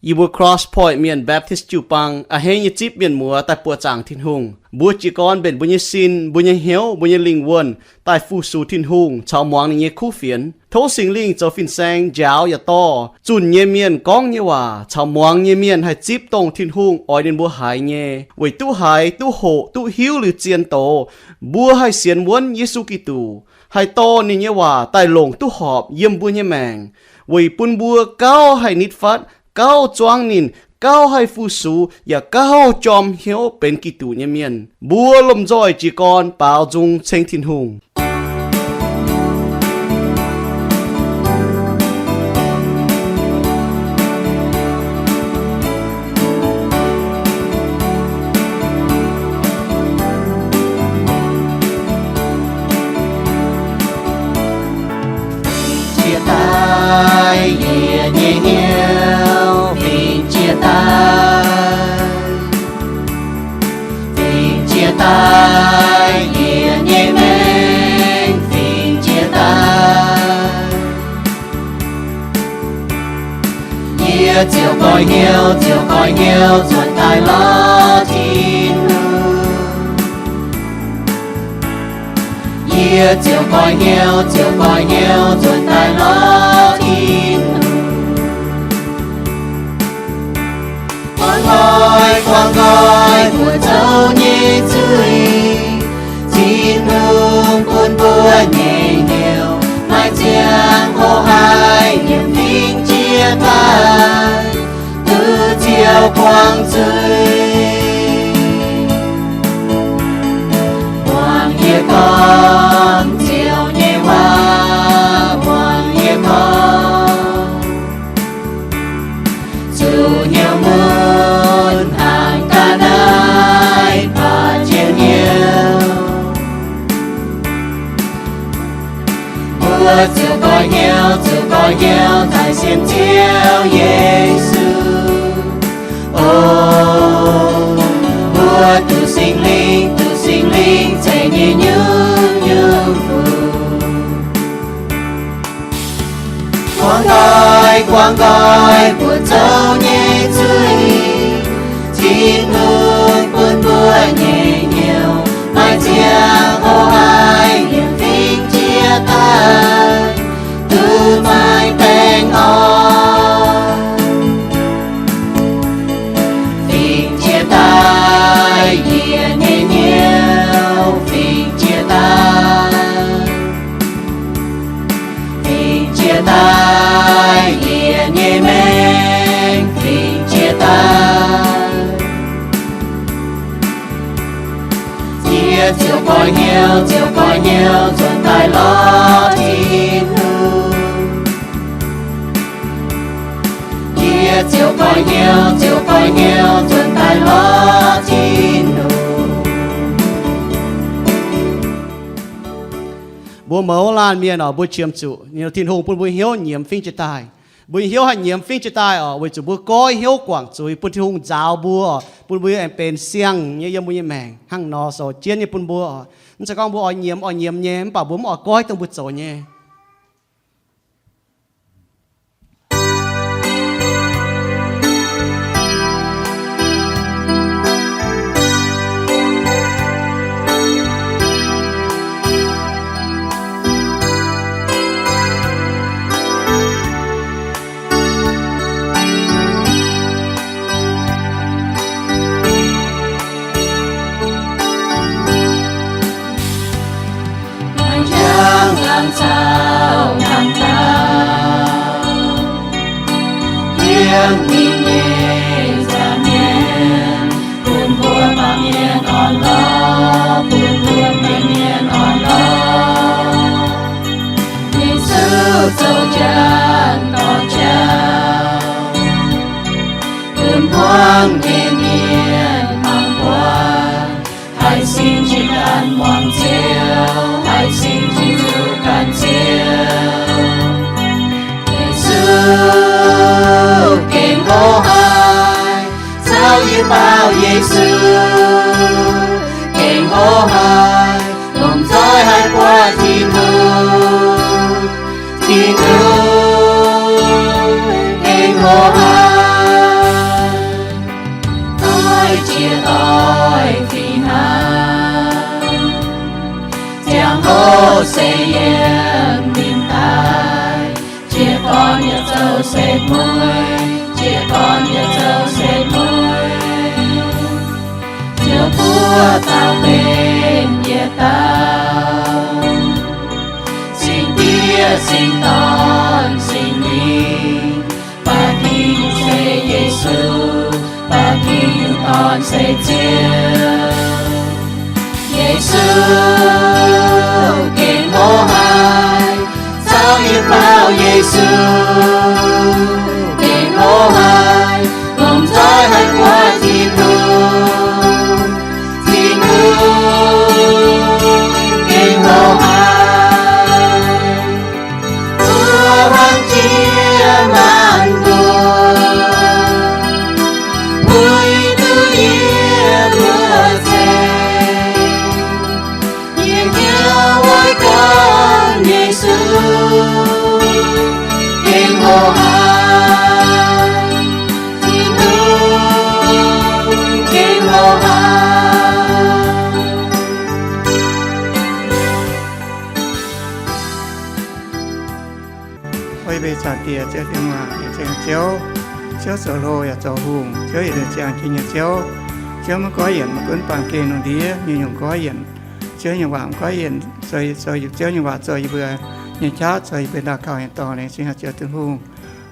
Yie mbuo Cross Point Mienh Baptist jiu-baang a'hneiv nyei zipv mienh muoz daaih buoqc zaangc Tin-Hungh. Mbuo jiez gorn mbenc mbuo nyei sin, mbuo nyei hnyouv, mbuo nyei lingh wuonh daaih fu-sux Tin-Hungh caux muangx ninh nyei kuv fienx. Tov Singx Lingh zoux fin-saeng njaaux yaac dorh zunh nyei mienh gorngv nyei waac caux muangx nyei mienh haih zipv dongh Tin-Hungh oix ninh mbuo haiz nyei, weic duqv haiz, duqv hoqc, duqv hiuv liuz zien doz, mbuo haih sienx wuonv Yesu Giduc, haih dorh ninh nyei waac daaih longc duqv horpc yiem mbuo nyei maengc, weic bun mbuo gauh haih nitv fatv, gauh zuangv ninh, gauh haih fu-sux, yaac gauh jorm hnyouv benx Giduc nyei mienh. Mbuo lomh nzoih jiez gorn baaux nzung ceng Tin-Hungh. Fingx jiex daaih, yie nyei hnyouv fingx jiex daaih. Fingx jiex daaih, yie nyei maengc fingx jiex daaih. Yie ziouc goiv hnyouv, ziouc goiv hnyouv nzuonx daaih lorz Tin-Hungh. Yie ziouc goiv hnyouv, ziouc goiv hnyouv nzuonx daaih lorz Tin-Hungh. Guangc nqoi, guangc nqoi mbuo zoux nyei zuiz, Tin-Hungh bun mbuo nyei hnyouv maaih ziangh hoc haih nyiemc fingx jiex daaih, duqv Ziouv buangh zuiz. Muangx yie gorngv Ziouv nyei waac, muangx yie gorngv. Zuqc hnyouv mun hnaangx ga'naaiv baac njien-youh. Mbuo ziouc goiv hnyouv, ziouc goiv hnyouv daaih sienx Ziouv Yesu. O, mbuo duqv Singx Lingh, duqv Singx Lingh ceix nyei nyungc-nyungc funx. Guangc nqoi, guangc nqoi mbuo zoux nyei zuiz, Tin-Hungh bun mbuo nyei hnyouv maaih ziangh hoc haih nyiemc fingx jiex daaih, duqv maaih baengh orn. Fingx jiex daaih, yie nyei hnyouv fingx jiex daaih. Fingx jiex daaih, yie nyei maengc fingx jiex daaih. Yie ziouc goiv hnyouv, ziouc goiv hnyouv nzuonx daaih lorz Tin-Hungh. Yie ziouc goiv hnyouv, ziouc goiv hnyouv nzuonx daaih lorz Tin-Hungh. Mbuo mouz laanh mienh oc, mbuo qiemx zuqc Tin-Hungh bun mbuo hnyouv nyiemz fingx jiex daaih. Mbuo nyei hnyouv haih nyiemz fingx jiex daaih oc, weic zuqc mbuo goiv hnyouv guangc zuiz bun Tin-Hungh nzaaux mbuo, bun mbuo aengx benx siang-hnyangx nyei yiem mbuo nyei maengc hnangv nor sou jienv nyei bun mbuo oc. Mv zeiz gorngv mbuo oix nyiemz, oix nyiemz nyei, mv baac mbuo mv oix goiv dongh mbuo zoux nyei. Maiv jangx laangz caux kangx dauh, yiem ninh nyei nza'hmien bun mbuo baamh mienh orn-lorqc, bun mbuo baamh mienh orn-lorqc. Yesu zoux janx dorh jauv, bun buangv nyei mienh mangc buatc, haih singx jiex ganh muangx Ziouv, haih singx jiex zuqc ganh Ziouv. Yesu gengh hlo haic, caux yie baaux Yesu gengh hlo haic, lomh nzoih haih buatc Tin-Hungh. Tin-Hungh gengh hlo haic. se yiem ninh daaih, jiez gorn yaac zoux se mueiz, jiez gorn yaac zoux se mueiz, ziouc buov dauh benx yietc dauh. Singx Diex, Singx Dorn, Singx Lingh, ba'gi nyungc se Yesu, ba'gi nyungc dorn se Ziouv. Yesu gengh hlo haic, caux yie baaux Yesu gengh hlo haic, longc nzoih haih buatc Tin-Hungh. Tin-Hungh gengh hlo haic, mbuo hnangv jiex maanc mbuo, puix duqv yie mbuo ceng. Yie hnyouv oix gorngv Yesu gengh hlo haic, Tin-Hungh gengh hlo haic. Ov, yie mbuo Zaangc Diex, Ziouv Tin-Hungh aac, yie nzengc Ziouv. Ziouv zoux hlo yaac zoux hungh. Ziouv yietc liuz ziangh jienv nyei Ziouv. Ziouv maiv goiv yienc, maiv gunv baamh gen lungh ndiev nyungc-nyungc goiv yienc. Ziouv nyei waac maiv goiv yienc, zoux, zoux Ziouv nyei waac zoux yie mbuo nyei qaqv, zoux yie mbuo ndau kaux nyei dorngx. Laengz zingh haic Ziouv Tin-Hungh.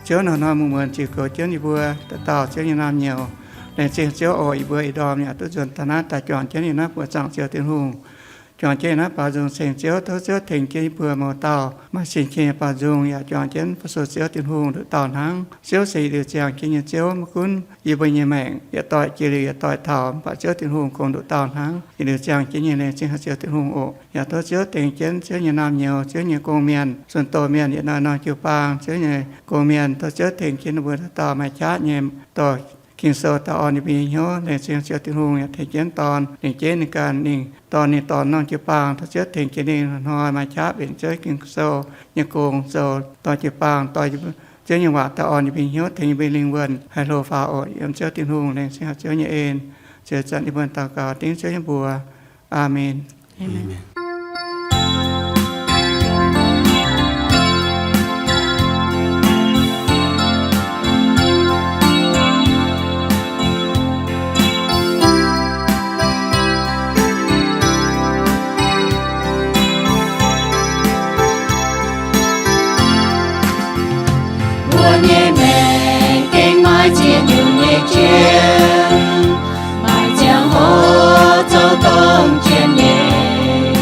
Ziouv hnoi-hnoi mungh muonz ziux goux jienv yie mbuo dauh dauh Ziouv nyei naamh nyouz. Laengz zingh Ziouv oc, yie mbuo ih ndorm yaac duqv nzuonx daaih naaiv daaih juangc jienv yiem naaiv buoqc zaangc Ziouv Tin-Hungh. Juangc jienv yiem naaiv baaux nzung ceng Ziouv, tov Ziouv tengx jienv yie mbuo mouz dauh maaih sin-qiex nyei baaux nzung, yaac juangc jienv fu-sux Ziouv Tin-Hungh nduqc dauh hnangv. Ziouv se yietc liuz ziangh jienv nyei Ziouv, maiv gunv yie mbuo nyei maengc yietc doix jiex liuz yietc doix taux, mv baac Ziouv Tin-Hungh kungx nduqc dauh hnangv. Yietc liuz ziangh jienv nyei, laengz zingh haic Ziouv Tin-Hungh oc. Yaac tov Ziouv tengx jienv Ziouv nyei naamh nyouz, Ziouv nyei gong-mienh, zunh doz mienh, yietc norm-norm jiu-baang, Ziouv nyei gong-mienh, tov Ziouv tengx jienv ninh mbuo dauh dauh maaih qaqv nyei dorh Ging-Sou daaih orn ninh mbuo nyei hnyouv. Laengz zingh Ziouv Tin-Hungh yaac tengx jienv dorn, lingc jeiv ninh ganh, ninh dorh ninh dorh norm jiu-baang, tov Ziouv tengx jienv ninh hnoi-hnoi maaih qaqv mbenc Ziouv Ging-Sou nyei gong zoux dorh jiu-baang, dorh Ziouv nyei waac daaih orn ninh mbuo nyei hnyouv, tengx ninh mbuo lingh wuonh haih hlo faaux oc. Yiem Ziouv Tin-Hungh, laengz zingh haic Ziouv nyei en. Ziouc zanc yie mbuo daux gaux dengv Ziouv nyei mbuox. Aamen. Mbuo nyei maengc gengh maaih ziex nyungc nyei jien, maaih ziangh hoc zoux dongh jien nyei.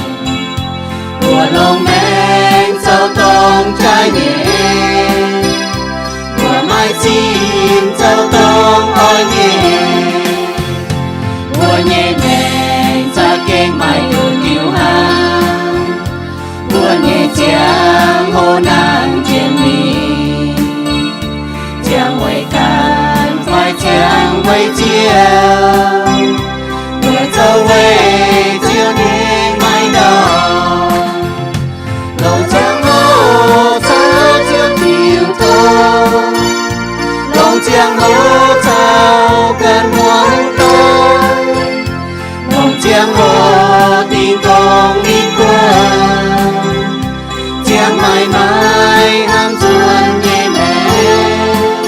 Mbuo longx maengx zoux dongh jaaix nyei, mbuo maaih zinh zoux dongh oix nyei. Mbuo nyei maengc za'gengh maaih duqv diuh hnangv. Mbuo nyei ziangh hoc nangh jien mingh, ziangh weic ganh fai ziangh weic Ziouv, mbuo zoux weic Ziouv nyei maiv ndorm. Longc ziangh hoc caux Ziouv diuh tong, longc ziangh hoc caux ganh muangx doic, longc ziangh hoc dingh dongh ninh guanh, ziangh maaiz maaiz hnamv nzuonx nyei maengc,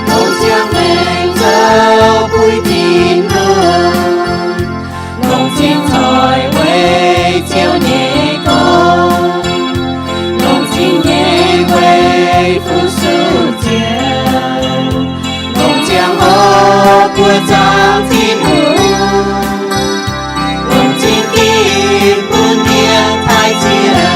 longc ziangh maengc zoux puix Tin-Hungh, longc zingh coic weic Ziouv nyei gong, longc zingh nyei weic fu-sux Ziouv, longc ziangh hoc buoqc zaangc Tin-Hungh, longc zingh ginv bun mienh taaih Ziouv.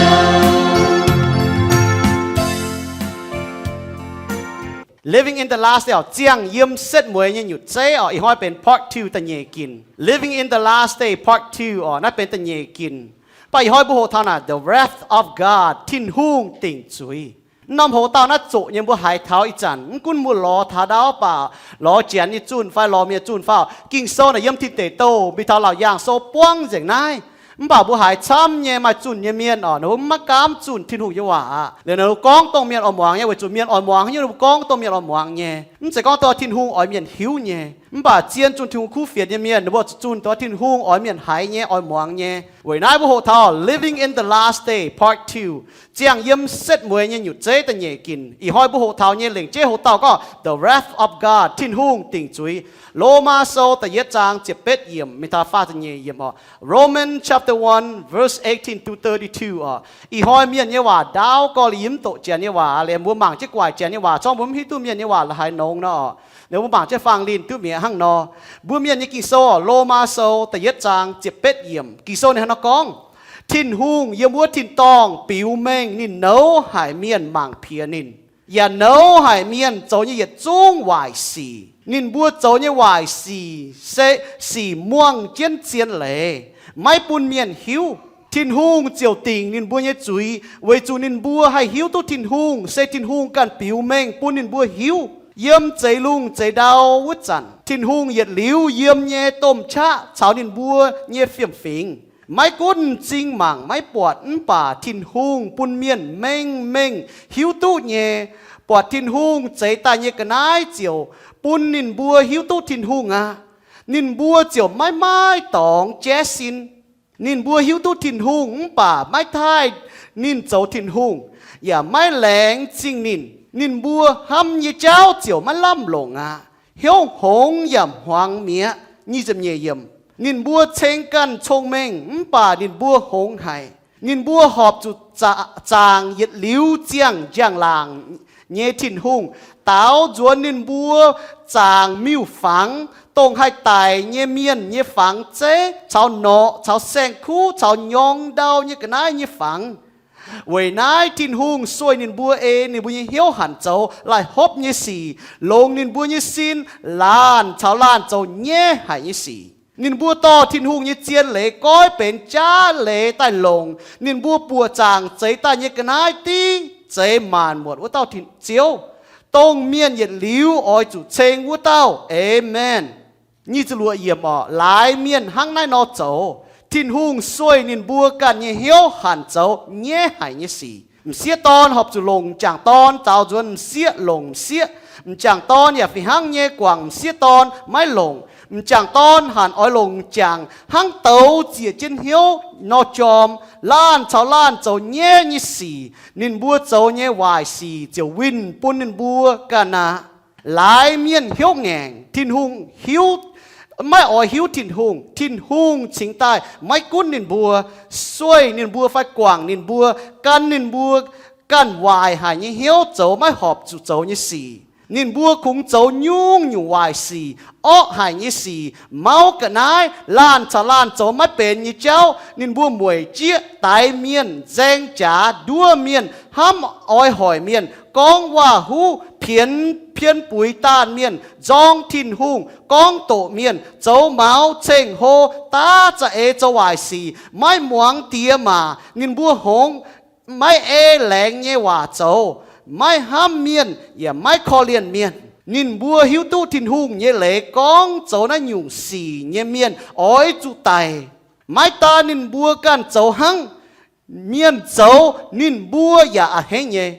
Living in the Last Day oc, ziangh yiem setv mueiz nyei nyutc zeiv oc. Ih hnoi benx part two da'nyeic ginc. Living in the Last Day part two oc, naaiv benx da'nyeic ginc. Mv baac ih hnoi mbuo hoqc taux naaic The Wrath of God, Tin-Hungh dingc zuiz. Norm hoc dauh naaiv zoqc nyei mbuo haiz taux ih zanc, mv gunv mbuo lorz taux ndau mv baac lorz Janx nyei zunh fai lorz mienh zunh fai oc, Ging-Sou naaic yiem Tin Deic Douh mingh taux Laauc Yaangh Sou buangv nzengc naaiv. Mv baac mbuo haiz camv nyei maaih zunh nyei mienh oc, ninh mbuo maiv gaamv zunh Tin-Hungh nyei waac aqv. Liuz ninh mbuo gorngv dongh mienh oix muangx nyei, weic zuqc mienh oix muangx haaix nyungc ninh mbuo gorngv dongh mienh oix muangx nyei. Mv zeiz gorngv dongh Tin-Hungh oix mienh hiuv nyei, mv baac zien zunh Tin-Hungh kuv fienx nyei mienh, ninh mbuo zuqc zunh dongh Tin-Hungh oix mienh haiz nyei, oix muangx nyei. Weic naaiv mbuo hoqc taux Living in the Last Day Part Two, ziangh yiem setv mueiz nyei nyutc zeiv da'nyeic ginc. Ih hnoi mbuo hoqc taux nyei lengc jeiv hoc-dauh gorngv The Wrath of God, Tin-Hungh dingc zuiz. Lomaa Sou da'yietv zaang ziepc betv yiemc, mingh taux faah ziepc nyeic yiemc oc. Romans chapter one, verse eighteen to thirty-two oc. Ih hnoi mienh nyei waac ndaauv gorx-youz, yie mv doqc Janx nyei waac, liemh mbuo mangc jienv gu'nguaaic Janx nyei waac, zorngv mbuo mv hiuv duqv mienh nyei waac la'haaix nongx nor. Liemh mbuo mangc jienv faang-linh duqv mi'aqv hnangv nor. Mbuo Mienh nyei Ging-Sou, Lomaa Sou da'yietv zaang ziepc betv yiemc, Ging-Sou ninh hnangv nor gorngv, Tin-Hungh yiem wuov tin-dorngh biux mengh ninh nouz haic mienh mangc piex ninh, yaac nouz haic mienh zoux nyei yietc zungv waaic sic. Ninh mbuo zoux nyei waaic sic se sic muangh jienv zien leiz, maiv bun mienh hiuv. Tin-Hungh ziouc dingc ninh mbuo nyei zuiz, weic zuqc ninh mbuo haih hiuv duqv Tin-Hungh se Tin-Hungh ganh biux mengh bun ninh mbuo hiuv. Yiem zeix lungh zeix ndau wuov zanc, Tin-Hungh yietc liuz yiem nyei domh qaqv caux ninh mbuo nyei fiem-fingx. Maiv gunv m'zing mangc maiv buatc, mv baac Tin-Hungh bun mienh mengh mengh hiuv duqv nyei. Buatc Tin-Hungh zeix daaih nyei ga'naaiv ziouc bun ninh mbuo hiuv duqv Tin-Hungh aqv. Ninh mbuo ziouc maiv maaih dorngx jaiv sin. Ninh mbuo hiuv duqv Tin-Hungh mv baac maiv taaih ninh zoux Tin-Hungh, yaac maiv laengz zingh ninh. Ninh mbuo hnamv nyei jauv ziouc maiv lamh longc aqv. Hnyouv hngongx yaac hmuangx mi'aqv. Nyic ziepc nyeic yiemc, ninh mbuo ceng ganh cong-mengh mv baac ninh mbuo hngongx haic. Ninh mbuo horpc zuqc zaangc yietc liuz ziangh njang-laangc nyei Tin-Hungh, daaux nzuonx ninh mbuo zaangc miuc-fangx, dongh haih daic nyei mienh nyei fangx zeiv caux norqc caux saeng-kuv caux nyorng ndau nyei ga'naaiv nyei fangx. Weic naaiv Tin-Hungh sueih ninh mbuo, ei ninh mbuo nyei hnyouv hanc zoux laih hopv nyei sic, longx ninh mbuo nyei sin laanh caux laanh zoux nyaiv haic nyei sic. Ninh mbuo dorh Tin-Hungh nyei zien leiz goiv benx jaav leiz daaih longc. Ninh mbuo buoqc zaangc zeix daaih nyei ga'naaiv div zeix maanc muotc wuov dauh Ziouv, dongh mienh yietc liuz oix zuqc ceng wuov dauh. Aamen. Nyic ziepc luoqc yiemc oc, laaix mienh hnangv naaiv nor zoux, Tin-Hungh sueih ninh mbuo ganh nyei hnyouv hanc zoux nyaiv haic nyei sic. M'sieqv dorn horpc zuqc longc m'jangc dorn, daaux nzuonx m'sieqv longc m'sieqv. M'jangc dorn yaac fih hnangv nyei guangc m'sieqv dorn maiv longc. M'jangc dorn hanc oix longc m'jangc hnangv douz ziec jienv hnyouv nor jorm. Laanh caux laanh zoux nyaiv nyei sic, ninh mbuo zoux nyei waaic sic ziouc winh bun ninh mbuo ganh aqv. Laaix mienh hnyouv ngaengc, Tin-Hungh hiuv, maiv oix hiuv Tin-Hungh, Tin-Hungh cingx daaih maiv gunv ninh mbuo, sueih ninh mbuo fai guangc ninh mbuo, gan ninh mbuo ganh waaic haic nyei hnyouv zoux maiv horpc zuqc zoux nyei sic. Ninh mbuo kungx zoux nyungc-nyungc waaic sic, orqv haic nyei sic, mauv ga'naaiv, laanh caux laanh zoux maiv benx nyei jauv. Ninh mbuo mueic jieqv, daix mienh, nzaeng jaax, nduov mienh, hnamv oix hoic mienh, gorngv waac-huv, pienx pien buix daanh mienh, nzorng Tin-Hungh, gorngv doqc mienh, zoux maux, ceng-hlo, daav za'eix zoux waaic sic, maiv muangx diex maac. Ninh mbuo hngongx, maiv ei laengz nyei waac zoux, maiv hnamv mienh yaac maiv korv-lienh mienh. Ninh mbuo hiuv duqv Tin-Hungh nyei leiz gorngv zoux naaiv nyungc sic nyei mienh oix zuqc daic. Maiv daan ninh mbuo ganh zoux hnangv, mienh zoux ninh mbuo yaac a'hneiv nyei.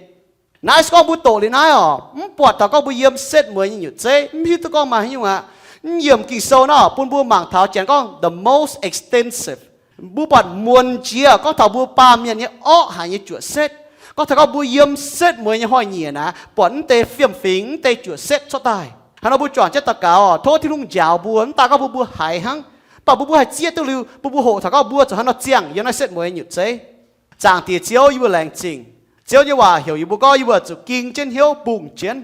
Naaiv se gorngv mbuo doqc liuz naaiv oc, mv buatc taux gorngv mbuo yiem setv mueiz nyei nyutc zeiv, mv hiuv duqv gorngv maaih haaix nyungc aqv. Mv yiemc Ging-Sou naaiv oc, bun mbuo mangc taux Janx gorngv the most extensive. Mbuo buatc muonc jiex gorngv taux mbuo baamh mienh nyei orqv haic nyei juoqc setv. Gorngv taux gorngv mbuo yiem setv mueiz nyei hnoi-nyieqc naaic, buatc mv deix fiem-fingx, mv deix juoqc setv cuotv daaih. Hnangv nor mbuo juangc jienv daux gaux oc, tov Tin-Hungh njaaux mbuo, mv daan gorngv mbuo, mbuo haiz hnangv, mv baac mbuo, mbuo haih zieqv duqv liuz, mbuo, mbuo hoqc taux gorngv mbuo zuqc hnangv nor ziangh yiem naaiv setv mueiz nyei nyutc zeiv. Zaangc Diex Ziouv, yie mbuo laengz zingh. Ziouv nyei waac heuc yie mbuo gorngv yie mbuo zuqc ging jienv hnyouv mbungh jienv,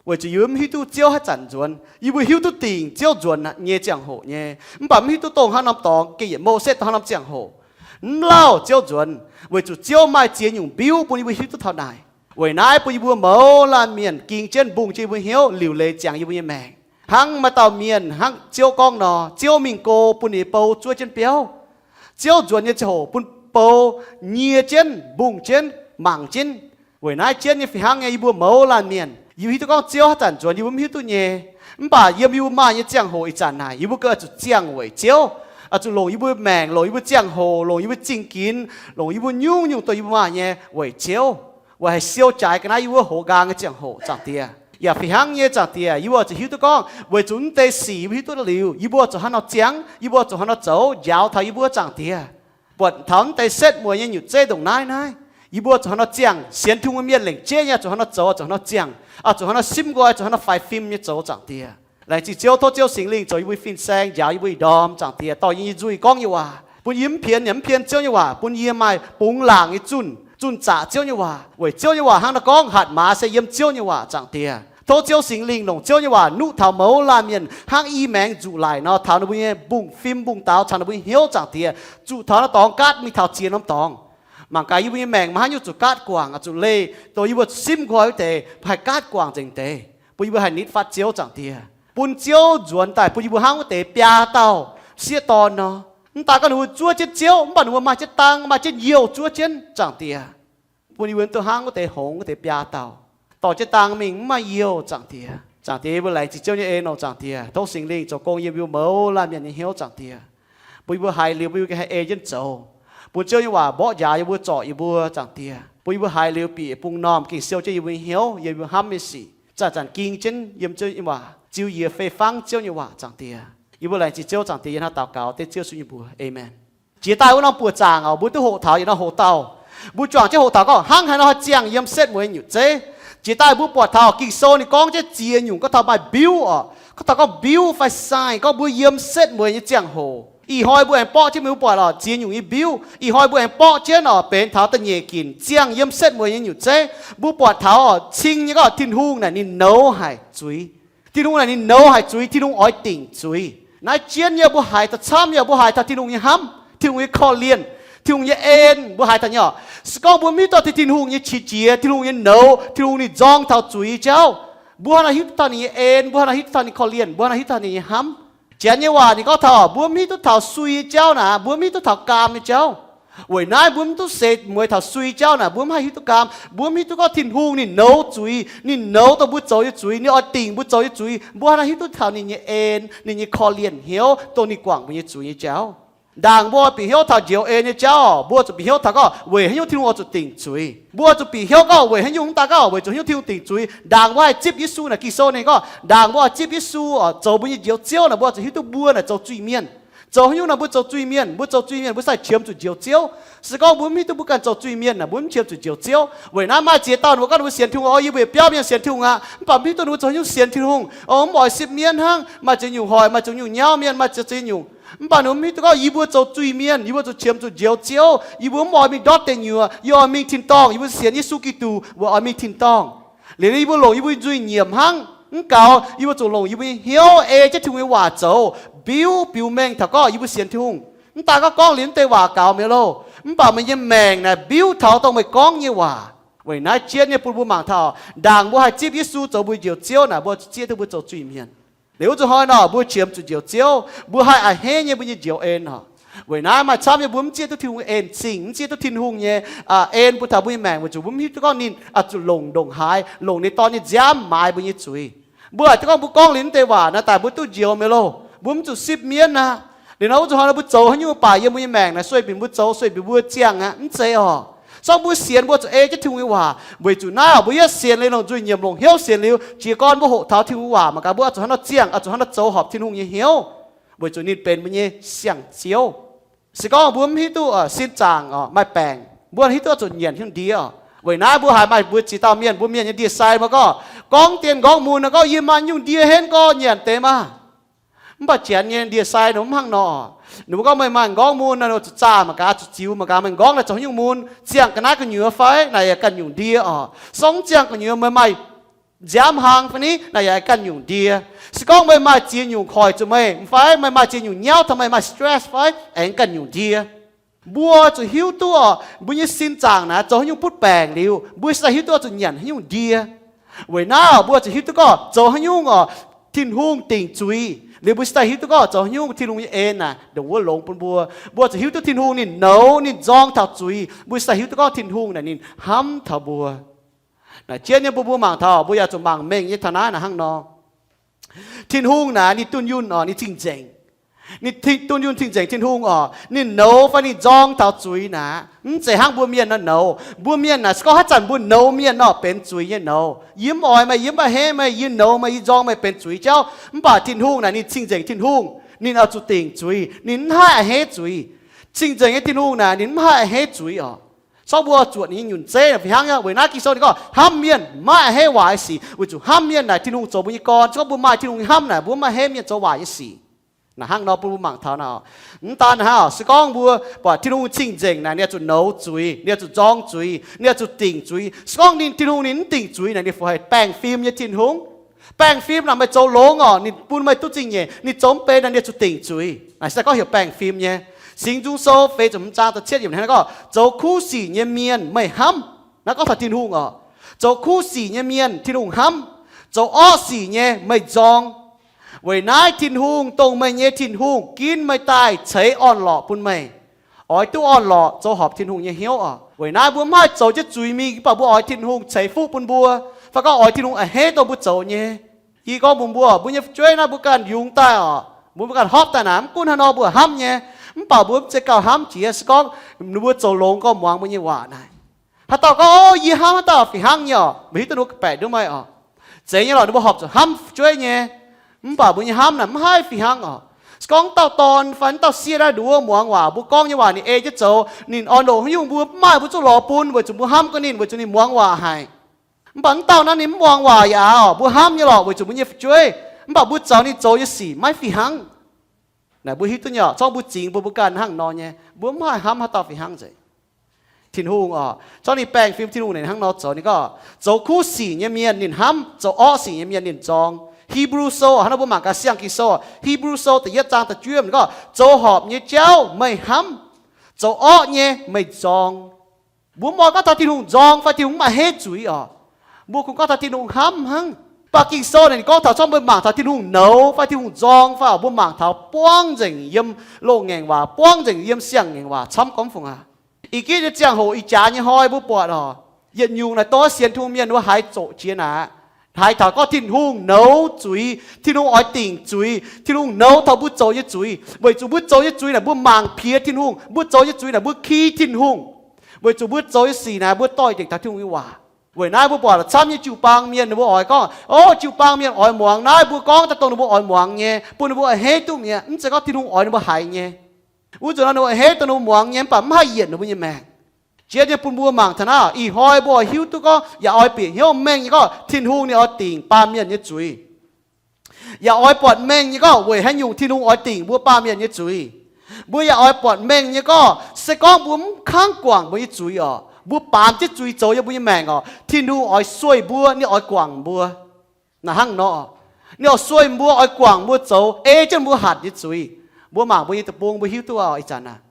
weic zuqc yie mbuo mv hiuv duqv Ziouv haaix zanc nzuonx. Yie mbuo hiuv duqv dingc Ziouv nzuonx nyei ziangh hoc nyei, mv baac mv hiuv duqv dongh haaix norm dorngx, geh yietc Mose dongh haaix norm ziangh hoc, mv lauh Ziouv nzuonx, weic zuqc Ziouv maaih ziex nyungc mbiuv bun yie mbuo hiuv duqv taux naaic. Weic naaiv bun yie mbuo mouz laanh mienh ging jienv mbungh jienv yie mbuo hnyouv liuc leiz ziangx yie mbuo nyei maengc. Hnangv maaih dauh mienh hnangv Ziouv gorngv nor, Ziouv mingh go bun ninh nyei bou zuov jienv biauv. Ziouv nzuonx nyei ziangh hoc bun bou nyie jienv, mbungh jienv, mangc jienv. Weic naaiv jienv nyei fih hnangv nyei, yie mbuo mouz laanh mienh, yie mbuo hiuv duqv gorngv Ziouv haaix zanc nzuonx yie mbuo mv hiuv duqv nyei. Mv baac yiem yie mbuo maaih nyei ziangh hoc ih zanc naaic, yie mbuo gauh oix zuqc ziangh weic Ziouv, oix zuqc longc yie mbuo maengc, longc yie mbuo ziangh hoc, longc yie mbuo zingh ginx, longc yie mbuo nyungc-nyungc dongh yie mbuo maaih nyei weic Ziouv, weic haih siou jaaix ga'naaiv yie mbuo hoz nqaang nyei ziangh hoc, Zaangc Diex. Yaac fih hnangv nyei, Zaangc Diex, yie mbuo zuqc hiuv duqv gorngv weic zuqc naaiv deix sic yie mbuo hiuv duqv liuz, yie mbuo zuqc hnangv nor ziangh, yie mbuo zuqc hnangv nor zoux njaaux taux yie mbuo, Zaangc Diex. Buatc taux naaiv deix setv mueiz nyei nyutc zeiv ndongc naaiv naaiv, yie mbuo zuqc hnangv nor ziangh. Sienx Tin-Hungh nyei mienh lengc jeiv nyei zuqc hnangv nor zoux, zuqc hnangv nor ziangh, oix zuqc hnangv nor simv nqoi, zuqc hnangv nor faix fim nyei zoux, Zaangc Diex. Laengz zingh Ziouv, tov Ziouv Singx Lingh zoux yie mbuo fin-saeng, njaaux yie mbuo ih ndorm, Zaangc Diex, dorh yie nyei nzuih gorngv nyei waac bun yie, mv pien yaac mv pien Ziouv nyei waac, bun yie maaih bungx laangc nyei zunh, zunh zaqc Ziouv nyei waac. Weic Ziouv nyei waac hnangv nor gorngv, hatc maaz se yiem Ziouv nyei waac, Zaangc Diex. Tov Ziouv Singx Lingh longc Ziouv nyei waac nuqv taux mouz laanh mienh hnangv i maengx nzuqc laic nor, taux ninh mbuo nyei mbungv fim mbungv daaux, taux ninh mbuo nyei hnyouv, Zaangc Diex, zuqc taux naaiv dorngx gaatv mingh taux ziex norm dorngx. Mangc gaax yie mbuo nyei maengc maaih haaix nyungc zuqc gaatv guangc, zuqc leih, dongh yie mbuo zuqc simv nqoi wuov deix, haih gaatv guangc nzengc deix, bun yie mbuo haih nitv fatv Ziouv, Zaangc Diex. Bun Ziouv nzuonx daaih bun yie mbuo hnangv wuov deix biaa dauh sieqv dorn nor. Mv daaih gorngv ninh mbuo zuov jienv Ziouv, mv baac ninh mbuo maaih jienv dang, maaih jienv youh zuov jienv, Zaangc Diex. Bun yie mbuo duqv hnangv wuov deix hngongx wuov deix biaa dauh, dorh jienv dang mingh mv maaih youh, Zaangc Diex. Zaangc Diex, yie mbuo laengz zingh Ziouv nyei en nor, Zaangc Diex. Tov Singx Lingh zoux gong yiem yie mbuo mouz laanh mienh nyei hnyouv, Zaangc Diex, bun yie mbuo haiz liuz, bun yie mbuo gengh haih ei jienv zoux. Bun Ziouv nyei waac mborqv njaaux yie mbuo, zorc yie mbuo, Zaangc Diex, bun yie mbuo haiz liuz bieqc bung normh, Ging-Sou jienv yie mbuo nyei hnyouv, yiem yie mbuo hnamv nyei sic, zanc-zanc ging jienv yiem Ziouv nyei waac, ziux yiez fei fangv Ziouv nyei waac, Zaangc Diex. Yie mbuo laengz zingh Ziouv, Zaangc Diex. Yie hnangv daux gaux dengv Ziouv Yesu nyei mbuox, aamen. Jiex daaih wuov norm buoqc zaangc oc, mbuo duqv hoqc taux yietc norm hoc-dauh. Mbuo juangc jienv hoqc taux gorngv hnangv haaix nor haih ziangh yiem setv mueiz nyutc zeiv. Jiex daaih mbuo buatc taux Ging-Sou ninh gorngv jienv ziex nyungc gorngv taux maaih mbiuv oc. Gorngv taux gorngv mbiuv fai sign, gorngv mbuo yiem setv mueiz nyei ziangh hoc. Ih hnoi mbuo aengx borqv jienv, mbuo buatc oc, ziex nyungc nyei mbiuv. Ih hnoi mbuo aengx borqv jienv oc, benx taux da'nyeic ginc ziangh yiem setv mueiz nyei nyutc zeiv. Mbuo buatc taux oc, cing nyei gorngv Tin-Hungh naaic ninh nouz haic zuiz. Tin-Hungh naaic ninh nouz haic zuiz, Tin-Hungh oix dingc zuiz. Naaiv jienv nyei mbuo haiz daaih camv nyei, mbuo haiz taux Tin-Hungh nyei hnamv, Tin-Hungh nyei korv-lienh, Tin-Hungh nyei en, mbuo haiz taux nyei oc. Se gorngv mbuo mv hiuv duqv Tin-Hungh nyei qiex jiez, Tin-Hungh nyei nouz, Tin-Hungh ninh nzorng taux zuiz jauv, mbuo hnangv naaiv hiuv duqv taux ninh nyei en, mbuo hnangv naaiv hiuv duqv taux ninh korv-lienh, mbuo hnangv naaiv hiuv duqv taux ninh nyei hnamv. Janx nyei waac ninh gorngv taux mbuo mv hiuv duqv taux sui nyei jauv naaic, mbuo mv hiuv duqv taux gaam nyei jauv. Weic naaiv mbuo mv duqv seix mueiz taux sui jauv naaic, mbuo mv haih hiuv duqv gaam, mbuo mv hiuv duqv gorngv Tin-Hungh ninh nouz zuiz, ninh nouz dongh mbuo zoux nyei zuiz, ninh oix dingc mbuo zoux nyei zuiz, mbuo hnangv naaiv hiuv duqv taux ninh nyei en, ninh nyei korv-lienh hnyouv, dongh ninh guangc mbuo nyei zuiz nyei jauv. Ndaangc mbuo bieqc hnyouv taux njoux en nyei jauv, mbuo zuqc bieqc hnyouv taux gorngv weic haaix nyungc Tin-Hungh oix zuqc dingc zuiz. Mbuo zuqc bieqc hnyouv gorngv weic haaix nyungc, mv daaih gorngv weic zuqc haaix nyungc Tin-Hungh dingc zuiz. Ndaangc mbuo haih zipv Yesu naaic, Ging-Sou ninh gorngv ndaangc mbuo haih zipv Yesu oc, zoux mbuo nyei Njoux Ziouv naaic, mbuo zuqc hiuv duqv mbuo naaic zoux zuiz-mienh. Zoux haaix nyungc naaic mbuo zoux zuiz-mienh? Mbuo zoux zuiz-mienh mbuo sai qiemx zuqc Njoux Ziouv. Se gorngv mbuo mv hiuv duqv mbuo ganh zoux zuiz-mienh naaic, mbuo mv qiemx zuqc Njoux Ziouv. Weic naaiv maaih ziex dauh ninh mbuo gorngv ninh mbuo sienx Tin-Hungh oc, yie mbuo yietc biauv mienh sienx Tin-Hungh aqv, mv baac mv hiuv duqv ninh mbuo zoux haaix nyungc sienx Tin-Hungh oc, mv oix sipv mienv hnangv, maaih ziex nyungc hoic, maaih ziex nyungc nyauv mienh, maaih ziex ziex nyungc. Mv baac ninh mbuo mv hiuv duqv gorngv yie mbuo zoux zuiz-mienh, yie mbuo zuqc qiemx zuqc Njoux Ziouv, yie mbuo mv oix mingh ndortv deic nyuoqc, yie oix mingh tin-dorngh, yie mbuo sienx Yesu Giduc weic oix mingh tin-dorngh. Liuz yie mbuo longc yie mbuo nzuih nyiemc hnangv. Mv gaux, yie mbuo zuqc longc yie mbuo nyei hnyouv ei jienv Tin-Hungh nyei waac zoux, biuv biux mengh taux gorngv yie mbuo sienx Tin-Hungh. Mv daaih gorngv gorngv liuz mv deix waac gaux mi'aqv loh. Mv baac meih nyei maengc naaic biuv taux dongh meih gorngv nyei waac. Weic naaiv jienv nyei bun mbuo mangc taux, ndaangc mbuo haih zipv Yesu zoux mbuo Njoux Ziouv naaic, mbuo zuqc zieqv duqv mbuo zoux zuiz-mienh. Liuz wuov zanc hnoi nor, mbuo qiemx zuqc Njoux Ziouv, mbuo haih a'hneiv nyei mbuo nyei njoux en oc. Weic naaiv maaih camv nyei mbuo mv zieqv duqv Tin-Hungh en-zingh, mv zieqv duqv Tin-Hungh nyei en bun taux mbuo nyei maengc, weic zuqc mbuo mv hiuv duqv gorngv ninh oix zuqc longc ndongc haaix, longc ninh Dorn nyei nziaamv maaiz mbuo nyei zuiz. Mbuo aqc duqv gorngv mbuo gorngv liuz naaiv deix waac naaic daaih mbuo duqv njoux mi'aqv loh. Mbuo mv zuqc sipv mienv aqv. Liuz nor wuov zanc hnoi nor mbuo zoux haaix nyungc baac yiem mbuo nyei maengc naaic sueih bieqc mbuo zoux, sueih bieqc mbuo ziangh aqv, mv zeiz oc. Se gorngv mbuo sienx mbuo zuqc ei jienv Tin-Hungh nyei waac. Weic zuqc naaiv oc, mbuo yaac sienx liuz longc nzuih nyiemc longc hnyouv sienx liuz, jiez gorn mbuo hoqc taux Tin-Hungh nyei waac mangc gaax mbuo oix zuqc hnangv nor ziangh, oix zuqc hnangv nor zoux horpc Tin-Hungh nyei hnyouv, weic zuqc ninh benx mbuo nyei siang-ziouv. Se gorngv mbuo mv hiuv duqv sin zaangc oc, maaih baengc, mbuo hiuv duqv oix zuqc nyanc haaix nyungc ndie oc. Weic naaiv mbuo haiz maaih mbuo ziex dauh mienh, mbuo mienh nyei ndie-sai mbuo gorngv, gorngv dien nqorngv mun nor gorngv, yie maaih nyungc ndie henv gorx nyanc deix maah. Mv baac Janx nyei ndie-sai ninh mv hnangv nor. Ninh mbuo gorngv meih maaih nqorngv mun nor, zuqc zaah mangc gaax, zuqc ziux mangc gaax meih nqorngv naaic zoux haaix nyungc mun, ziangh ga'naaiv gu'nyuoz fai naaic yaac ganh nyungc ndie oc. Se gorngv mv ziangh gu'nyuoz meih maaih nziaamv hlang fai ni, naaic yaac ganh nyungc ndie. Se gorngv meih maaih ziex nyungc hoic zuqc meih fai meih maaih ziex nyungc nyauv taux meih maaih stress fai, aengx ganh nyungc ndie. Mbuo zuqc hiuv duqv oc, mbuo nyei sin zaangc naaic zoux haaix nyungc butv baengc liuz, mbuo se daaih hiuv duqv oix zuqc nyanc haaix nyungc ndie. Weic naaiv oc, mbuo zuqc hiuv duqv gorngv zoux haaix nyungc oc, Tin-Hungh dingc zuiz liuz, mbuo se daaih hiuv duqv gorngv zoux haaix nyungc Tin-Hungh nyei en naaic ndongc wuov longx bun mbuo. Mbuo zuqc hiuv duqv Tin-Hungh ninh nouz ninh nzorng taux zuiz, mbuo se daaih hiuv duqv gorngv Tin-Hungh naaic ninh hnamv taux mbuo. Naaic jienv nyei bun mbuo mangc taux, mbuo yaac zuqc mangc mengh nyei taux naaiv naaic hnangv nor. Tin-Hungh naaic ninh dunh yunh oc, ninh cing-nzengc. Ninh dunh yunh cing-nzengc Tin-Hungh oc, ninh nouz fai ninh nzorng taux zuiz naaic. Mv zeiz hnangv mbuo mienh nor nouz. Mbuo mienh naaic se gorngv haaix zanc mbuo nouz mienh nor, benx zuiz nyei nouz. Yie mv oix meih, yie mv baac a'hneiv meih, yie nouz meih, yie nzorng meih benx zuiz jauv. Mv baac Tin-Hungh naaic ninh cing-nzengc Tin-Hungh, ninh oix zuqc dingc zuiz, ninh mv haih a'hneiv zuiz. Cing-nzengc nyei Tin-Hungh naaic ninh mv haih a'hneiv zuiz oc. Se gorngv mbuo zuotc ninh nyei nyunc zeiv naaic fih hnangv nyei. Weic naaiv Ging-Sou ninh gorngv hnamv mienh maiv a'hneiv waaic nyei sic, weic zuqc hnamv mienh naaic Tin-Hungh zoux mbuo nyei gorn. Se gorngv mbuo maaih Tin-Hungh nyei hnamv naaic, mbuo mv a'hneiv mienh zoux waaic nyei sic. Naaic hnangv nor bun mbuo mangc taux naaic, mv daan hnangv, se gorngv mbuo buatc Tin-Hungh cing-nzengc naaic, ninh oix zuqc nouz zuiz, ninh oix zuqc nzorng zuiz, ninh oix zuqc dingc zuiz. Se gorngv ninh, Tin-Hungh ninh mv dingc zuiz naaic, ninh fu haiz baengh fim nyei Tin-Hungh. Baengh fim naaic meih zoux longx oc, ninh bun meih duqv zingh nyeic, ninh zoux mv benx naaic, ninh oix zuqc dingc zuiz. Naaic se gorngv heuc baengh fim nyei. Singx Nzung Sou feix ziepc hmz zaang da'cietv yiemc hnangv gorngv, zoux kuv sic nyei mienh meih hnamv. Naaiv gorngv taux Tin-Hungh oc. Zoux kuv sic nyei mienh Tin-Hungh hnamv, zoux orqv sic nyei meih nzorng. Weic naaiv Tin-Hungh, dongh meih nyei Tin-Hungh, ginv meih daaih ceix orn-lorqc bun meih, oix duqv orn-lorqc zoux horpc Tin-Hungh nyei hnyouv oc. Weic naaiv mbuo mv haih zoux jienv zuiz mingh, mv baac mbuo oix Tin-Hungh ceix fuqv bun mbuo, fai gorngv oix Tin-Hungh a'hneiv dongh mbuo zoux nyei. Yie gorngv mbuox mbuo, mbuo nyei fu'jueiv naaiv mbuo ganh yungz daaih oc, mbuo, mbuo ganh hopv daaih naaic, mv gunv haaix nor mbuo hnamv nyei. Mv baac mbuo mv zeiz gauh hnamv jiex, se gorngv ninh mbuo zoux longx gorngv muangx mbuo nyei waac naaic. Haaix dauh gorngv, O, yie hnamv haaix dauh fih hnangv nyei oc, mbuo hiuv duqv ninh mbuo ga'baeqc nduov meih oc. Zeiz nyei lorqc, ninh mbuo horpc zuqc hnamv fu'jueiv nyei, mv baac mbuo nyei hnamv naaic mv haih fih hnangv oc. Se gorngv wuov dauh dorn fai wuov dauh sieqv naaiv nduov muangx waac, mbuo gorngv nyei waac ninh ei jienv zoux, ninh orn-lorqc haaix nyungc mbuo mv maaih, mbuo zungv lorz bun, weic zuqc mbuo hnamv gaax ninh, weic zuqc ninh muangx waac haic. Mv baac wuov dauh naaiv ninh mv muangx waac yaac oc, mbuo hnamv nyei lorqc, weic zuqc mbuo nyei fu'jueiv. Mv baac mbuo zoux ninh zoux nyei sic maiv fih hnangv. Naaic mbuo hiuv duqv nyei oc, zorngv mbuo zingx mbuo, mbuo ganh hnangv nor nyei, mbuo mv haih hnamv haaix dauh fih hnangv nzengc. Tin-Hungh oc, zorngv ninh baengh fim Tin-Hungh ninh hnangv nor zoux. Ninh gorngv, zoux kuv sic nyei mienh ninh hnamv, zoux orqv sic nyei mienh ninh nzorng. Hebrew Sou, hnangv nor mbuo mangc gaax siang Ging-Sou, Hebrew Sou da'yietv zaang da'juov yiemc gorngv, zoux horpc nyei jauv meih hnamv, zoux orqv nyei meih nzorng. Mbuo mv oix gorngv taux Tin-Hungh nzorng fai Tin-Hungh mv a'hneiv zuiz oc. Mbuo kungx gorngv taux Tin-Hungh hnamv hnangv. Mv baac Ging-Sou naaic ninh gorngv taux, zorngv mbuo mangc taux Tin-Hungh nouz fai Tin-Hungh nzorng fai oc, mbuo mangc taux buangv nzengc yiem loz-ngaengc waac, buangv nzengc yiem siang-ngaengc waac camv gormx fungc aqv. Ih gitv nyei ziangh hoc ih jaax nyei hnoi mbuo buatc oc, yietc nyungc naaic dongh sienx Tin-Hungh mienh wuov haiz zoqc jiex naaic, haiz taux gorngv Tin-Hungh nouz zuiz, Tin-Hungh oix dingc zuiz, Tin-Hungh nouz taux mbuo zoux nyei zuiz, weic zuqc mbuo zoux nyei zuiz naaic mbuo mangc piex Tin-Hungh, mbuo zoux nyei zuiz naaic mbuo ki Tin-Hungh, weic zuqc mbuo zoux nyei sic naaic mbuo doix-dekc taux Tin-Hungh nyei waac. Weic naaiv mbuo buatc camv nyei jiu-baang mienh ninh mbuo oix gorngv, o, jiu-baang mienh oix muangx naaiv, mbuo gorngv daaih dongh ninh mbuo oix muangx nyei, bun ninh mbuo a'hneiv duqv mi'aqv. Mv zeiz gorngv Tin-Hungh oix ninh mbuo haiz nyei. Wuov zanc nor ninh mbuo a'hneiv dongh ninh mbuo muangx nyei, mv baac mv haih yienc ninh mbuo nyei maengc. Jiex nyei bun mbuo mangc taux naaiv, ih hnoi mbuo oix hiuv duqv gorngv yaac oix bieqc hnyouv mengh nyei gorngv Tin-Hungh ninh oix dingc baamh mienh nyei zuiz. Yaac oix buatc mengh nyei gorngv weic haaix nyungc Tin-Hungh oix dingc mbuo baamh mienh nyei zuiz. Mbuo yaac oix buatc mengh nyei gorngv se gorngv mbuo mv kangv guangc mbuo nyei zuiz oc, mbuo baamz jienv zuiz zoux yiem mbuo nyei maengc oc, Tin-Hungh oix sueih mbuo, ninh oix guangc mbuo. Naaic hnangv nor, ninh oix sueih mbuo, oix guangc mbuo zoux ei jienv mbuo hanc nyei zuiz. Mbuo mangc mbuo nyei deic-bung mbuo hiuv duqv oc, ih zanc naaic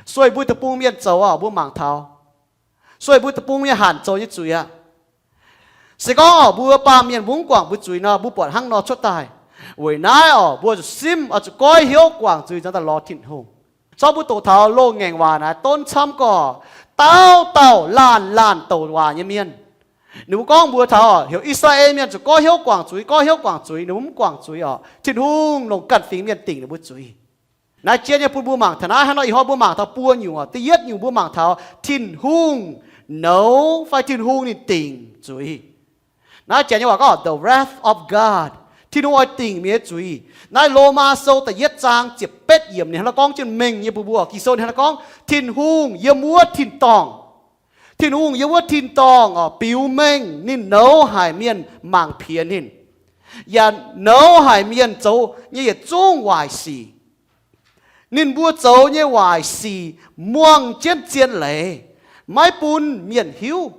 sueih mbuo deic-bung mienh zoux oc, mbuo mangc taux sueih mbuo deic-bung mienh hanc zoux nyei zuiz aqv. Se gorngv oc mbuo baamh mienh mbuo mv guangc mbuo zuiz nor, mbuo buatc hnangv nor cuotv daaih. Weic naaiv oc mbuo zuqc simv oc, zuqc goiv hnyouv guangc zuiz nzangv daaih lorz Tin-Hungh. Zorqv mbuo doqc taux loz-ngaengc waac naaiv donv camv gorqv dauh dauh laanh laanh douc waac nyei mienh. Ninh mbuo gorngv mbuox taux heuc I^saa^laa^en mienh zuqc goiv hnyouv guangc zuiz, goiv hnyouv guangc zuiz, ninh mbuo mv guangc zuiz oc, Tin-Hungh longc ganh fingx mienh dingc ninh mbuo zuiz. Naaiv jien nyei bun mbuo mangc taux naaiv hnangv nor, ih hnoi mbuo mangc taux buo nyungc oc. Da'yietv nyungc mbuo mangc taux Tin-Hungh nouz fai Tin-Hungh ninh dingc zuiz. Naaiv janx nyei waac gorngv the wrath of God, Tin-Hungh oix dingc mienh nyei zuiz. Naaiv Lomaa Sou da'yietv zaang ziepc betv yiemc ninh hnangv nor gorngv jienv mengh nyei bun mbuo. Ging-Sou ninh hnangv nor gorngv Tin-Hungh yiem wuov tin-dorngh, Tin-Hungh yiem wuov tin-dorngh oc, biux mengh ninh nouz haic mienh mangc piex ninh, yaac nouz haic mienh zoux nyei yietc zungv waaic sic. Ninh mbuo zoux nyei waaic sic muangh jienv zien leiz, maiv bun mienh hiuv.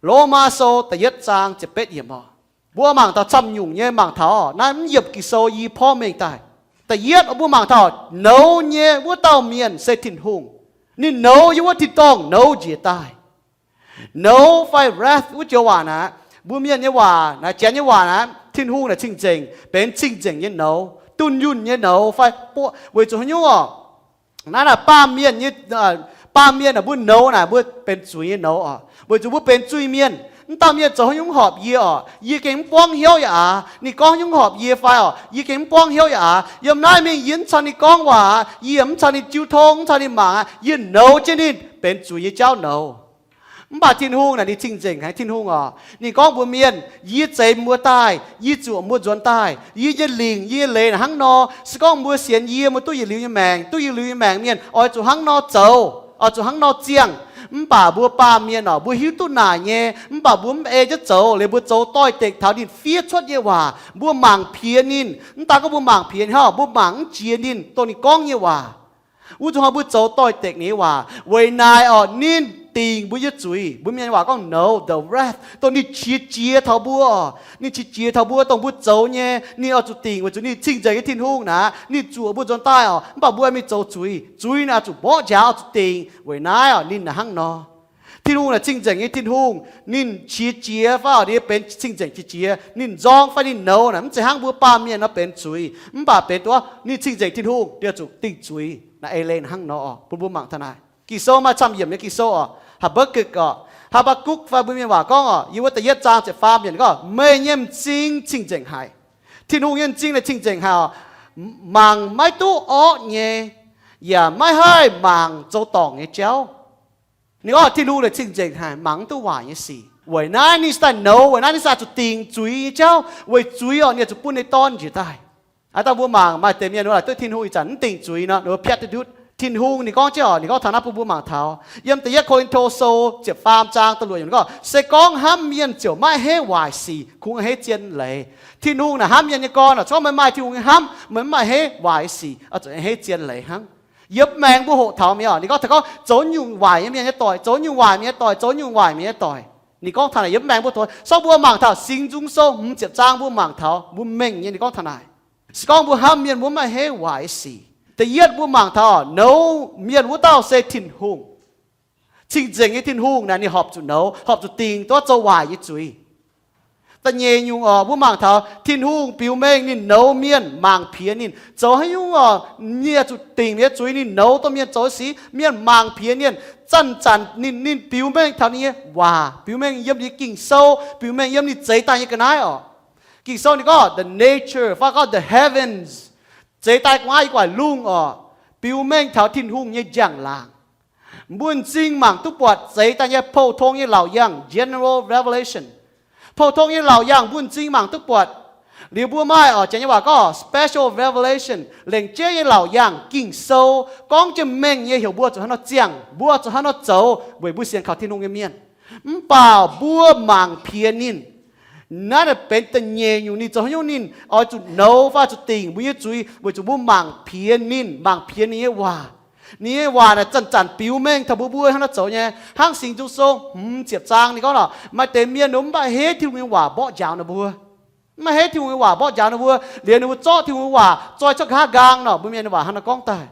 Lomaa Sou da'yietv zaang ziepc betv yiemc oc. Mbuo mangc taux camv nyungc nyei, mangc taux naaiv mv yiemc Ging-Sou yie porv mengh daaih. Da'yietv mbuo mangc taux nouz nyei wuov dauh mienh se Tin-Hungh. Ninh nouz yiem wuov tin-dorngh nouz njiec daaih. Nouz fai wrath wuov joux waac naaiv, mbuo mienh nyei waac naaiv, janx nyei waac naaiv, Tin-Hungh naaic cing-nzengc, benx cing-nzengc nyei nouz, dunh yunh nyei nouz fai weic zuqc haaix nyungc oc? Naaiv naaic baamh mienh nyei, baamh mienh naaic mbuo nouz naaic mbuo benx zuiz nyei nouz oc, weic zuqc mbuo benx zuiz-mienh. Mv dauh mienh zoux haaix nyungc horpc yie orqc, yie gengh mv buangv hnyouv yaac aav. Ninh gorngv haaix nyungc horpc yie fai orqc, yie gengh mv buangv hnyouv yaac aav. Yiem naaiv mingh yie mv caux ninh gorngv waac, yie mv caux ninh jiu tong, mv caux ninh mangc, yie nouz jienv ninh benx zuiz nyei jauv nouz. Mv baac Tin-Hungh naaic ninh cing-nzengc haic. Tin-Hungh orqc, ninh gorngv mbuox mienh, yie zeix mbuo daaih, yie zuoqc mbuo nzuonx daaih, yie nyei lingc, yie nyei leiz naaic hnangv nor. Se gorngv mbuo sienx yie, mbuo duqv yietc liuz nyei maengc, duqv yietc liuz nyei maengc mienh oix zuqc hnangv nor zoux, oix zuqc hnangv nor ziangh. Mv baac mbuo baamh mienh orqc, mbuo hiuv duqv naaic nyei, mv baac mbuo mv ei jienv zoux. Liuz mbuo zoux doix-dekc taux ninh fiev cuotv nyei waac, mbuo mangc piex ninh. Mv daan gorngv mbuo mangc piex ninh hnangv, mbuo mangc mv jiex ninh dongh ninh gorngv nyei waac. Wuov zuqc hnoi mbuo zoux doix-dekc ninh nyei waac. Weic naaiv orqc, ninh dingc mbuo nyei zuiz. Mbuo mienh waac gorngv know the wrath, dongh ninh qiex jiez taux mbuo orqc. Ninh qiex jiez taux mbuo dongh mbuo zoux nyei, ninh oix zuqc dingc weic zuqc ninh cing-nzengc nyei Tin-Hungh naaic, ninh zuoqc mbuo nzuonx daaih orqc. Mv baac mbuo mingh zoux zuiz, zuiz naaic oix zuqc mborqv njaaux, oix zuqc dingc. Weic naaiv orqc, ninh naaic hnangv nor. Tin-Hungh naaic cing-nzengc nyei Tin-Hungh, ninh qiex jiez fai orqc, ninh benx cing-nzengc qiex jiez, ninh nzorng fai ninh nouz naaic mv zeiz hnangv mbuo baamh mienh nor benx zuiz. Mv baac benx duqv ninh cing-nzengc Tin-Hungh, ninh oix zuqc dingc zuiz. Naaiv ei leiz hnangv nor orqc, bun mbuo mangc taux naaic. Ging-Sou maaih camv yiemc nyei Ging-Sou orqc, Haa^mbaa^gukc orqc, Haa^mbaa^gukc fai mbuo mienh waac gorngv orqc, yiem wuov da'yietv zaang ziepc faam yiemc gorngv, meih nyei m'zing cing-nzengc haic. Tin-Hungh nyei m'zing naaic cing-nzengc haic orqc, mangc maiv duqv orqv nyei, yaac maiv haih mangc zoux dorngc nyei jauv. Ninh gorngv Tin-Hungh naaic cing-nzengc haic, mangc mv duqv waaic nyei sic. Weic naaiv ninh se daaih nouz, weic naaiv ninh se zuqc dingc zuiz nyei jauv, weic zuiz orqc, ninh zuqc bun ninh nyei Dorn njiec daaih. Aa, dangh mbuo mangc maaih deix mienh wuov, duqv Tin-Hungh ih zanc mv dingc zuiz nor, ninh piatv duqv ndutv. Tin-Hungh ninh gorngv jienv orqc, ninh gorngv taux naaiv bun mbuo mangc taux yiem da'yietv Ko^lin^to Sou ziepc faam zaang da'luoqc yiemc ninh gorngv, se gorngv hnamv mienh ziouc maiv heiv waaic sic, kungx heiv zien leiz. Tin-Hungh naaic hnamv mienh nyei gorn orqc, se gorngv meih maaih Tin-Hungh nyei hnamv, meih mv maaih heiv waaic sic, oix zuqc heiv zien leiz hnangv. Yiem maengx mbuo hoqc taux mi'aqv orqc, ninh gorngv taux gorngv zoux nyungc waaic nyei mienh nyei doic, zoux nyungc waaic mienh nyei doic, zoux nyungc waaic mienh nyei doic. Ninh gorngv taux naaic yiem maengx mbuo hoqc, se gorngv mbuo mangc taux Singx Nzung Sou hmz ziepc zaang mbuo mangc taux mbuo mengh nyei ninh gorngv taux naaic. Se gorngv mbuo hnamv mienh mbuo maiv maaih heiv waaic sic. Da'yietv mbuo mangc taux nouz mienh wuov dauh se Tin-Hungh. Cing-nzengc nyei Tin-Hungh naaic ninh horpc zuqc nouz, horpc zuqc dingc duqv zoux waaic nyei zuiz. Da'nyeic nyungc orqc, mbuo mangc taux Tin-Hungh biux mengh ninh nouz mienh, mangc piex ninh zoux haaix nyungc orqc, ninh zuqc dingc nyei zuiz ninh nouz dongh mienh zoux sic, mienh mangc piex ninh. Zanc-zanc ninh, ninh biux mengh taux ninh nyei waac, biux mengh yiem ninh Ging-Sou, biux mengh yiem ninh zeix daaih nyei ga'naaiv orqc. Ging-Sou ninh gorngv the nature fai gorngv the heavens, zeix daaih gu'nguaaiv yiem gu'nguaaic lungh orqc, biux mengh taux Tin-Hungh nyei njang-laangc. Mbuo m'zing mangc duqv buatc zeix daaih nyei pou-tong nyei laauc yangh, general revelation. Pou-tong nyei laauc yangh mbuo m'zing mangc duqv buatc. Liuz mbuo maaih orqc, janx nyei waac gorngv special revelation, lengc jeiv nyei laauc yangh, Ging-Sou gorngv jienv mengh nyei heuc mbuo zuqc hnangv nor ziangh, mbuo zuqc hnangv nor zoux weic mbuo sienx kaux Tin-Hungh nyei mienh. Mv baac mbuo mangc piex ninh. Naaiv benx da'nyeic nyungc ninh zoux haaix nyungc ninh oix zuqc nouz fai zuqc dingc mbuo nyei zuiz weic zuqc mbuo mangc piex ninh, mangc piex ninh nyei waac. Ninh nyei waac naaic zanc-zanc biux mengh taux mbuo, mbuo hnangv nor zoux nyei. Hnangv Singx Nzung Sou hmz ziepc zaang ninh gorngv orqc, maaih deix mienh ninh mv maaih heiv Tin-Hungh nyei waac mborqv njaaux ninh mbuo. Mv maaih heiv Tin-Hungh nyei waac mborqv njaaux ninh mbuo, liuz ninh mbuo zorqv Tin-Hungh nyei waac zoi cuotv nqa'haav nqaang nor, mbuo mienh nyei waac hnangv nor gorngv daaih.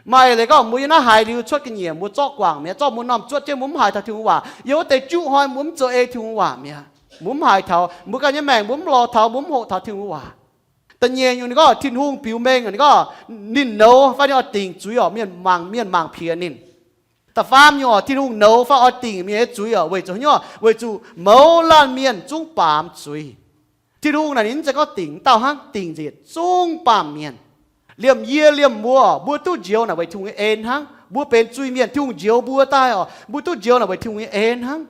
Maaih leiz gorngv mbuo yiem naaiv haiz liuz cuotv ga'nyiec, mbuo zorqv guangc mi'aqv, zorqv mbuo m'normh zuotv jienv, mbuo mv haiz taux Tin-Hungh waac. Yiem wuov deix juqv hnoi mbuo mv zoux ei Tin-Hungh waac mi'aqv, mbuo mv haiz taux, mbuo ganh nyei maengc mbuo mv lorz taux, mbuo mv hoqc taux Tin-Hungh waac. Da'nyeic nyungc ninh gorngv Tin-Hungh biux mengh, ninh gorngv ninh nouz fai ninh oix dingc zuiz orqc, mienh mangc, mienh mangc piex ninh. Da'faam nyungc orqc, Tin-Hungh nouz fai oix dingc mienh nyei zuiz orqc, weic zuqc haaix nyungc? Weic zuqc mouz laanh mienh zungv baamz zuiz. Tin-Hungh naaic ninh mv zeiz gorngv dingc dauh hnangv, dingc nzengc yietc zungv baamh mienh. Liemh yie liemh mbuo orqc, mbuo duqv njoux naaic weic Tin-Hungh nyei en hnangv. Mbuo benx zuiz-mienh, Tin-Hungh njoux mbuo daaih orqc, mbuo duqv njoux naaic weic Tin-Hungh nyei en hnangv.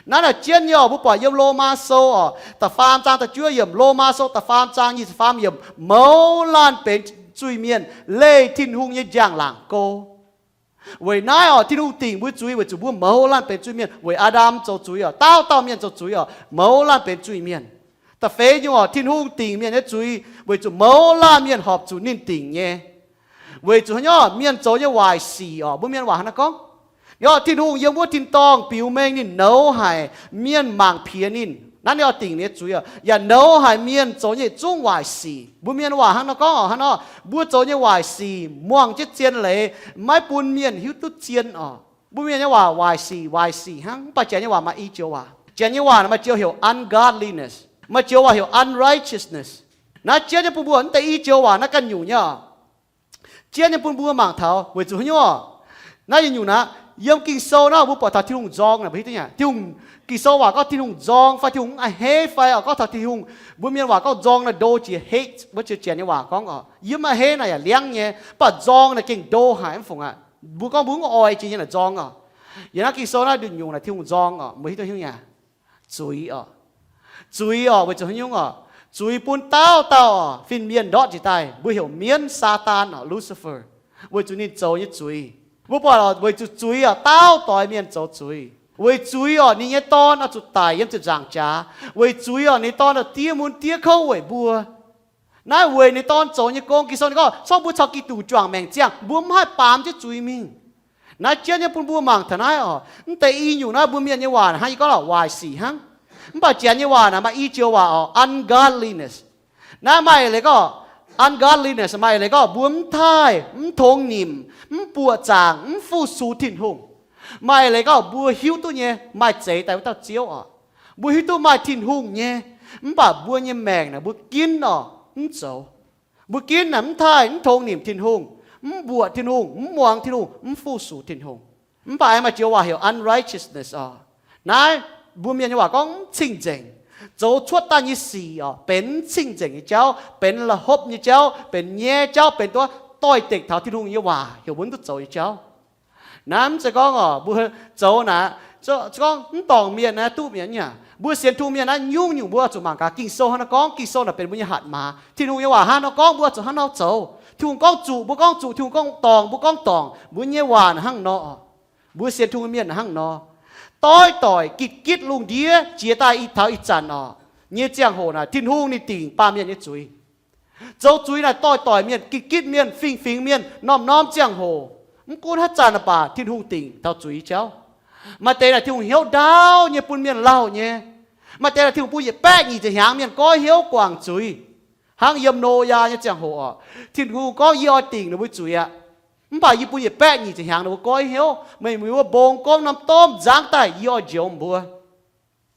Naaiv naaic jienv nyei orqc, mbuo buatc yiem Lomaa Sou orqc, da'faam zaang da'juov yiemc, Lomaa Sou da'faam zaang nyic ziepc faam yiemc, mouz laanh benx zuiz-mienh leih Tin-Hungh nyei njang-laangc go. Weic naaiv orqc, Tin-Hungh dingc mbuo zuiz weic zuqc mbuo mouz laanh benx zuiz-mienh. Weic Aa^ndam zoux zuiz orqc, dauh dauh mienh zoux zuiz orqc, mouz laanh benx zuiz-mienh. Da'feix nyungc orqc, Tin-Hungh dingc mienh nyei zuiz weic zuqc mouz laanh mienh horpc zuqc ninh dingc nyei. Weic zuqc haaix nyungc? Mienh zoux nyei waaic sic orqc, mbuo mienh waac hnangv naaiv gorngv. Ninh gorngv Tin-Hungh yiem wuov tin-dorngh biux mengh ninh nouz haic mienh mangc piex ninh. Naaiv ninh oix dingc ninh nyei zuiz orqc, yaac nouz haic mienh zoux nyei zungv waaic sic. Mbuo mienh waac hnangv nor gorngv orqc, hnangv nor, mbuo zoux nyei waaic sic muangx jienv zien leiz, maiv bun mienh hiuv duqv zien orqc. Mbuo mienh nyei waac waaic sic, waaic sic hnangv. Mv baac Janx nyei waac maaih i joux waac. Janx nyei waac maaih joux heuc ungodliness, maaih joux waac heuc unrighteousness. Naaiv jienv nyei bun mbuo mv deix i joux waac naaiv ganh nyungc nyei orqc. Jienv nyei bun mbuo mangc taux weic zuqc haaix nyungc orqc? Naaiv nyungc naaiv, Yiem Ging-Sou naaiv mbuo buatc taux Tin-Hungh nzorng naaic, mbuo hiuv duqv nyei. Tin-Hungh, Ging-Sou waac gorngv Tin-Hungh nzorng fai Tin-Hungh mv a'hneiv fai oix gorngv taux Tin-Hungh, mbuo mienh waac gorngv nzorng naaic, ndo jiex hate, wuov ziouc Janx nyei waac gorngv oc. Yiem mv a'hneiv naaic yaac liangv nyei, mv baac nzorng naaic gengh ndo haic mv fungc aqv. Mbuo gorngv mbuo mv oix jiex nyei naaic nzorng oc. Yiem naaiv Ging-Sou naaiv nduqc nyungc naaic Tin-Hungh nzorng oc, mbuo hiuv duqv nyei. Zuiz oc. Zuiz oc, weic zuqc haaix nyungc oc? Zuiz bun dauh dauh oc, fin-mienh ndortv njiec daaih, mbuo heuc mienv, Saadaan oc, Lucifer, weic zuqc ninh zoux nyei zuiz. Mbuo buatc oc, weic zuqc zuiz oc, dauh doix mienh zoux zuiz. Weic zuiz oc, ninh nyei Dorn oix zuqc daic yiem ziepc nzaangc jaax. Weic zuiz oc, ninh Dorn oix diev mun diev kouv weic mbuo. Naaiv weic ninh Dorn zoux nyei gong. Ging-Sou ninh gorngv, corc mbuo caux Giduc juangc maengc ziangh, mbuo mv haih baamz jienv zuiz mingh. Naaiv jienv nyei bun mbuo mangc taux naaiv oc. Mv deix i nyungc naaiv mbuo mienh nyei waac hnangv yie gorngv lorqc, waaic sic hnangv. Mv baac Janx nyei waac naaic maaih i joux waac oc, ungodliness. Naaiv maaih leiz gorngv, ungodliness maaih leiz gorngv mbuo mv taaih, mv tongx nimc, mv buoqc zaangc, mv fu-sux Tin-Hungh. Maaih leiz gorngv mbuo hiuv duqv nyei maaih zeix daaih wuov dauh Ziouv oc. Mbuo hiuv duqv maaih Tin-Hungh nyei, mv baac mbuo nyei maengc naaic mbuo ginv oc, mv zoux. Mbuo ginv naaic mv taaih, mv tongx nimc Tin-Hungh, mv mbuoqc Tin-Hungh, mv muangx Tin-Hungh, mv fu-sux Tin-Hungh. Mv baac aengx maaih joux waac heuc unrighteousness oc. Naaiv mbuo mienh nyei waac gorngv mv cing nzengc. Zoux cuotv daaih nyei sic oc, benx mv cing nzengc nyei jauv, benx la'hopv nyei jauv, benx nyaiv jauv, benx duqv doix-dekc taux Tin-Hungh nyei waac heuc mbuo mv duqv zoux nyei jauv. Naaiv mv zeiz gorngv oc, mbuo zoux naaic, gorngv mv dorngc mienh naaiv duqv mienh nyei. Mbuo sienx Tin-Hungh mienh naaiv nyungc-nyungc mbuo zuqc mangc gaax Ging-Sou hnangv nor gorngv, Ging-Sou naaic benx mbuo nyei hatc maaz. Tin-Hungh nyei waac hnangv nor gorngv mbuo zuqc hnangv nor zoux. Tin-Hungh gorngv zuqc mbuo gorngv zuqc, Tin-Hungh gorngv dorngc mbuo gorngv dorngc. Mbuo nyei waac hnangv nor, mbuo sienx Tin-Hungh mienh hnangv nor. Doix-doic gitv-gitv lungh ndiev jiex daaih i taux ih zanc oc, nyei ziangh hoc naaic Tin-Hungh ninh dingc baamh mienh nyei zuiz. Zoux zuiz naaic doix-doic mienh, gitv-gitv mienh, fingx-fingx mienh, norm-norm ziangh hoc. Mv gunv haaix zanc baac Tin-Hungh dingc taux zuiz jauv. Maaih deix naaic Tin-Hungh hnyouv ndaauv nyei bun mienh lauh nyei. Maaih deix naaic Tin-Hungh bun yietc baeqv nyic ziepc hnyangx mienh goiv hnyouv guangc zuiz. Hnangv yiem Noyaa nyei ziangh hoc oc, Tin-Hungh gorngv, yie oix dingc ninh mbuo zuiz aqv. Mv baac yie bun yietc baeqv nyic ziepc hnyangx ninh mbuo goiv hnyouv. Meih mbuo bungx gomv norm domh nzangv daaih, yie oix njoux mbuo.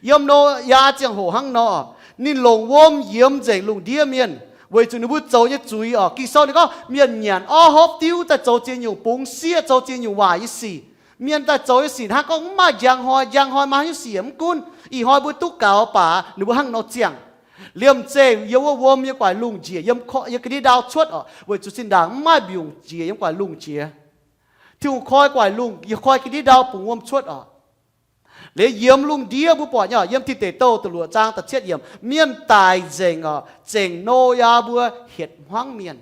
Yiem Noyaa ziangh hoc hnangv nor, ninh longc wuom yiemx nzengc lungh ndiev mienh, weic zuqc ninh mbuo zoux nyei zuiz oc. Ging-Sou ninh gorngv mienh nyanc orv hopv diuv daaih zoux ziex nyungc bungx sieqv, zoux ziex nyungc waaic nyei sic. Mienh daaih zoux nyei sic hnangv gorngv mv maaih njang hnoi, njang hnoi maaih haaix nyungc sic mv gunv. Ih hnoi mbuo duqv gaux baac ninh mbuo hnangv nor ziangh. Liemh zeih yiem wuov wuom nyei guaix lungh njiec yiem, yiem ga'ndiev ndau cuotv oc, weic zuqc zinh ndaangc mv maaih mbiungc njiec yiem guaix lungh jiex. Tin-Hungh koi guaix lungh, koi ga'ndiev ndau bungx wuom cuotv oc. Liuz yiemx lungh ndiev mbuo buatc nyei oc, yiem Tin Deic Douh da'luoqc zaang da'cietv yiemc, mienh daic nzengc oc, zengc Noyaa mbuo hietc hmuangv mienh.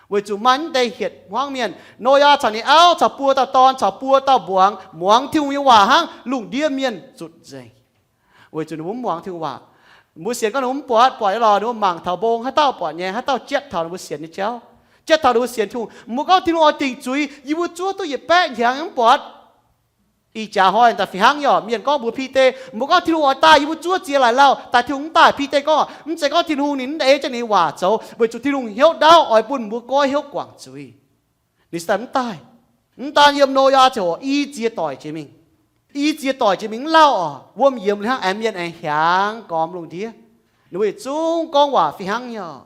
Weic zuqc maaih mv deix hietc hmuangv mienh, Noyaa caux ninh auv caux buo dauh dorn caux buo dauh mbuangz, muangx Tin-Hungh nyei waac hnangv, lungh ndiev mienh zutc nzengc. Weic zuqc ninh mbuo mv muangx Tin-Hungh waac. Mbuo sienx gorngv ninh mbuo mv buatc, buatc nyei lorqc, ninh mbuo mangc taux mbong haaix dauh buatc nyei, haaix dauh jiepv taux ninh mbuo sienx nyei jauv, jiepv taux ninh mbuo sienx Tin-Hungh. Mbuo gorngv Tin-Hungh oix dingc zuiz, yie mbuo zuov duqv yietc baeqv hnyangx mv buatc. Ih jaax hnoi daaih fih hnangv nyei oc, mienh gorngv mbuox Bide, mbuo gorngv Tin-Hungh oix daaih, yie mbuo zuov ziex laaix lauh, daaih Tin-Hungh mv daaih. Bide gorngv, mv zeiz gorngv Tin-Hungh ninh mv ei jienv ninh waac zoux, weic zuqc Tin-Hungh hnyouv ndaauv oix bun mbuo goiv hnyouv guangc zuiz. Ninh se daaih mv daaih. Mv daan yiem Noyaa ziangh hoc, i ziex doic jiex mingh. I ziex doic jiex mingh mv lauh oc, wuom yiemx liuz hnangv, aengx mienh aengx hiaangx gormx lungh ndiev. Ninh mbuo yietc zungv gorngv waac fih hnangv nyei oc.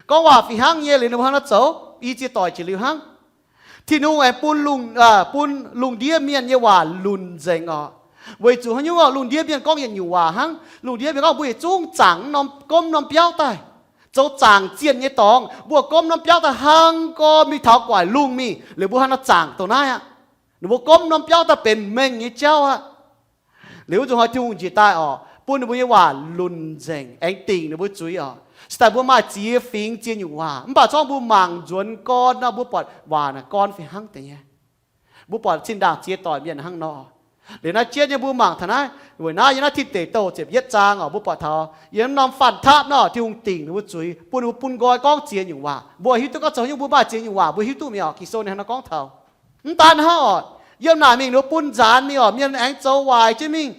Gorngv waac fih hnangv nyei liuz ninh mbuo hnangv nor zoux, i ziex doic jiex liuz hnangv. Tin-Hungh aengx bun lungh, bun lungh ndiev mienh nyei waac lunc nzengc oc. Weic zuqc haaix nyungc oc? Lungh ndiev mienh gorngv yietc nyungc waac hnangv. Lungh ndiev mienh gorngv mbuo yietc zungv zaangc norm, gomv norm biauv daaih, zoux zaangc zienh nyei dorngx. Mbuo gomv norm biauv daaih hnangv gorngv mingh taux guaix lungh mingh, liuz mbuo hnangv nor zaangc dongh naaiv aqv. Ninh mbuo gomv norm biauv daaih benx mengh nyei jauv aqv. Liuz wuov nzunc hnoi Tin-Hungh njiec daaih oc, bun ninh mbuo nyei waac lunc nzengc, aengx dingc ninh mbuo zuiz oc. Se daaih mbuo maaih ziex fingx ziex nyungc waac, mv baac corc mbuo mangc nzuonx gorn nor, mbuo buatc waac naaic gorn fih hnangv deix nyei. Mbuo buatc zinh ndaangc ziex doic mienh hnangv nor. Liuz naaiv jienv nyei mbuo mangc taux naaiv, weic naaiv yiem naaiv Tin Deic Douh ziepc yietv zaang oc, mbuo buatc taux yiem norm fanh taapv nor, Tin-Hungh dingc ninh mbuo zuiz, bun ninh mbuo bun nqoi gorngv ziex nyungc waac. Mbuo hiuv duqv gorngv zoux haaix nyungc mbuo maaih ziex nyungc waac, mbuo hiuv duqv mi'aqv oc. Ging-Sou ninh hnangv nor gorngv taux. Mv daan hnangv oc, yiem naaic mingh ninh mbuo bun nzaanx mingh oc, mienh aengx zoux waaic jienv mingh.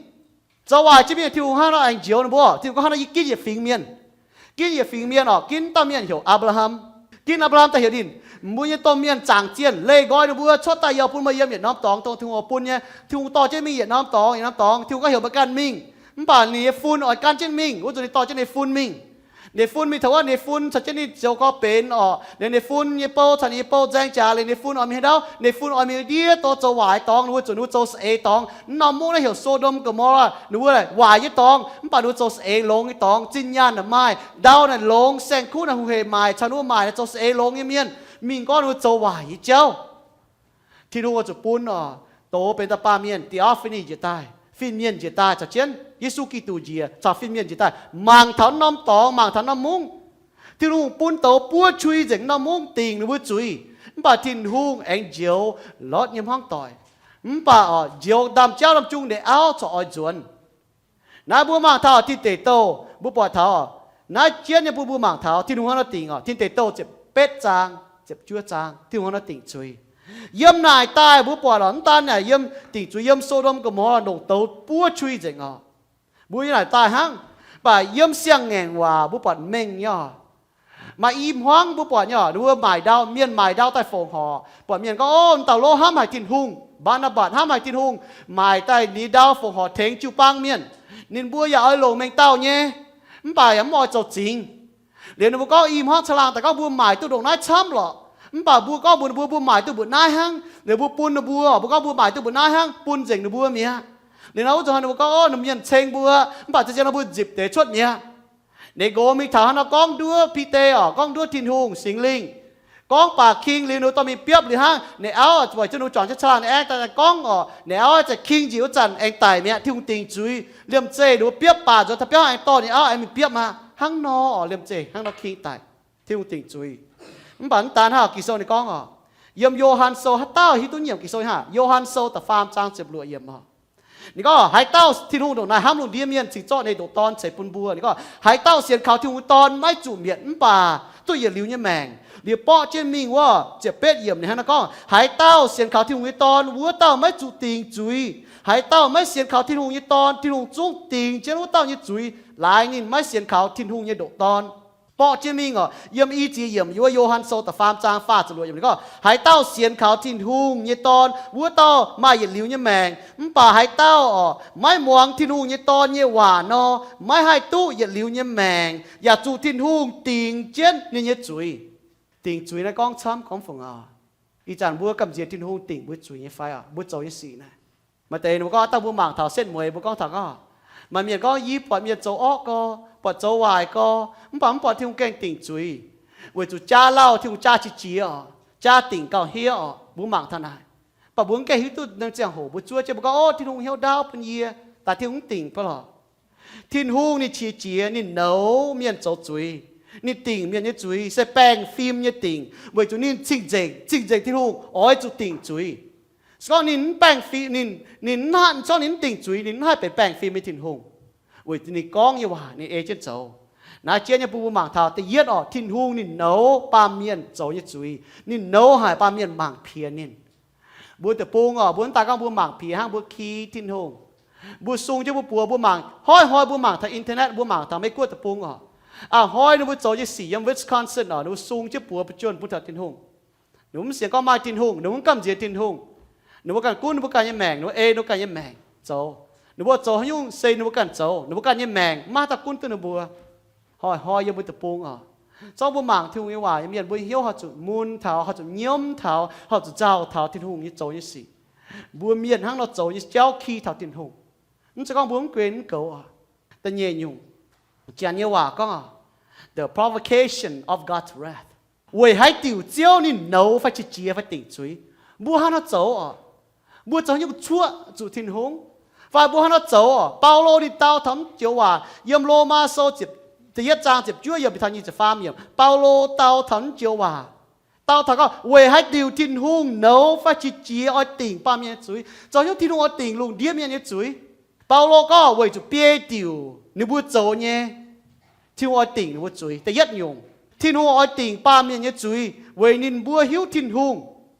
Zoux waaic jienv mingh, Tin-Hungh hnangv nor aengx njoux ninh mbuo. Tin-Hungh gorngv hnangv nor, yie ginv yietc fingx mienh. Ginv yietc fingx mienh oc, ginv dauh mienh heuc Apc^laa^ham. Ginv Apc^laa^ham daaih heuc ninh, mbuo nyei domh mienh zaangc zienh, leih nqoi ninh mbuo cuotv daaih yie oix bun meih yiem yietc norm dorngx dongh Tin-Hungh oix bun nyei. Tin-Hungh dorh jienv mingh yietc norm dorngx, yietc norm dorngx. Tin-Hungh gorngv heuc meih ganh mingh. Mv baac ninh nyei fun oix gan jienv mingh. Wuov nzunc ninh dorh jienv ninh fun mingh. Ninh fun mingh taux wuov, ninh fun caux jienv ninh zoux gorx-benx orqc. Liuz ninh fun nyei bou caux ninh nyei bou nzaeng jaax liuz, ninh fun oix mingh haaix ndau? Ninh fun oix mingh ndiev dorh zoux waaic dorngx, ninh mbuo zuqc ninh mbuo zoux seix dorngx. Mv norm mungv naaiv heuc So^ndom Go^mo^laa, ninh mbuo waaic nyei dorngx, mv baac ninh mbuo zoux seix longx nyei dorngx. Zinh nyaanh naaic maaih, ndau naaic longx, saeng-kuv naaic hungh hec maaic, caux ninh mbuo maaic naaic zoux seix longx nyei mienh, mingh gorngv ninh mbuo zoux waaic nyei jauv. Tin-Hungh oix zuqc bun orqc, douz benx daaih baamh mienh, theophany njiec daaih, fin-mienh njiec daaih caux jienv Yesu Giduc njiec caux fin-mienh njiec daaih, mangc taux norm dorngx, mangc taux norm mungv. Tin-Hungh bun douz buov qui nzengc norm mungv dingc ninh mbuo zuiz. Mv baac Tin-Hungh aengx njoux Lotv nyei hmuangv doic. Mv baac orqc, njoux ndaamv-jauv ndaamv-jung ninh nyei auv corc oix nzuonx. Naaiv mbuo mangc taux Tin Deic Douh, mbuo buatc taux naaiv jienv nyei bun mbuo mangc taux Tin-Hungh hnangv nor dingc orqc. Tin Deic Douh ziepc betv zaang, ziepc juov zaang, Tin-Hungh hnangv nor dingc zuiz. Yiem naaic daaih mbuo buatc orqc, mv daan naaic yiem dingc zuiz yiem So^ndom Go^mo^laa ndongc douz buov qui nzengc orqc. Mbuo yiem naaic daaih hnangv, mv baac yiem siang-ngaengc waac mbuo buatc mengh nyei orqc. Maaih i hmuangv mbuo buatc nyei orqc, ninh mbuo maaic ndau, mienh maaic ndau daaih fongc horc. Buatc mienh gorngv, Ov, dauh Lorqc hnamv haic Tin-Hungh, Mbaa^naa^mbatc hnamv haic Tin-Hungh, maaic daaih liuz ndau fongc horc tengx jiu-baang mienh. Ninh mbuo yaac oix longc mengh dauh nyei, mv baac yaac mv oix zoux zingx. Liuz ninh mbuo gorngv i hmuangv caangh laangh daaih gorngv mbuo maaic duqv ndongc naaiv camv lorqc. Mv baac mbuo gorngv mbuox ninh mbuo, mbuo maaic duqv mbuoqc naaiv hnangv. Liuz mbuo bun ninh mbuo, mbuo gorngv mbuo maaic duqv mbuoqc naaiv hnangv, bun nzengc ninh mbuo mi'aqv. Liuz nor wuov zanc hnoi ninh mbuo gorngv, Ov, naaiv mienh ceng mbuo, mv baac zien zien nor mbuo nzipc deix cuotv mi'aqv. Ninh nqox mingh taux hnangv nor gorngv nduov Bide orqc, gorngv nduov Tin-Hungh, Singx Lingh. Gorngv baac king liuz ninh dorh mingh biopv liuz hnangv, ninh auv zuqc weic zuqc ninh juangc jienv caangh laangh ninh aengx daaih gorngv orqc, ninh auv aengx za'gengh njiec wuov zanc aengx daic mi'aqv, Tin-Hungh dingc zuiz. Liemh zeih ninh mbuo biopv baac nzuonx taux biauv aengx dorh ninh auv aengx mingh biopv maah. Hnangv nor orqc, liemh zeih hnangv nor king daic, Tin-Hungh dingc zuiz. Mv baac mv daan hnangv, Ging-Sou ninh gorngv orqc, yiem Yo^han Sou, haaix dauh hiuv duqv nyiemc Ging-Sou hnangv? Yo^han Sou da'faam zaang ziepc luoqc yiemc orqc. Ninh gorngv, haaix dauh, Tin-Hungh ndongc naaiv hnamv lungh ndiev mienh cingx zorqv ninh nyei ndoqc Dorn ceix bun mbuo. Ninh gorngv, haaix dauh sienx kaux Tin-Hungh nyei Dorn maiv zuqc mietc mv baac duqv yietc liuz nyei maengc. Liuz borqv jienv mingh wuov ziepc betv yiemc ninh hnangv naaiv gorngv, haaix dauh sienx kaux Tin-Hungh nyei Dorn, wuov dauh maiv zuqc dingc zuiz. Haaix dauh maiv sienx kaux Tin-Hungh nyei Dorn, Tin-Hungh zungv dingc jienv wuov dauh nyei zuiz, laaix ninh maiv sienx kaux Tin-Hungh nyei ndoqc Dorn. Borqv jienv mingh orqc, yiem i ziex yiemc yiem wuov Yo^han Sou da'faam zaang faah ziepc luoqc yiemc ninh gorngv, haaix dauh sienx kaux Tin-Hungh nyei Dorn, wuov dauh maaih yietc liuz nyei maengc. Mv baac haaix dauh orqc, maiv muangx Tin-Hungh nyei Dorn nyei waac nor, maiv haih duqv yietc liuz nyei maengc, yaac zuqc Tin-Hungh dingc jienv ninh nyei zuiz. Dingc zuiz naaiv gorngv camv gorngv fungc orqc? Ih zanc mbuo gamh nziex Tin-Hungh dingc mbuo zuiz nyei fai orqc? Mbuo zoux nyei sic naaiv, maaih deix ninh mbuo gorngv, dauh mbuo mangc taux setv mueiz mbuo gorngv taux gorngv, maaih mienh gorngv, yie buatc mienh zoux orqv gau, buatc zoux waaic gau, mv baac mv buatc Tin-Hungh gengh dingc zuiz, weic zuqc jaa lauh Tin-Hungh jaa qiex jiez orqc, jaa dingc gauh hniev orqc. Mbuo mangc taux naaic, mv baac mbuo mv gaengh hiuv duqv naaiv ziangh hoc mbuo zuov jienv mbuo gorngv, Ov, Tin-Hungh hnyouv ndaauv bun yie, daaih Tin-Hungh mv dingc beiv lorqc. Tin-Hungh ninh qiex jiez, ninh nouz mienh zoux zuiz. Ninh dingc mienh nyei zuiz se baengh fim nyei dingc, weic zuqc ninh cing-nzengc. Cing-nzengc Tin-Hungh oix zuqc dingc zuiz. Se gorngv ninh mv baengh fim, ninh, ninh mv, se gorngv ninh mv dingc zuiz, ninh mv haih benx baengh fim nyei Tin-Hungh, weic zuqc ninh gorngv nyei waac ninh ei jienv zoux. Naaiv jienv nyei bun mbuo mangc taux da'yietv orqc, Tin-Hungh ninh nouz baamh mienh zoux nyei zuiz. Ninh nouz haic baamh mienh mangc piex ninh. Mbuo deic-bung orqc, mbuo mv daaih gorngv mbuo mangc piex hnangv, mbuo ki Tin-Hungh. Mbuo sung jienv mbuo buoz, mbuo mangc, hnoi-hnoi mbuo mangc taux internet, mbuo mangc taux Meiv Guoqv deic-bung orqc. Aa, hnoi ninh mbuo zoux nyei sic yiem Wisconsin orqc, ninh mbuo sung jienv buoz buov juonh bun taux Tin-Hungh. Ninh mbuo mv sienx gorngv maaih Tin-Hungh, ninh mbuo mv gamh nziex Tin-Hungh. Ninh mbuo ganh gunv ninh mbuo ganh nyei maengc, ninh mbuo ei ninh mbuo ganh nyei maengc zoux. Ninh mbuo zoux haaix nyungc se ninh mbuo ganh zoux, ninh mbuo ganh nyei maengc, maiv dauh gunv duqv ninh mbuo. Hnoi-hnoi yiem mbuo deic-bung orqc, zorqv mbuo mangc Tin-Hungh nyei waac nyei mienh, mbuo hnyouv haih zuqc mun taux, haih zuqc nyiemv taux, haih zuqc nzauh taux Tin-Hungh nyei zoux nyei sic. Mbuo mienh hnangv nor zoux nyei jauv ki taux Tin-Hungh. Mv zeiz gorngv mbuo mv guen mv goux orqc. Da'nyeic nyungc, Janx nyei waac gorngv orqc, the provocation of God's wrath. Weic haaix diuc Ziouv ninh nouz fai qiex jiez fai dingc zuiz? Mbuo hnangv haaix nor zoux orqc? Mbuo zoux haaix nyungc cuoqv zuqc Tin-Hungh? Fai mbuo hnangv haaix nor zoux orqc? Baulo ninh dau taux mv joux waac yiem Lomaa Sou ziepc, da'yietv zaang ziepc juov yiemc taux nyic ziepc faam yiemc. Baulo dau taux mv joux waac, dau taux gorngv weic haaix diuc Tin-Hungh nouz fai qiex jiez oix dingc baamh mienh nyei zuiz, zoux haaix nyungc Tin-Hungh oix dingc lungh ndiev mienh nyei zuiz. Baulo gorngv weic zuqc biei diuc ninh mbuo zoux nyei, Tin-Hungh oix dingc ninh mbuo zuiz. Da'yietv nyungc, Tin-Hungh oix dingc baamh mienh nyei zuiz weic ninh mbuo hiuv Tin-Hungh.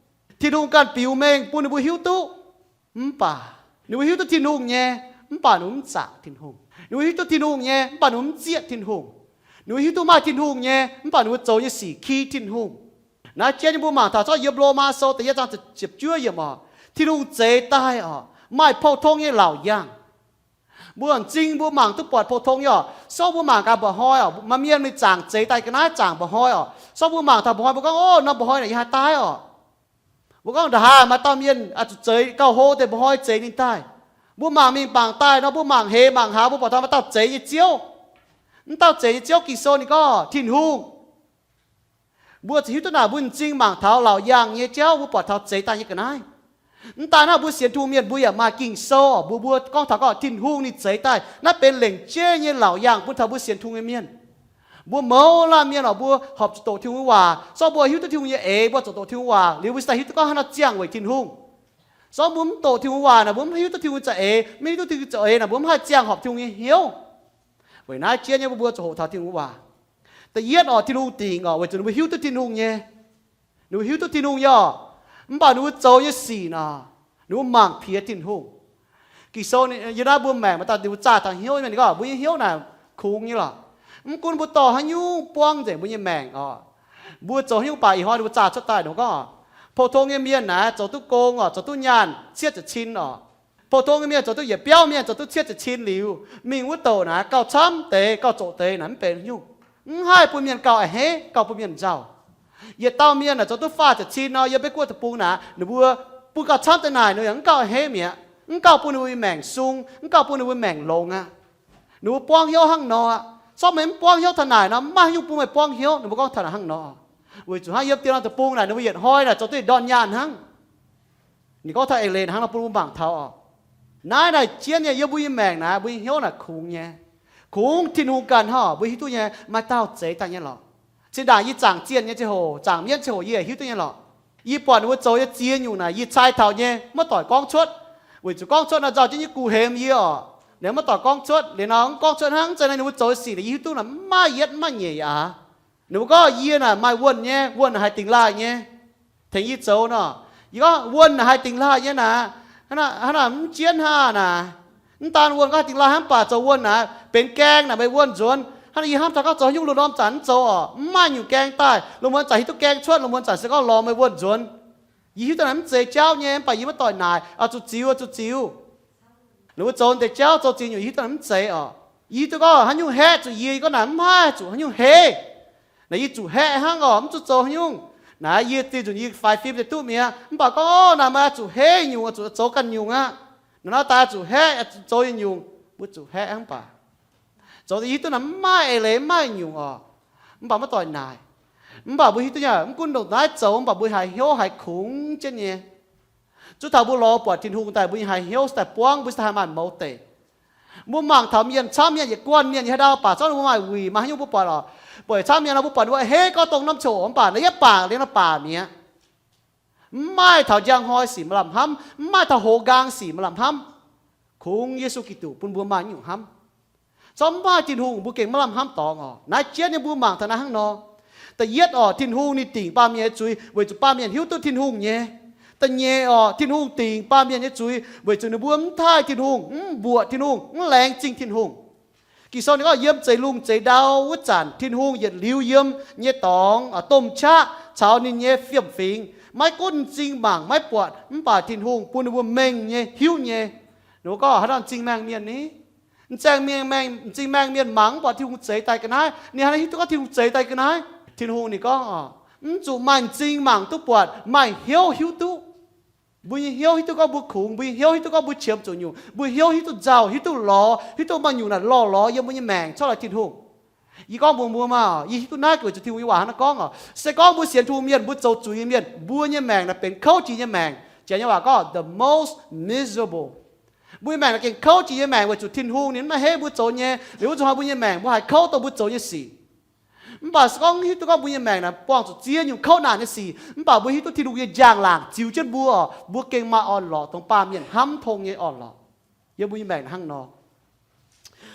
Tin-Hungh ganh biux mengh bun ninh mbuo hiuv duqv. Mv baac ninh mbuo hiuv duqv Tin-Hungh nyei, mv baac ninh mbuo mv zaangc Tin-Hungh. Ninh mbuo hiuv duqv Tin-Hungh nyei, mv baac ninh mbuo zieqv Tin-Hungh. Ninh mbuo hiuv duqv maaih Tin-Hungh nyei, mv baac ninh mbuo zoux nyei sic ki Tin-Hungh. Naaiv jienv nyei mbuo mangc taux zorqv yiem Lomaa Sou da'yietv zaang ziepc juov yiemc orqc, Tin-Hungh zeix daaih orqc, maaih pou-tong nyei laauc yaangh. Mbuo m'zing mbuo mangc duqv buatc pou-tong nyei oc. Sou mbuo mangc gaax mba'hnoi oc, maaih mienh mingh zaangc zeix daaih ga'naaiv zaangc mba'hnoi oc. Sou mbuo mangc taux mba'hnoi mbuo gorngv, Ov, norm mba'hnoi naaic yie haih daaih oc. Mbuo gorngv, Nda'haaix maaih dauh mienh zuqc zeix gauh hlo deix mba'hnoi zeix ninh daaih. Mbuo mangc mingh mangc daaih nor, mbuo mangc heix mangc haaz, mbuo buatc taux maaih dauh zeix nyei Ziouv. Mv dauh zeix nyei Ziouv Ging-Sou ninh gorngv Tin-Hungh. Mbuo ziouc hiuv duqv naaic mbuo m'zing mangc taux laauc yaangh nyei jauv, mbuo buatc taux zeix daaih nyei ga'naaiv. Mv daaih naaiv mbuo sienx Tin-Hungh mienh mbuo yaac maaih Ging-Sou oc, mbuo, mbuo gorngv taux gorngv Tin-Hungh ninh zeix daaih. Naaiv benx lengc jeiv nyei laauc yaangh bun taux mbuo sienx Tin-Hungh nyei mienh. Mbuo mouz laanh mienh oc, mbuo horpc zuqc doqc Tin-Hungh nyei waac. Sou mbuo hiuv duqv Tin-Hungh nyei eix, mbuo ziouc doqc Tin-Hungh waac liuz, mbuo ziouc hiuv duqv gorngv haaix nor ziangh weic Tin-Hungh. Sou mbuo mv doqc Tin-Hungh waac naaic, mbuo mv hiuv duqv Tin-Hungh za'eix. Mv hiuv duqv Tin-Hungh za'eix naaic, mbuo mv haih ziangh horpc Tin-Hungh nyei hnyouv. Weic naaiv jienv nyei mbuo, mbuo ziouc hoqc taux Tin-Hungh waac. Da'yietv oc, Tin-Hungh dingc oc, weic zuqc ninh mbuo hiuv duqv Tin-Hungh nyei. Ninh mbuo hiuv duqv Tin-Hungh nyei oc, mv baac ninh mbuo zoux nyei sic nor, ninh mbuo mangc piex Tin-Hungh. Ging-Sou yie naaiv mbuo maengc maaih dauh ninh mbuo zaah taux hnyouv mienh gorngv, mbuo nyei hnyouv naaic kungx nyei lorqc. Mv gunv mbuo dorh haaix nyungc buangv nzengc mbuo nyei maengc oc, mbuo zoux haaix nyungc baac ih hnoi ninh mbuo zaah cuotv daaih ninh gorngv, pou-tong nyei mienh naaic zoux duqv gong oc, zoux duqv nyaanh cietv ziepc cin oc. Pou-tong nyei mienh zoux duqv yietc biauv mienh zoux duqv cietv ziepc cin liuz, mingh wuov douc naaic gauh camv deix, gauh zoqc deix naaic mv benx haaix nyungc. Mv haih bun mienh gauh a'hneiv, gauh bun mienh nzauh. Yietc dauh mienh naaic zoux duqv faah ziepc cin nor, yiem Meiv Guoqv deic-bung naaic, ninh mbuo bun gauh camv deix naaic, ninh yaac mv gauh a'hneiv mi'aqv. Mv gauh bun ninh mbuo nyei maengc sung, mv gauh bun ninh mbuo maengc longx aqv. Ninh mbuo buangv hnyouv hnangv nor aqv. Sortv meih mv buangv hnyouv taux naaic nor, mv maaih haaix nyungc bun meih buangv hnyouv. Ninh mbuo gorngv taux naaic hnangv nor. Weic zuqc hnangv yiem dien lorn deic-bung naaic, ninh mbuo yietc hnoi naaic zoux duqv yietc ndorn nyaanh hnangv. Ninh gorngv taux eix leiz hnangv nor bun mbuo mangc taux oc. Naaiv naaic jienv nyei yiem mbuo nyei maengc naaic, mbuo nyei hnyouv naaic kungx nyei. Kungx Tin-Hungh ganh hnangv oc, mbuo hiuv duqv nyei, maaih dauh zeix daaih nyei lorqc. Zinh ndaangc yie zaangc zienh nyei ziangh hoc, zaangc mienv ziangh hoc yie hiuv duqv nyei lorqc. Yie buatc ninh mbuo zoux nyei ziex nyungc naaic, yie cai taux nyei, maiv doic gorngv cuotv. Weic zuqc gorngv cuotv nor nzauh jienv yie gu hemx yie oc. Liuz maiv doic gorngv cuotv, liuz nor mv gorngv cuotv hnangv, zeiz naaiv ninh mbuo zoux nyei sic naaic yie hiuv duqv naaic mv maaih yietv mv maaih nyeic aqv. Ninh mbuo gorngv yie naaic maaih wuonh nyei, wuonh naaic haih dingx laaih nyei. Tengx yie zoux nor, yie gorngv wuonh naaic haih dingx laaih nyei naaic, hnangv naaic mv jienv hnangv naaic. Mv daan wuonh gorngv haih dingx laaih hnangv, mv baac zoux wuonh naaic benx gaeng naaic meih wuonh nzuonx. Hnangv naaic yie hnamv taux gorngv zoux haaix nyungc lungh ndorm zanc mv zoux oc, mv maaih nyungc gaeng daaih. Lungh muonz zanc hiuv duqv gaeng cuotv, lungh muonz zanc se gorngv lorz meih wuonh nzuonx. Yie hiuv duqv naaic mv zeiz jauv nyei, mv baac yie maiv doic naaic, oix zuqc ziux, oix zuqc ziux. Ninh mbuo zoux deix jauv, zoux ziex nyungc, yie hiuv duqv naaic mv zeiz oc. Yie hiuv duqv gorngv haaix nyungc haeqv zuqc yie, yie gorngv naaic mv haih zuqc haaix nyungc haeqv. Naaic yie zuqc haeqv hnangv oc, mv zuqc zoux haaix nyungc. Naaic yie zinh nzunc yie faix fim deix duqv mi'aqv, mv baac gorngv naaic meih oix zuqc haeqv nyungc, oix zuqc zoux ganh nyungc aqv. Naaic nor daaih zuqc haeqv, zoux nyungc, mbuo zuqc haeqv hnangv baac zoux yie hiuv duqv naaic mv maaih eix leiz, mv maaih nyungc oc. Mv baac maiv doic naaic. Mv baac mbuo hiuv duqv nyei, mv gunv ndongc naaiv zoux, mv baac mbuo haiz hnyouv haiz kungx jienv nyei. Zuov taux mbuo lorz buatc Tin-Hungh daaih, mbuo nyei haiz hnyouv daaih buangv, mbuo daaih haih maaih mouz deic. Mbuo mangc taux mienh, camv mienh yietc guanh mienh nyei haaix ndau baac zorqv ninh mbuo maaih wuic maaih haaix nyungc mbuo buatc oc. Buatc camv mienh nor mbuo buatc ninh mbuo hei gorx dongh norm coc, mv baac naaiv yietv baac liuz nor baac mi'aqv. Mv maaih taux njang hnoi sic maaih lamh hnamv, mv maaih taux hoz nqaang sic maaih lamh hnamv. Kungx Yesu Giduc bun mbuo maaih nyungc hnamv. Zorqv mv maaih Tin-Hungh mbuo gengh maiv lamh hnamv dorngx oc. Naaiv jienv nyei mbuo mangc taux naaiv hnangv nor. Da'yietv oc, Tin-Hungh ninh dingc baamh mienh nyei zuiz weic zuqc baamh mienh hiuv duqv Tin-Hungh nyei. Da'nyeic oc, Tin-Hungh dingc baamh mienh nyei zuiz weic zuqc ninh mbuo mv taaih Tin-Hungh, mv mbuoqc Tin-Hungh, mv laengz zingh Tin-Hungh. Ging-Sou ninh gorngv yiem zeix lungh zeix ndau wuov zanc Tin-Hungh yietc liuz yiem nyei dorngx, domh qaqv caux ninh nyei fiem-fingx, maiv gunv m'zing mangc maiv buatc, mv baac Tin-Hungh bun ninh mbuo mengh nyei hiuv nyei. Ninh mbuo gorngv haaix nor m'zing maengh mienh ni? M'zing maengh mienh mangc mv buatc Tin-Hungh zeix daaih ga'naaiv. Ninh haaix nor hiuv duqv gorngv Tin-Hungh zeix daaih ga'naaiv? Tin-Hungh ninh gorngv, mv zuqc maaih m'zing mangc duqv buatc, maaih hnyouv hiuv duqv. Mbuo nyei hnyouv hiuv duqv gorngv mbuo kungx, mbuo nyei hnyouv hiuv duqv gorngv mbuo qiemx zuqc nyungc, mbuo hnyouv hiuv duqv nzauh, hiuv duqv lorz, hiuv duqv maaih nyungc naaic lorh lorz yiem mbuo nyei maengc corc laaix Tin-Hungh. Yie gorngv mbuox mbuo maah, yie hiuv duqv naaiv weic zuqc Tin-Hungh nyei waac hnangv naaiv gorngv oc. Se gorngv mbuo sienx Tin-Hungh mienh, mbuo zoux zuiz nyei mienh, mbuo nyei maengc naaic benx kouv jiex nyei maengc. Janx nyei waac gorngv the most miserable. Mbuo nyei maengc naaic gengh kouv jiex nyei maengc weic zuqc Tin-Hungh ninh maiv heiv mbuo zoux nyei. Liuz wuov zuqc hnoi mbuo nyei maengc mbuo haiz kouv dongh mbuo zoux nyei sic. Mv baac se gorngv hiuv duqv gorngv mbuo nyei maengc naaic buangh zuqc ziex nyungc kouv naanc nyei sic, mv baac mbuo hiuv duqv Tin-Hungh nyei njang-laangc ziux jienv mbuo oc, mbuo gengh maaih orn-lorqc, dongh baamh mienh hnamv tong nyei orn-lorqc. Yiem mbuo nyei maengc hnangv nor.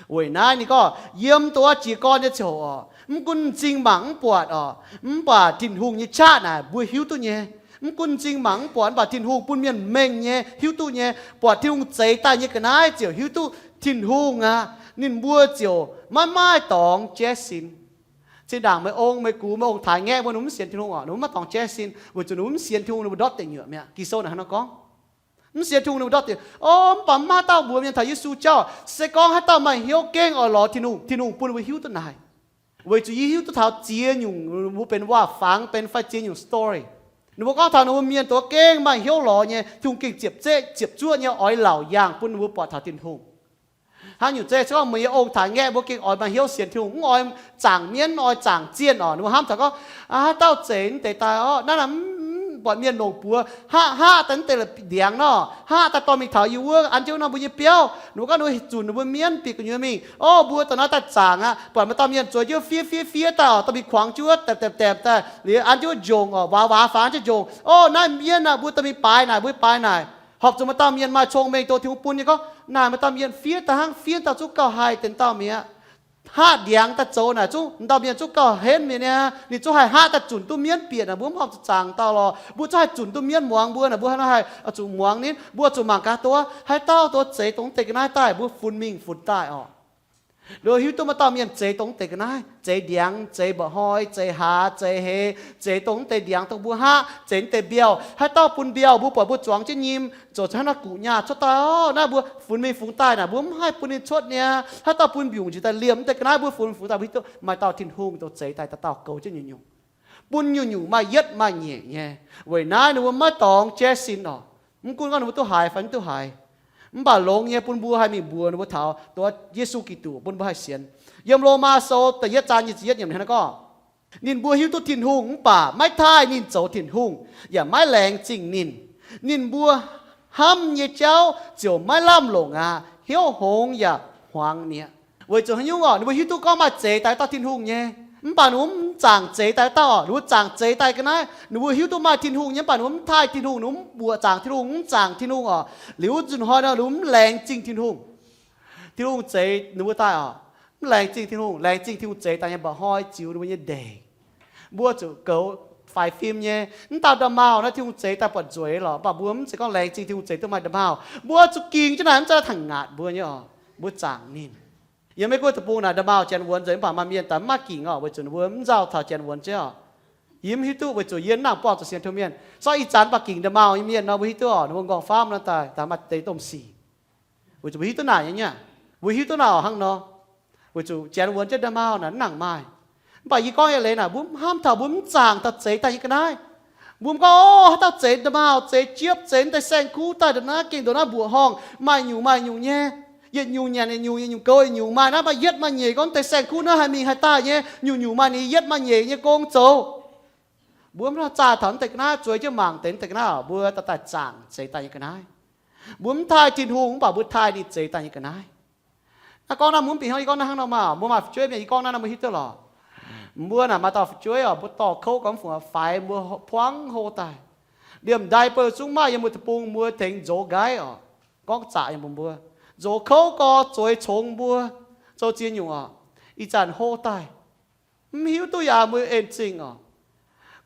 Weic naaiv ninh gorngv yiem dongh wuov jiez gorn nyei ziangh hoc oc, mv gunv m'zing mangc mv buatc oc, mv baac Tin-Hungh nyei qaqv naaic mbuo hiuv duqv nyei. Mv gunv m'zing mangc mv buatc, mv baac Tin-Hungh bun mienh mengh nyei hiuv duqv nyei. Buatc Tin-Hungh zeix daaih nyei ga'naaiv ziouc hiuv duqv Tin-Hungh aqv. Ninh mbuo ziouc maiv maaih dorngx jaiv sin. Zinh ndaangc meih ong meih gux, meih ong-taaix ngaeqv mbuo, ninh mbuo mv sienx Tin-Hungh oc, ninh mbuo maiv dorngx jaiv sin weic zuqc ninh mbuo mv sienx Tin-Hungh, ninh mbuo ndortv deic nyuoqc mi'aqv. Ging-Sou naaic hnangv nor gorngv. Mv sienx Tin-Hungh ninh mbuo ndortv diuc, o, mv baac mv maaih dauh mbuox mienh taux Yesu jauv. Se gorngv haaix dauh maaih hnyouv gengh oix lorz Tin-Hungh, Tin-Hungh bun ninh mbuo hiuv duqv naaic. Weic zuqc yie hiuv duqv taux ziex nyungc mbuo benx waac-fangx benx fai ziex nyungc story. Ninh mbuo gorngv taux ninh mbuo mienh doz gengh maaih hnyouv lorz nyei, Tin-Hungh gengh ziepc zeqv ziepc zuoqv nyei oix laauc yaangh bun ninh mbuo buatc taux Tin-Hungh. Hnangv nyungc zeiv se gorngv meih nyei ong-taaix ngaeqv mbuo gengh oix maaih hnyouv sienx Tin-Hungh, mv oix zaangc mienv, mv oix zaangc zienh orqc. Ninh mbuo hnamv taux gorngv, haaix dauh zeiz mv deix daaih orqc, naaiv naaic mv buatc mienh longc buoz, haqv haqv daaih mv deix ndiangx nor, haqv daaih dorh mingh taux yie wuov an jienv wuov norm mbuo nyei biauv. Ninh mbuo gorngv ninh mbuo zunc ninh mbuo mienv bieqc gu'nyuoz mingh, o, mbuo daaih naaiv daaih zaangc aqv. Buatc maaih dauh mienh zueiz jienv fiev fiev fiev daaih orqc, dorh mingh kuangx jienv wuov daepc daepc daepc daaih liuz an jienv wuov njongc orqc, waax waax faaux an jienv njongc. O, naaiv mienv aqv, mbuo dorh mingh baaix naaic, mbuo baaix naaic. Horpc zuqc maaih dauh mienh maaih cong-mengh, dongh Tin-Hungh bun nyei gorngv, naaic maaih dauh mienh fiev daaih hnangv, fiev dauh zungv gauh haih deix dauh mi'aqv. Haqv ndiangx daaih zoux naaic zungv, dauh mienh zungv gauh henv mi'aqv. Ninh zungv haih haqv daaih zunc duqv mienv bieqc naaic, mbuo mv horpc zuqc zaangc dauh lorqc. Mbuo zungv haih zunc duqv mienv muangx mbuo naaic, mbuo hnangv naaiv haih zuqc muangx ninh, mbuo zuqc mangc gaax duqv haaix dauh doz zeix dongh deix ga'naaiv daaih, mbuo funx mingh funx daaih orqc. Ninh mbuo hiuv duqv maaih dauh mienh zeix dongh deix ga'naaiv, zeix ndiangx, zeix mba'hnoi, zeix hlaax, zeix hleix, zeix dongh deix ndiangx dongh mbuo haqv, zeix deix mbiauh. Haaix dauh bun mbiauh, mbuo buatc mbuo zuangx jienv nyim, zoux hnangv naaiv guqc nyaah cuotv daaih orqc, naaiv mbuo funx mingh funx daaih naaic, mbuo mv haih bun ninh cuotv niaa. Haaix dauh bun mbiungc njiec daaih liemh deix ga'naaiv, mbuo funx mingh funx daaih, mbuo hiuv duqv maaih dauh Tin-Hungh doz zeix daaih dauh dauh goux jienv nyungc-nyungc, bun nyungc-nyungc maaih yietv maaih nyeic nyei. Weic naaiv ninh mbuo maiv dorngx jaiv sin orqc. Mv gunv gorngv ninh mbuo duqv haiz fai mv duqv haiz, mv baac longx nyei bun mbuo haih mingh mbuox ninh mbuo taux dongh Yesu Giduc bun mbuo haih sienx. Yiem Lomaa Sou da'yietv zaang nyic ziepc yietv yiemc hnangv naaiv gorngv, ninh mbuo hiuv duqv Tin-Hungh mv baac maiv taaih ninh zoux Tin-Hungh, yaac maiv laengz zingh ninh. Ninh mbuo hnamv nyei jauv ziouc maiv lamh longc aqv. Hnyouv hngongx yaac hmuangx mi'aqv. Weic zuqc haaix nyungc orqc? Ninh mbuo hiuv duqv gorngv maaih zeix daaih dauh Tin-Hungh nyei, mv baac ninh mbuo mv zaangc zeix daaih dauh orqc. Ninh mbuo zaangc zeix daaih ga'naaiv, ninh mbuo hiuv duqv maaih Tin-Hungh nyei, mv baac ninh mbuo mv taaih Tin-Hungh, ninh mbuo mv mbuoqc zaangc Tin-Hungh, mv zaangc Tin-Hungh orqc. Liuz wuov nzunc hnoi nor, ninh mbuo mv laengz zingh Tin-Hungh. Tin-Hungh zeix ninh mbuo daaih orqc, mv laengz zingh Tin-Hungh. Laengz zingh Tin-Hungh zeix daaih nyei mba'hnoi ziux ninh mbuo nyei ndeic. Mbuo zuqc goux faix fim nyei. Mv dauh nda'maauh naaiv Tin-Hungh zeix daaih buatc nzueic lorqc, mv baac mbuo mv zeiz gorngv laengz zingh Tin-Hungh zeix duqv maaih nda'maauh. Mbuo zuqc ging jienv naaic, mv zeiz tangx ngaatc mbuo nyei orqc. Mbuo zaangc ninh. Yiem Meiv Guoqv deic-bung naaic nda'maauh janx wuonx nzengc, mv baac maaih mienh daaih mv maaih gingc orqc, weic zuqc ninh mbuo mv nzauh taux janx wuonx jienv orqc. Yie mv hiuv duqv, weic zuqc yie mv nangc buangh zuqc sienx Tin-Hungh mienh. Sortv ih zanc mv baac gingc nda'maauh nyei mienh nor, mbuo hiuv duqv orqc, ninh mbuo m'nqorngv faamv nor daaih, daaih maaih deix domh sic. Weic zuqc mbuo hiuv duqv naaic nyei, mbuo hiuv duqv naaic orqc hnangv nor. Weic zuqc janx wuonx jienv nda'maauh naaic mv nangc maaih. Mv baac yie gorngv eix leiz naaic, mbuo mv hnamv taux mbuo mv zaangc taux zeix daaih nyei ga'naaiv. Mbuo mv gorngv, o, haaix dauh zeix nda'maauh, zeix jiepv, zeix mv deix saeng-kuv daaih ndongc naaiv, gengh ndongc naaiv mbuoqc horngh, maaih nyungc maaih nyungc nyei. Yietc nyungc nyanc yietc nyungc, yietc nyungc goux yietc nyungc, maaih naaiv maaih yietv maaih nyeic, gorngv mv deix saeng-kuv naaiv haih mingh haih daaih nyei, nyungc-nyungc maaih ninh yietv maaih nyeic nyei gong zoux. Mbuo mv hnamv zaah taux mv deix ga'naaiv, zueiz jienv mangc deix mv deix ga'naaiv, mbuo daaih zaangc zeix daaih nyei ga'naaiv. Mbuo mv taaih Tin-Hungh, mv baac mbuo taaih ninh zeix daaih nyei ga'naaiv. Naaiv gorngv naaiv mbuo mv bieqc hnyouv, yie gorngv naaiv hnangv nor maah, mbuo maaih fu'jueiv mienh, yie gorngv naaiv nor mbuo hiuv duqv lorqc. Mbuo naaic maaih dauh fu'jueiv orqc, mbuo dorh kouv gormx fungc faix mbuo puangv hlo daaih. Liemh ndai beu zungv maaih yiem mbuo deic-bung, mbuo tengx nzox nqaiv orqc, gorngv zaqc yiem mbuo, mbuo nzox kouv gorx zueiz congx mbuo, zoux ziex nyungc orqc. Ih zanc hlo daaih, mv hiuv duqv yaac mbuo en zingh orqc.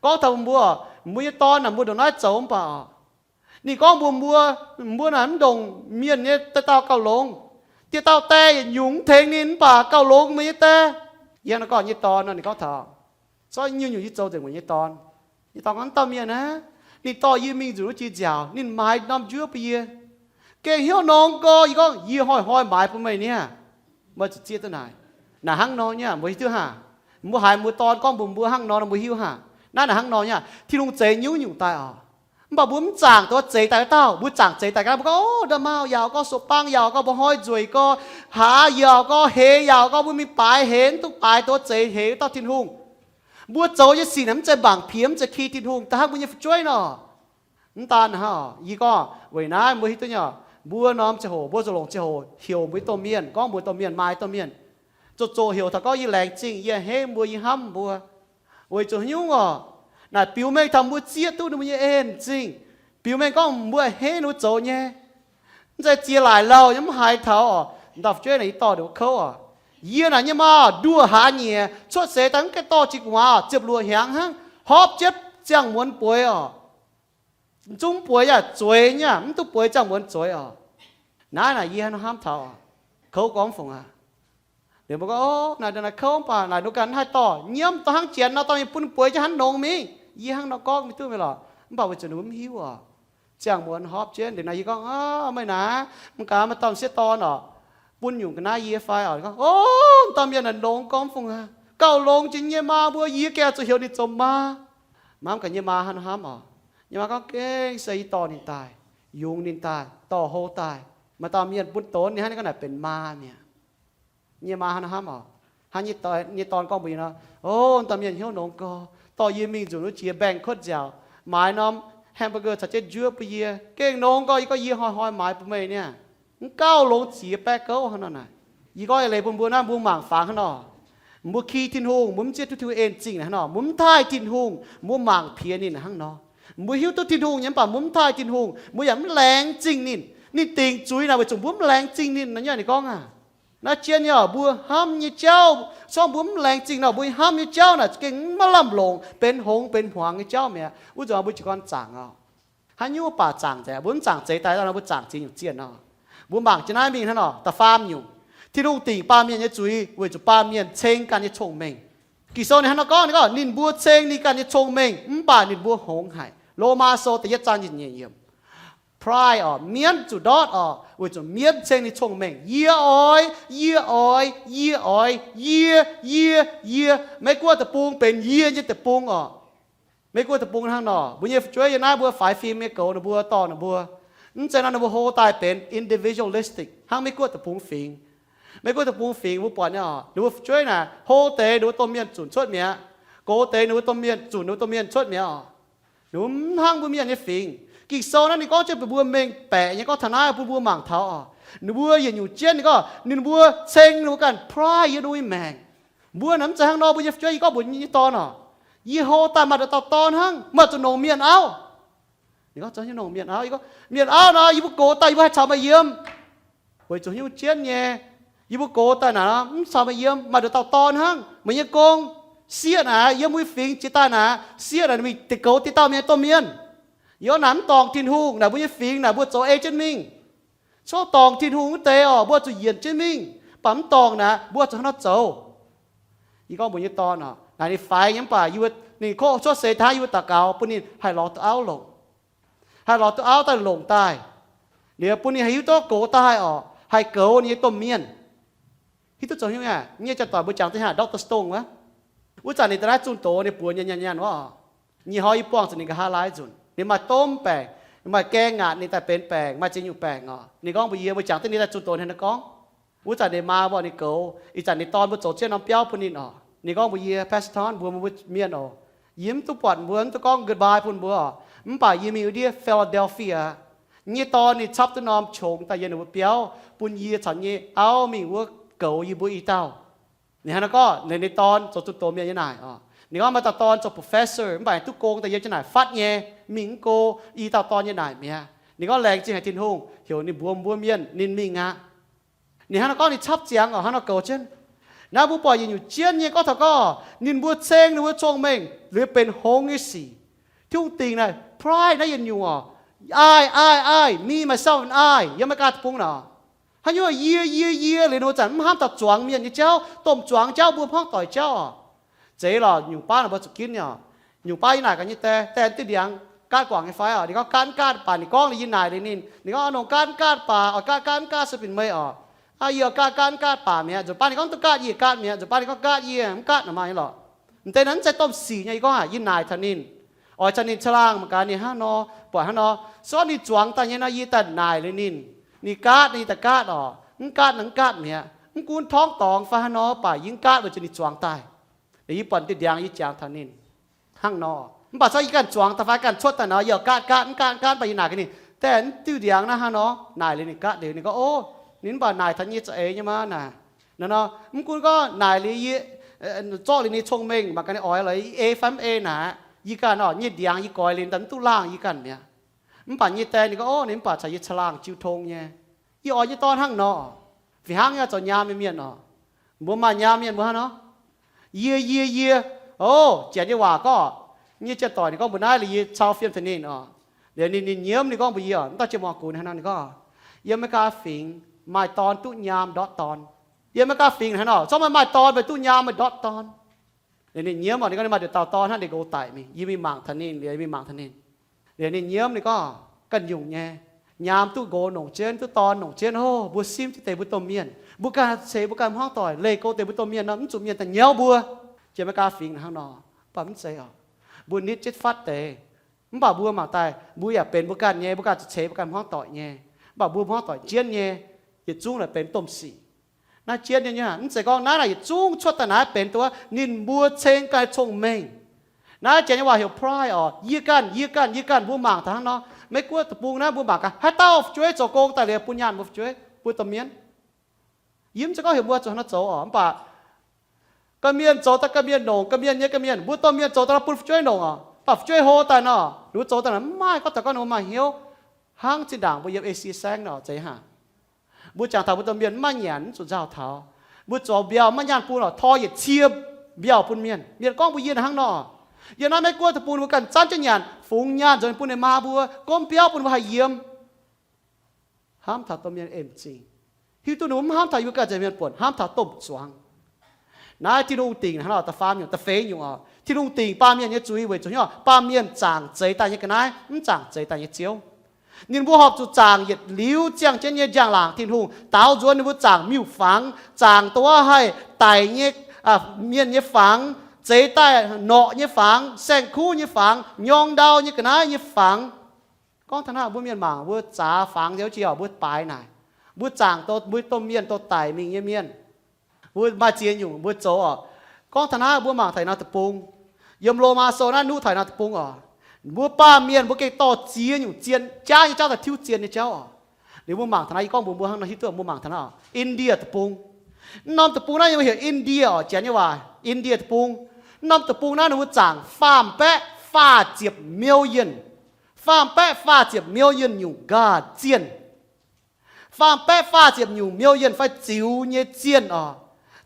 Gorngv taux mbuo, mbuo nyei dorn naaic mbuo ndongc naaiv zoux mv baac orqc, ninh gorngv mbuox mbuo, mbuo naaic mv ndongc mienh nyei die dauh gauh longx. Die dauh die yietc nyungc mv tengx ninh mv baac gauh longx meih nyei die. Yie hnangv nor gorngv nyei dorn nor, ninh gorngv taux, zorqv nyungc-nyungc yie zoux nzengc meih nyei dorn. Nyei dorn gorngv, dauh mienh aah, ninh dorh yie mingh nzunc wuov jiex nziaauc, ninh maaiz norm njuov bun yie. Gengh hnyouv nor gorngv, yie gorngv, yie hnoi-hnoi maaiz bun meih niaa. Meih zuqc zieqv duqv naaic. Naaic hnangv nor nyei, mbuo hiuv duqv hnangv. Mbuo haiz mbuo dorn gorngv mbuox mbuo hnangv nor, mbuo hiuv hnangv. Naaiv naaic hnangv nor nyei, Tin-Hungh zeix nyungc-nyungc daaih orqc. Mv baac mbuo mv zaangc duqv zeix daaih dauh, mbuo zaangc zeix daaih ga'naaiv, mbuo gorngv, o, nda'maauh yaac gorngv, soqc bang yaac gorngv, mba'hnoi nzueic gorngv, hlaax yaac gorngv, hleix yaac gorngv, mbuo mingh baaix heix mv duqv baaix duqv zeix heix dauh Tin-Hungh. Mbuo zoux nyei sic naaic mv zeiz mbaengc-piex, mv zeiz ki Tin-Hungh daaih hnangv mbuo nyei fu'jueiv nor. Mv daan hnangv, yie gorngv weic naaiv mbuo hiuv duqv nyei, mbuo norm ziangh hoc, mbuo zoux longc ziangh hoc heuc mbuo domh mienh, gorngv mbuox domh mienh, maaiz domh mienh, zoqc zoqc heuc taux gorngv yie laengz zingh, yie a'hneiv mbuo, yie hnamv mbuo. Weic zuqc haaix nyungc orqc? Naaic biux mengh taux mbuo zieqv duqv ninh mbuo nyei en zingh. Biux mengh gorngv mbuo a'hneiv ninh mbuo zoux nyei. Mv zeiz ziex laaic lauh yaac mv haiz taux orqc. Dauh fu'jueiv naaic yie dorh ninh mbuo kouv orqc. Yie naaic nyei maa nduoh hlaax nyieqc, cuotv seix daaih mv gaengh dorh jiex gu'nguaaz, ziepc luoqc hnyangx hnangv, hopv jienv ziangh muonz bueix orqc. Zungv bueix yaac zueiz nyei, mv duqv bueix ziangh muonz zueiz orqc. Naaiv naaic yie hnamv taux orqc, kouv gormx fungc aqv. Liuz mbuo gorngv, o, naaic naaic kouv mv baac naaic ninh ganh mv haih dorh nyiemv, dorh hnangv janx nor dorh mingh bun bueix jienv hnangv nongx mingh. Yie hnangv nor gorngv mingh duqv mingh lorqc, mv baac weic zuqc ninh mbuo mv hiuv orqc. Ziangh muonz horpc jienv liuz nor, yie gorngv, Aav, meih naaiv mv gaax maaih dauh m'sieqv dorn orqc, bun nyungc ga'naaiv yie fai orqc? Gorngv, O, dauh mienh naaic longx gormx fungc aqv. Gauh longx jiex nyei maa mbuo, yie gengh zuqc heuc ninh zoux maa. Hnamv gaax nyei maa hnangv nor hnamv orqc. Nyei maa gorngv, Gengh se yie dorh ninh daaih, yungz ninh daaih, dorh hlo daaih. Maaih dauh mienh bun donx ninh hnangv, ninh gorngv naaic benx maa mi'aqv. Nyei maa hnangv nor hnamv orqc. Hnangv nyei dorn gorngv mbuox yie nor, O, dauh mienh hnyouv longx gorx, dorh yie mingh nzunc wuov jiex banquet nziaauc, maaiz norm hamburger caux jienv njuov bun yie. Gengh longx gorx, yie gorngv yie hnoi-hnoi maaiz bun meih niaa. Mv gauh longx ziex baeqv gouv hnangv nor naaic. Yie gorngv eix leiz bun mbuo naaiv, mbuo mangc fangx hnangv nor, mbuo ki Tin-Hungh, mbuo mv zieqv duqv Tin-Hungh en zingh hnangv nor, mbuo mv taaih Tin-Hungh, mbuo mangc piex ninh hnangv nor. Mbuo hiuv duqv Tin-Hungh nyei, mv baac mbuo mv taaih Tin-Hungh, mbuo yaac mv laengz zingh ninh. Ninh dingc zuiz naaic weic zuqc mbuo mv laengz zingh ninh nor, nyei ninh gorngv aqv. Naaiv zien nyei orqc, mbuo hnamv nyei jauv, sorng mbuo mv laengz zingh nor, mbuo hnamv nyei jauv naaic gengh maiv lamh longc, benx hngongx benx hmuangx nyei jauv mi'aqv. Wuov zanc mbuo jiez gorn zaangc orqc. Haaix nyungc mv baac zaangc nzengc, mbuo mv zaangc zeix daaih nor, mbuo zaangc ziex nyungc zienh nor. Mbuo mangc jienv naaiv mingh hnangv nor, da'faam nyungc, Tin-Hungh dingc baamh mienh nyei zuiz weic zuqc baamh mienh ceng ganh nyei cong-mengh. Ging-Sou ninh hnangv nor gorngv, ninh gorngv, Ninh mbuo ceng ninh ganh nyei cong-mengh, mv baac ninh mbuo hngongx haic. Lomaa Sou da'yietv zaang nyic ziepc nyeic yiemc. Pride orqc, mienv zuqc ndortv orqc, weic zuqc mienv ceng ninh cong-mengh. Yie oix, yie oix, yie oix, yie, yie, yie. Meiv Guoqv deic-bung benx yie nyei deic-bung orqc. Meiv Guoqv deic-bung hnangv nor, mbuo nyei fu'jueiv yiem naaiv mbuo faix fim nyei goux ninh mbuo, dorh ninh mbuo, mv zeiz nor ninh mbuo hlo daaih benx individualistic hnangv Meiv Guoqv deic-bung fingx. Meiv Guoqv deic-bung fingx mbuo buatc nyei orqc, ninh mbuo fu'jueiv naaic hlo deix ninh mbuo domh mienh zunc cuotv mi'aqv, goux deix ninh mbuo domh mienh zunc ninh mbuo domh mienh cuotv mi'aqv orqc. Ninh mbuo mv hnangv mbuo mienh nyei fingx. Ging-Sou naaiv ninh gorngv jienv bun mbuo mengh baeqc nyei gorngv taux naaiv bun mbuo mangc taux orqc. Ninh mbuo yietc nyungc jienv ninh gorngv ninh mbuo ceng ninh mbuo ganh pride yiem ninh mbuo nyei maengc. Mbuo naaic mv zeiz hnangv nor, mbuo nyei fu'jueiv, yie gorngv mbuox nyei dorn orqc, yie hlo daaih maaih nduqc dauh dorn hnangv, maaih zuqc nongc mienh auv. Ninh gorngv zoux haaix nyungc nongc mienh auv? Yie gorngv, mienh auv nor, yie mbuo gox daaih yie mbuo haih caux meih yiem. Weic zuqc hnyouv jienv nyei, yie mbuo gox daaih naaic mv caux meih yiem, maaih nduqc dauh dorn hnangv. Meih nyei gong, sieqv naaic, yiem mbuo fingx jiex daaih naaic, sieqv naaic ninh mingh deix goux deix dauh mienh domh mienh. Yie naaic mv dorngc Tin-Hungh, naaic mbuo nyei fingx naaic mbuo zoux ei jienv mingh. Corc dorngc Tin-Hungh wuov deix orqc, mbuo zuqc yienc jienv mingh. Mv baac mv dorngc naaic, mbuo zuqc hnangv nor zoux. Yie gorngv mbuox nyei dorn orqc, naaic ninh faix nyei mv baac yie mbuo, ninh koqv cuotv seix daaih yie mbuo daux gaux bun ninh haih lorz duqv auv longc. Haih lorz duqv auv daaih longc daaih. Liuz bun ninh haih hiuv duqv gox daaih orqc, haih goux ninh nyei domh mienh. Hiuv duqv zoux hnyouv aqv. Nyei janx-doic mbuo jangx da'haav Doctor Stone wuov. Wuov zanc ninh daaih naaiv zunh doz ninh buoz nyanc nyanc nyanc wuov orqc. Nyic hnoi yie buangh zuqc ninh nqa'haav laai nzunc. Ninh maaih domh baengc, maaih gaeng ngaatc ninh daaih benx baengc, maaih ziex nyungc baengc orqc. Ninh gorngv mbuox yie, mbuo jangx da'haav ninh daaih zunh doz ninh gorngv, wuov zanc ninh maa mbuo ninh goux, ih zanc ninh dorn mbuo zoux ziex norm biauv bun ninh orqc. Ninh gorngv mbuox yie, Pastor Ton, mbuox mbuo mienh oc, yie mv duqv buatc mbuo, mv duqv gorngv goodbye bun mbuo orqc. Mv baac yie mingh wuov ndiev Philadelphia, nyei dorn ninh capv duqv norm qongx daaih yiem ninh mbuo biauv, bun yie caux nyei auv mingh wuov goux yie mbuo i dauh. Ninh hnangv naaiv gorngv, ninh, ninh dorn zoux zunh doz mienh nyei naaic orqc. Ninh gorngv maaih dauh dorn zoux professor, mv baac duqv gong daaih yiem jienv naaic fatv nyei, mingh mv go i dauh dorn nyei naaic mi'aqv. Ninh gorngv laengz zingh haic Tin-Hungh, heuc ninh mbuox mbuo mienh ninh mingh aqv. Ninh hnangv naaiv gorngv ninh capv ziangx orqc, hnangv nor goux jienv. Naaiv mbuo buatc yietc nyungc jienv nyei gorngv taux gorngv ninh mbuo ceng ninh mbuo cong-mengh liuz benx hngongx nyei sic. Tin-Hungh dingc naaic pride naaiv yietc nyungc orqc. I, I, I, me, myself and I, yiem America deic-bung naaic. Haaix nyungc yie, yie, yie liuz ninh mbuo zanc mv hnamv taux zuangx mienh nyei jauv, domh zuangx jauv mbuo mv hnamv doic jauv orqc. Zeiz lorqc, nyungc baav ninh mbuo zuqc ginv nyei orqc. Nyungc baav yie naaic gaax nyei die, die diuh ndiangx gaatv guangc nyei fai orqc? Ninh gorngv gaatv mv gaatv baac, ninh gorngv liuz yie naaic liuz ninh, ninh gorngv nongc gaatv mv gaatv baac, oix gaatv gaatv mv gaatv se binc meih orqc. Aa, yie oix gaatv gaatv mv gaatv baac mi'aqv. Nzunc baav ninh gorngv duqv gaatv yie gaatv mi'aqv. Nzunc baav ninh gorngv gaatv yie mv gaatv nor, maaih nyei lorqc. M'deix naaic mv zeiz domh sic nyei. Yie gorngv aac, yie naaic taux ninh, oix caux ninh caangh laangh mangc gaax ninh hnangv nor, buatc hnangv nor. Se gorngv ninh zuangx daaih nyei nor, yie daaih naaic liuz ninh, ninh gaatv nor yie daaih gaatv orqc. Mv gaatv nor mv gaatv mi'aqv. Mv gunv torngv dorngx fai hnangv nor baac yie mv gaatv weic zuqc ninh zuangx daaih. Liuz yie buatc diuh ndiangx yie jangx taux ninh hnangv nor. Mv baac se gorngv yie ganh zuangx daaih fai ganh cuotv daaih nor, yie oix gaatv gaatv mv gaatv gaatv, mv baac yie naaic gaax ninh, daaih mv diuh ndiangx naaiv hnangv nor, naaic liuz ninh gaatv liuz ninh gorngv, O, ninh mv baac naaic taux nyei za'eix nyei maah naaic. Nor nor, mv gunv gorngv naaic liuz yie zorqv liuz ninh cong-mengh mangc gaax ninh oix lorqc, yie ei fai mv ei naaic, yie ganh orqc nyei ndiangx yie goix liuz daaih mv duqv laangh yie ganh mi'aqv. Mv baac nyei die ninh gorngv, O, ninh mv baac caux yie caangh laangh jiu tong nyei. Yie oix nyei dorn hnangv nor. Fih hnangv nyei zoux nyaam nyei mienh orqc. Mbuo maaih nyaam mienh mbuo hnangv nor, yie, yie, yie, O, janx nyei waac gorngv, nyei janx-doic ninh gorngv mbuox naaiv liuz yie cau fiem taux ninh orqc. Liuz ninh, ninh nyiemv ninh gorngv mbuox yie orqc, mv dauh jiex morc gunx hnangv nor ninh gorngv, yiem America fingx maaih dorn duqv nyaam ndortv dorn. Yiem America fingx hnangv nor, zorqv maaih, maaih dorn meih duqv nyaam meih ndortv dorn. Liuz ninh nyiemv orqc, ninh gorngv ninh maaih nduqc dauh dorn hnangv, ninh nqox daic mingh, yie mingh mangc taux ninh, liuz yie mingh mangc taux ninh. Liuz ninh nyiemv ninh gorngv, ganh nyungc nyei. Nyaam duqv nqox nongc jienv, duqv dorn nongc jienv, o, mbuo simv jienv deix mbuo domh mienh. Mbuo ganh ceix mbuo ganh hmuangv doic, leih go deix mbuo domh mienh nor, mv zuqc mienh daaih nyauv mbuo. Jiex America fingx hnangv nor, mv baac mv zeiz oc. Mbuo nitv jienv fatv deix. Mv baac mbuo mangc daaih, mbuo yaac benx mbuo ganh nyei, mbuo ganh zuqc ceix mbuo ganh hmuangv doic nyei. Mv baac mbuo hmuangv doic jienv nyei, yietc zungv naaic benx domh sic. Naaiv jienv nyei, mv zeiz gorngv naaiv naaic yietc zungv cuotv daaih naaiv benx duqv ninh mbuo ceng ganh cong-mengh. Naaiv janx nyei waac heuc pride oc. Yie ganh, yie ganh, yie ganh, mbuo mangc taux hnangv nor. Meiv Guoqv deic-bung naaiv mbuo mangc gaax, haaix dauh fu'jueiv zoux gong daaih liuz bun nyaanh mbuo fu'jueiv, mbuo domh mienh. Yie mv zeiz gorngv heuc mbuo zuqc hnangv nor zoux oc, mv baac ganh mienh zoux daaih ganh mienh nongc, ganh mienh nyei ganh mienh, mbuo domh mienh zoux daaih bun fu'jueiv nongc oc. Mv baac fu'jueiv hlo daaih nor, ninh mbuo zoux daaih mv maaih gorngv taux gorngv ninh mbuo maaih hnyouv hnangv zinh ndaangc mbuo yiem A C Seng nor zeiz haac. Mbuo jangx taux mbuo domh mienh mv maaih nyanc, mv zuqc nzauh taux. Mbuo zoux mbiauh maiv nyaanh bun oc, tor yietc cie mbiauh bun mienh. Mienh gorngv mbuo yie hnangv nor. Yiem naaiv Meiv Guoqv deic-bung ninh mbuo ganh zanv jienv nyanc, fungx nyaanh nzuonx bun ninh maa mbuo, gomv biauv bun mbuo haih yiem. Hnamv taux domh mienh em zingh. Hiuv duqv ninh mbuo mv hnamv taux yie mbuo ganh nzengc mienh buonc, hnamv taux domh zuangx. Naaiv Tin-Hungh dingc hnangv nor, da'faam nyungc, da'feix nyungc oc. Tin-Hungh dingc baamh mienh nyei zuiz weic zuqc hnyouv baamh mienh zaangc zeix daaih nyei ga'naaiv, mv zaangc zeix daaih nyei Ziouv. Ninh mbuo horpc zuqc zaangc yietc liuz ziangh jienv nyei njang-laangc Tin-Hungh, daaux nzuonx ninh mbuo zaangc miuc-fangx, zaangc dongh wuov haih daic nyei mienh nyei fangx, zeix daaih norqc nyei fangx, saeng-kuv nyei fangx, nyorng ndau nyei ga'naaiv nyei fangx. Gorngv taux naaiv mbuo mienh mangc mbuo zaax fangx nziouv jiex oc, mbuo baaix naaic, mbuo zaangc mbuo domh mienh dongh daic mingh nyei mienh. Mbuo maaih ziex nyungc mbuo zoux oc. Gorngv taux naaiv mbuo mangc taux naaiv deic-bung, yiem Lomaa Sou naaiv nuqv taux naaiv deic-bung oc. Mbuo baamh mienh mbuo gengh dorh ziex nyungc zien jaav nyei jauv daaih tiuv zien nyei jauv oc. Liuz mbuo mangc taux naaiv, yie gorngv mbuox mbuo hnangv nor hiuv duqv mbuo mangc taux naaiv oc. India deic-bung. Mv norm deic-bung naaiv yiem heuc India oc, janx nyei waac India deic-bung. Mv norm deic-bung naaiv ninh mbuo zaangc faam baeqv faah ziepc million, faam baeqv faah ziepc million nyungc nqaah zienh. Faam baeqv faah ziepc nyungc million fai ziux nyei zienh oc.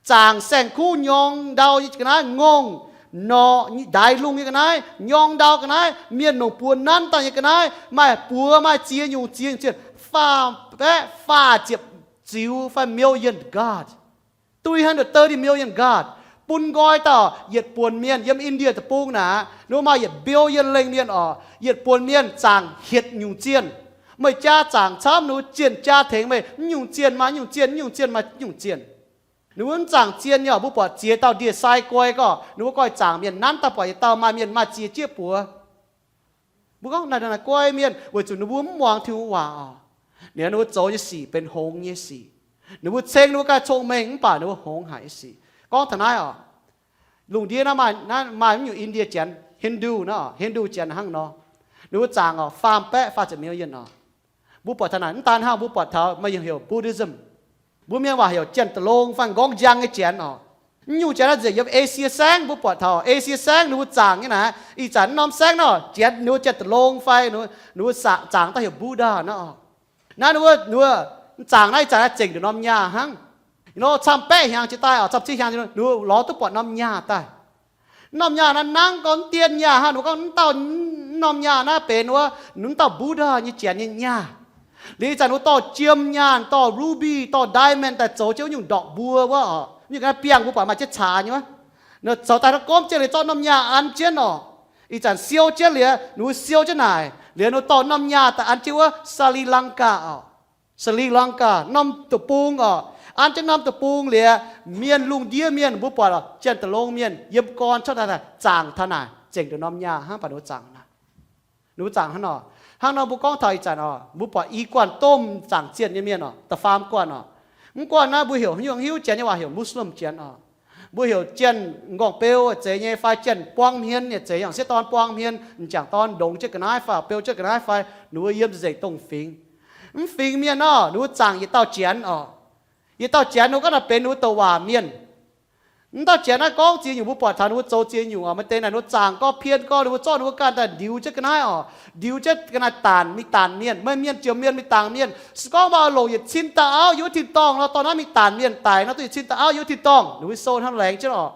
Zaangc saeng-kuv nyorng ndau nyei ga'naaiv, ngongh, norqc, ndaix lungh nyei ga'naaiv, nyorng ndau ga'naaiv, mienh longc buoz nanv daaih nyei ga'naaiv, maaih buoz maaih ziex nyungc ziex nyungc zienh, faam baeqv faah ziepc ziux fai million nqaah, three hundred thirty million nqaah, bun nqoi dauh yietc buonc mienh yiem India deic-bung naaic, ninh mbuo maaih yietc billion lengh mienh oc, yietc buonc mienh zaangc hietc nyungc zienh. Meih jaa zaangc camv, ninh mbuo zienh jaa tengx meih, mv nyungc zienh maaih mv nyungc zienh, mv nyungc zienh maaih mv nyungc zienh. Ninh mbuo mv zaangc zienh nyei oc, mbuo buatc ziex dauh ndie-sai guai gorngv, ninh mbuo guai zaangc mienh nanv daaih buatc yietc dauh maaih mienh maaih ziex jieqv buoz. Mbuo gorngv naaic, naaic guai mienh weic zuqc ninh mbuo mv muangx Tin-Hungh waac oc. Ninh, ninh mbuo zoux nyei sic benx hngongx nyei sic. Ninh mbuo ceng ninh mbuo ganh cong-mengh mv baac ninh mbuo hngongx haic nyei sic. Gorngv taux naaiv oc, lungh ndiev naaiv maaih, naaiv maaih mv nyungc India janx, Hindu naaiv oc, Hindu janx hnangv nor. Ninh mbuo zaangc oc, faam baeqv faah ziepc million oc. Mbuo buatc taux naaic, mv daan hnangv, mbuo buatc taux maaih heuc Buddhism. Mbuo mienh waac heuc Janx-da'long fai M'nqorngv-njang nyei janx oc. Mv nyungc janx naaiv nzengc yiem Asia Saengv, mbuo buatc taux Asia Saengv ninh mbuo zaangc nyei naaic, ih zanc mv norm saengv nor, janx ninh mbuo Janx-da'long fai ninh mbuo zaangc daaih heuc Buddha naaiv oc. Naaiv ninh mbuo, ninh mbuo zaangc naaiv ih zanc naaiv zengc nduqc norm nyaah hnangv. Nor camv baeqv hnyangx jiex daaih oc, camv cietv hnyangx ninh mbuo lorz duqv buatc norm nyaah daaih. Mv norm nyaah naaiv nangv gorngv mv dien nyaah hnangv, ninh mbuo gorngv mv dauh, mv norm nyaah naaiv benx wuov, mv dauh Buddha nyei janx nyei nyaah. Liuz ih zanc ninh mbuo dorh jiem nyaanh, dorh ruby, dorh diamond daaih zoux jienv wuov nyungc ndorqc mbuo wuov oc. Nyungc naaiv biangh mbuo buatc maaih jienv caax nyei wuov. Ninh zoux daaih naaiv gomv jienv liuz zorqv norm nyaah an jienv oc. Ih zanc siou jienv liuz, ninh mbuo siou jienv naaic, liuz ninh mbuo dorh norm nyaah daaih an jienv wuov Sri Lanka oc. Sri Lanka norm deic-bung oc. An jienv norm deic-bung liuz, mienh lungh ndiev mienh mbuo buatc oc, Janx-da'long mienh yiem gorn cuotv daaih zaangc taux naaic, zengc nduqc norm nyaah hnangv baac ninh mbuo zaangc naaic. Ninh mbuo zaangc hnangv nor. Hnangv nor mbuo gorngv taux ih zanc oc, mbuo buatc i guanh domh zaangc zienh nyei mienh oc, da'faam guanh oc. Mv guanh naaiv mbuo heuc, hiuv, hiuv janx nyei waac heuc Muslim janx oc. Mbuo heuc janx m'nqorngv beu zeiz nyei fai janx buang hmien nyei zeiz, yangh sieqv dorn buang hmien, m'jangc dorn ndongx jienv ga'naaiv fai beu jienv ga'naaiv fai, ninh mbuo yiem nzengc dongh fingx. Mv fingx mienh nor, ninh mbuo zaangc yietc dauh janx oc. Yietc dauh janx ninh mbuo gorngv naaic benx ninh mbuo douc waac mienh. Mv dauh janx naaiv gorngv ziex nyungc mbuo buatc taux ninh mbuo zoux ziex nyungc oc. Maaih deix naaic ninh mbuo zaangc gorngv pien gorngv ninh mbuo zorqv ninh mbuo ganh daaih ndiux jienv ga'naaiv oc, ndiux jienv ga'naaiv daanc mingh daanc mienh, meih mienh jiex mienh mingh daanc mienh. Se gorngv maaih longc yietc cin dauh auv yiem wuov tin-dorngh nor, dorh naaiv mingh daanc mienh daic nor, duqv yietc cin dauh auv yiem wuov tin-dorngh. Ninh mbuo sou hnangv laengz jienv oc.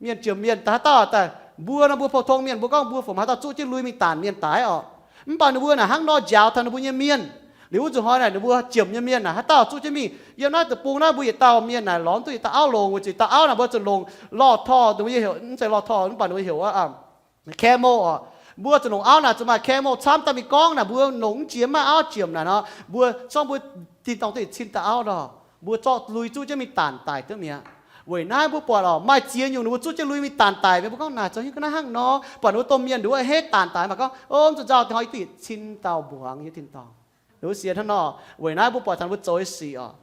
Mienh jiex mienh daaih, haaix dauh daaih, mbuo nor mbuo pou-tong mienh mbuo gorngv mbuo fungc haaix dauh zuqv jienv lui mingh daanc mienh daic oc. Mv baac ninh mbuo naaic hnangv nor njaaux taux ninh mbuo nyei mienh. Liuz wuov nzunc hnoi naaic ninh mbuo jiem nyei mienh naaic, haaix dauh zuqv jienv mingh yiem naaiv deic-bung naaiv, mbuo yietc dauh mienh naaic lorz duqv yietc dauh auv longc, weic zuqc yietc dauh auv naaic mbuo zuqc longc lorh torh, ninh mbuo nyei heuc, mv zeiz lorh torh mv baac ninh mbuo heuc camel oc. Mbuo zuqc longc auv naaic zuqc maaih camel camv daaih mingh gorngv naaic, mbuo longc mv jiex, mv maaih auv jiex naaic nor, mbuo zorqv mbuo tin-dorngh duqv cin dauh auv lorh, mbuo zorqv lui zuqv jienv mingh daanc daic duqv mi'aqv. Weic naaiv mbuo buatc oc, maaih ziex nyungc ninh mbuo zuqv jienv lui mingh daanc daic, mbuo gorngv naaic zoux hiuv ga'naaiv hnangv nor, buatc ninh mbuo domh mienh nduov heh daanc daic mangc gorngv, o, mv zuqc nzauh, dingc hnoi duqv yietc cin dauh mbuangz nyei tin-dorngh. Ninh mbuo sienx hnangv nor. Weic naaiv mbuo buatc taux ninh mbuo zoux nyei sic oc,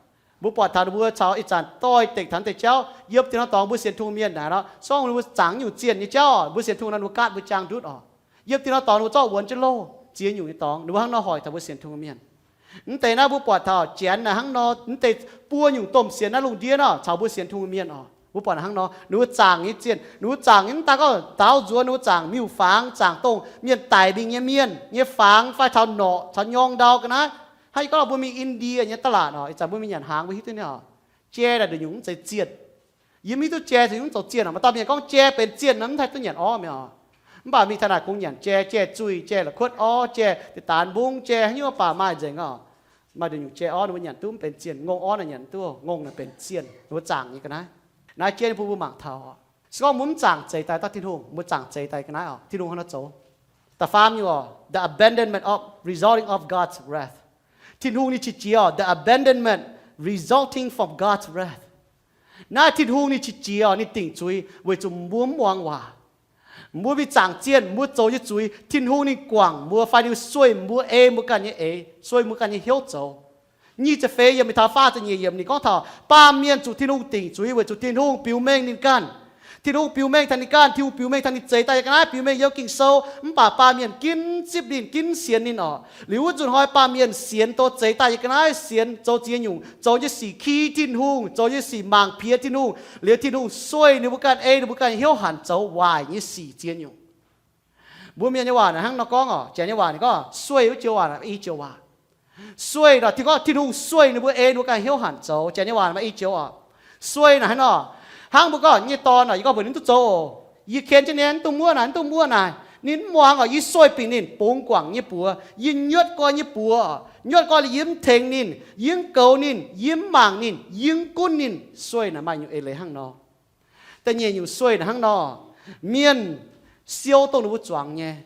mbuo buatc taux ninh mbuo caux ih zanc doix-dekc taux deix jauv, yiem diex norm dorngx mbuo sienx Tin-Hungh mienh naaic nor, zorqv ninh mbuo zaangc nyungc zienh nyei jauv oc, mbuo sienx Tin-Hungh nor ninh mbuo gaatv mbuo jaang ndutv oc. Yiem diex norm dorngx ninh mbuo zorqv wuonx jienv loh, ziex nyungc nyei dorngx ninh mbuo hnangv nor hoic taux mbuo sienx Tin-Hungh mienh. Mv deix naaiv mbuo buatc taux Janx naaic hnangv nor, mv deic buo nyungc domh sienx naaiv lungh ndiev nor caux mbuo sienx Tin-Hungh mienh oc, mbuo buatc hnangv nor ninh mbuo zaangc nyei zienh, ninh mbuo zaangc nyei mv daaih gorngv daaux nzuonx, ninh mbuo zaangc miuc-fangx, zaangc dongh mienh daic mingh nyei mienh nyei fangx fai taux norqc caux nyorng ndau ga'naaiv. Hnangv yie gorngv mbuo mingh India nyei da'laatc oc, ih zanc mbuo mingh nyanc hnaangx mbuo hiuv duqv nyei oc. Jai naaic nduqc nyungc mv zeiz zienh. Yie mv hiuv duqv jai nduqc nyungc mv zoux zienh oc. Maaih dauh mienh gorngv jai benx zienh nor mv haih duqv nyanc orv mi'aqv oc. Mv baac mingh taux naaic kungx nyanc jai, jai zuih, jai la'kuotv orv, jai deix daanx mbungv, jai haaix nyungc baac maaih nzengc oc. Maaih nduqc nyungc jai orv ninh mbuo nyanc duqv mv benx zienh, ngongh orv naaic nyanc duqv, ngongh naaic benx zienh, ninh mbuo zaangc nyei ga'naaiv. Naaiv jienv bun mbuo mangc taux oc, se gorngv mbuo mv zaangc zeix daaih dauh Tin-Hungh, mbuo zaangc zeix daaih ga'naaiv oc, Tin-Hungh hnangv nor zoux. Da'faam nyungc oc, the abandonment of resulting of God's wrath. Tin-Hungh ninh qiex jiez oc, the abandonment resulting from God's wrath. Naaiv Tin-Hungh ninh qiex jiez oc, ninh dingc zuiz weic zuqc mbuo mv muangx waac. Mbuo mingh zaangc zienh, mbuo zoux nyei zuiz, Tin-Hungh ninh guangc mbuo fai ninh sueih mbuo, ei mbuo ganh nyei eix, sueih mbuo ganh nyei hnyouv zoux. Nyic ziepc feix yiemc mingh taux faah ziepc nyeic yiemc ninh gorngv taux baamh mienh zuqc Tin-Hungh dingc zuiz weic zuqc Tin-Hungh biux mengh ninh ganh. Tin-Hungh biux mengh taux ninh ganh, Tin-Hungh biux mengh taux ninh zeix daaih nyei ga'naaiv, biux mengh yiem Ging-Sou, mv baac baamh mienh ginv zipv ninh, ginv sienx ninh oc. Liuz wuov nzunc hnoi baamh mienh sienx dongh zeix daaih nyei ga'naaiv, sienx zoux ziex nyungc zoux nyei sic ki Tin-Hungh, zoux nyei sic mangc piex Tin-Hungh, liuz Tin-Hungh sueih ninh mbuo ganh, ei ninh mbuo ganh hnyouv hanc zoux waaic nyei sic ziex nyungc. Mbuo Mienh nyei waac naaic hnangv nor gorngv oc, Janx nyei waac ninh gorngv sueih wuov joux waac, i joux waac. Sueih naaic, Tin, gorngv Tin-Hungh sueih ninh mbuo, ei ninh mbuo ganh hnyouv hanc zoux. Janx nyei waac maaih i joux oc. Sueih naaic hnangv nor, hnangv mbuo gorngv nyei dorn oc, yie gorngv mbuox ninh mv duqv zoux oc, yie ken jienv ninh, mv dungx muoqv naaic, mv dungx muoqv naaic. Ninh mv muangx oc, yie sueih bingc ninh, bungx guangc nyei buoz, yie nyuotv guai nyei buoz oc, nyuotv guai liuz yie mv tengx ninh, yie mv goux ninh, yie mv mangc ninh, yie mv gunv ninh. Sueih naaic maaih nyungc eix leiz hnangv nor. Da'nyeic nyungc sueih naaic hnangv nor, mienh siou dongh ninh mbuo zuangx nyei.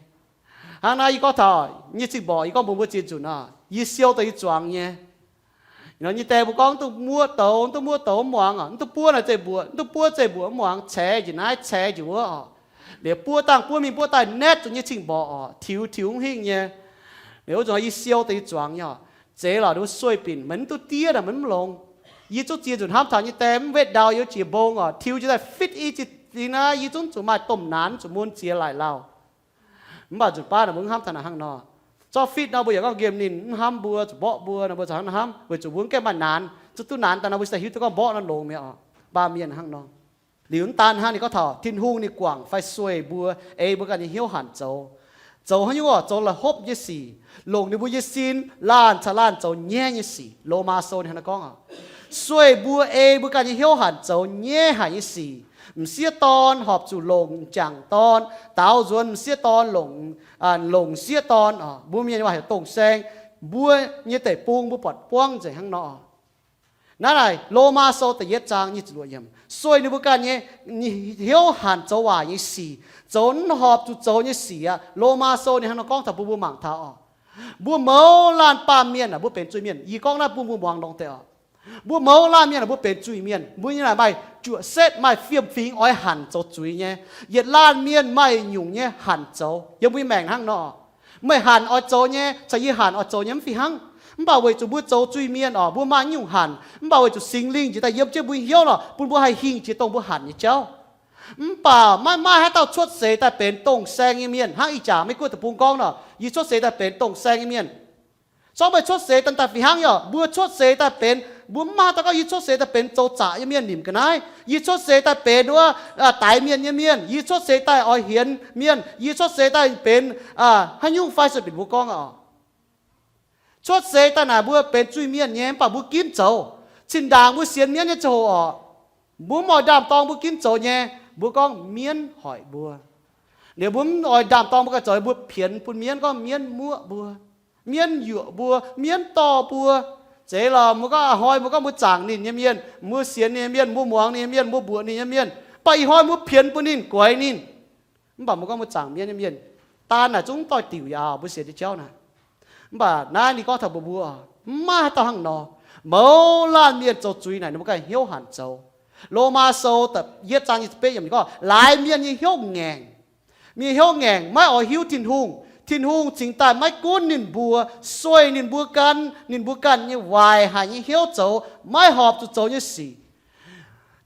Hnangv naaiv yie gorngv taux nyei cing-mborqc, yie gorngv mbuox mbuo ziex nzunc oc, yie siou dongh yie zuangx nyei. Nor nyei die mbuo gorngv, mv duqv muoqv douz, mv duqv muoqv douz, mv muangx oc, mv duqv buov naaic zeiv mbuoqc, mv duqv buov zeiv mbuoqc, mv muangx, ceix njiec naaiv, ceix njiec wuov oc. Liuz buov dangh buov mingh buov daaih naetv zuqc nyei cing-mborqc oc, tiux tiux mv hingh nyei. Liuz wuov nzunc yie siou dongh yie zuangx nyei oc. Zeiz lorqc, ninh mbuo sueih binc, meih mv duqv diev naaic meih mv longx. Yie zungv ziex nzunc hnamv taux nyei die mv wetv ndau yiem jiex mbong oc, tiux jiex daaih fitv i jiex dingh naaiv, yie zungv zuqc maaih domh naanx, zuqc mun ziex laaic lauh. Mv baac nzunc baav naaic mbuo mv hnamv taux naaic hnangv nor. Zorqv fitv nor mbuo yaac gorngv nqemh ninh, mv hnamv mbuo, zuqc mborqv mbuo nor, mbuo zuqc hnangv nor hnamv, weic zuqc mbuo mv gaengh maaih naanx. Zuqc duqv naanx daaih nor mbuo ziouc hiuv duqv gorngv mborqv nor longx mi'aqv oc. Baamh mienh hnangv nor. Liuz mv daan hnangv, ninh gorngv taux Tin-Hungh ninh guangc fai sueih mbuo, ei mbuo ganh nyei hnyouv hanc zoux. Zoux haaix nyungc oc? Zoux la'hopv nyei sic, longc ninh mbuo nyei sin laanh caux laanh zoux nyaiv nyei sic. Lomaa Sou ninh hnangv naaiv gorngv oc, sueih mbuo, ei mbuo ganh nyei hnyouv hanc zoux nyaiv haic nyei sic. M'sieqv dorn horpc zuqc longc m'jangc dorn daaux nzuonx m'sieqv dorn, longc, longc m'sieqv dorn oc. Mbuo Mienh nyei waac heuc dongh saeng. Mbuo nyei deic-bung mbuo buatc buangv nzengc hnangv nor. Naaiv naaic Lomaa Sou da'yietv zaang nyic ziepc luoqc yiemc, sueih ninh mbuo ganh nyei hnyouv hanc zoux waaic nyei sic, zoux mv horpc zuqc zoux nyei sic aqv. Lomaa Sou ninh hnangv nor gorngv taux bun mbuo mangc taux oc. Mbuo mouz laanh baamh mienh aah, mbuo benx zuiz-mienh. Yie gorngv naaiv bun mbuo muangx longx deix oc. Mbuo mouz laanh mienh aah, mbuo benx zuiz-mienh. Mbuo nyei naaic maaih juoqc setv, maaih fiem-fingx oix hanc zoux zuiz nyei. Yietc laanh mienh maaih nyungc nyei hanc zoux. Yiem mbuo nyei maengc hnangv nor, meih hanc oix zoux nyei caux yie hanc oix zoux nyei mv fih hnangv. Mv baac weic zuqc mbuo zoux zuiz-mienh oc, mbuo maaih nyungc hanc. Mv baac weic zuqc Singx Lingh njiec daaih yiem jienv mbuo hnyouv nor, bun mbuo haih hingh jiex dongh mbuo hanc nyei jauv. Mv baac maiv maaih haaix dauh cuotv seix daaih benx dongh saeng nyei mienh. Hnangv ih jaax Meiv-Guoqv deic-bung gorngv nor, yie cuotv seix daaih benx dongh saeng nyei mienh. Zorqv meih cuotv seix daaih daaih fih hnangv nyei oc. Mbuo cuotv seix daaih benx, mbuo mv maaih haaix dauh gorngv yie cuotv seix daaih benx zoux zaqc nyei mienh nimc ga'naaiv. Yie cuotv seix daaih benx wuov daix mienh nyei mienh. Yie cuotv seix daaih oix hienx mienh. Yie cuotv seix daaih benx haaix nyungc fai sueih binc mbuo gorngv oc. Cuotv seix daaih naaic mbuo benx zuiz-mienh nyei, mv baac mbuo ginv zoux. Zinh ndaangc mbuo sienx mienv nyei ziangh hoc oc, mbuo mv oix ndaam-dorng mbuo ginv zoux nyei, mbuo gorngv mienv hoic mbuo. Liuz mbuo mv oix ndaam-dorng mbuo ganh zoux, mbuo pienx bun mienv, gorngv mienv muoqv mbuo, mienv yuoqc mbuo, mienv dorh mbuo. Zeiz lorqc, mbuo gorngv a'hnoi mbuo gorngv mbuo zaangc ninh nyei mienh, mbuo sienx ninh nyei mienh, mbuo muangx ninh nyei mienh, mbuo mbuoqc ninh nyei mienh, mv baac ih hnoi mbuo pienx bun ninh, guaix ninh. Mv baac mbuo gorngv mbuo zaangc mienv nyei mienh, daan naaic zungv doix-diuc yaac mbuo sienx nyei jauv naaic. Mv baac naaiv ninh gorngv taux mbuo, mbuo mv maaih haaix dauh hnangv nor. Mouz laanh mienh zoux zuiz naaic ninh mbuo ganh hnyouv hanc zoux. Lomaa Sou da'yietv zaang nyic ziepc betv yiemc ninh gorngv, laaix mienh nyei hnyouv ngaengc. Mienh hnyouv ngaengc, maiv oix hiuv Tin-Hungh. Tin-Hungh cingx daaih maiv gunv ninh mbuo, sueih ninh mbuo gan, ninh mbuo ganh nyei waaic haic nyei hnyouv zoux maiv horpc zuqc zoux nyei sic.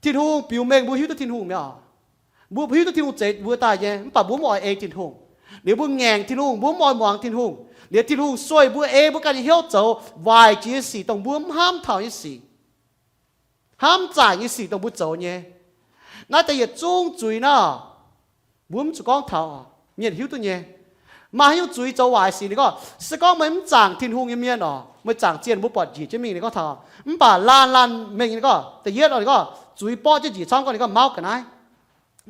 Tin-Hungh biux mengh mbuo hiuv duqv Tin-Hungh mi'aqv. Mbuo hiuv duqv Tin-Hungh zeix mbuo daaih nyei, mv baac mbuo mv oix ei Tin-Hungh. Liuz mbuo ngaengc Tin-Hungh, mbuo mv oix muangx Tin-Hungh. Liuz Tin-Hungh sueih mbuo, ei mbuo ganh nyei hnyouv zoux waaic jiex nyei sic, dongh mbuo mv hnamv taux nyei sic, hnamv zaangc nyei sic, dongh mbuo zoux nyei. Naaiv deix yietc zungv zuiz naaiv, mbuo mv zuqc gorngv taux, mienh hiuv duqv nyei. Maaih haaix nyungc zuiz zoux waaic sic, ninh gorngv, se gorngv meih mv zaangc Tin-Hungh nyei mienh oc, meih zaangc zienh mbuo buatc njiec jienv mingh, ninh gorngv taux. Mv baac laanh laanh mengh ninh gorngv, da'yietv oc, ninh gorngv zuiz borqv jienv njiec camv gorngv, ninh gorngv mauv ga'naaiv.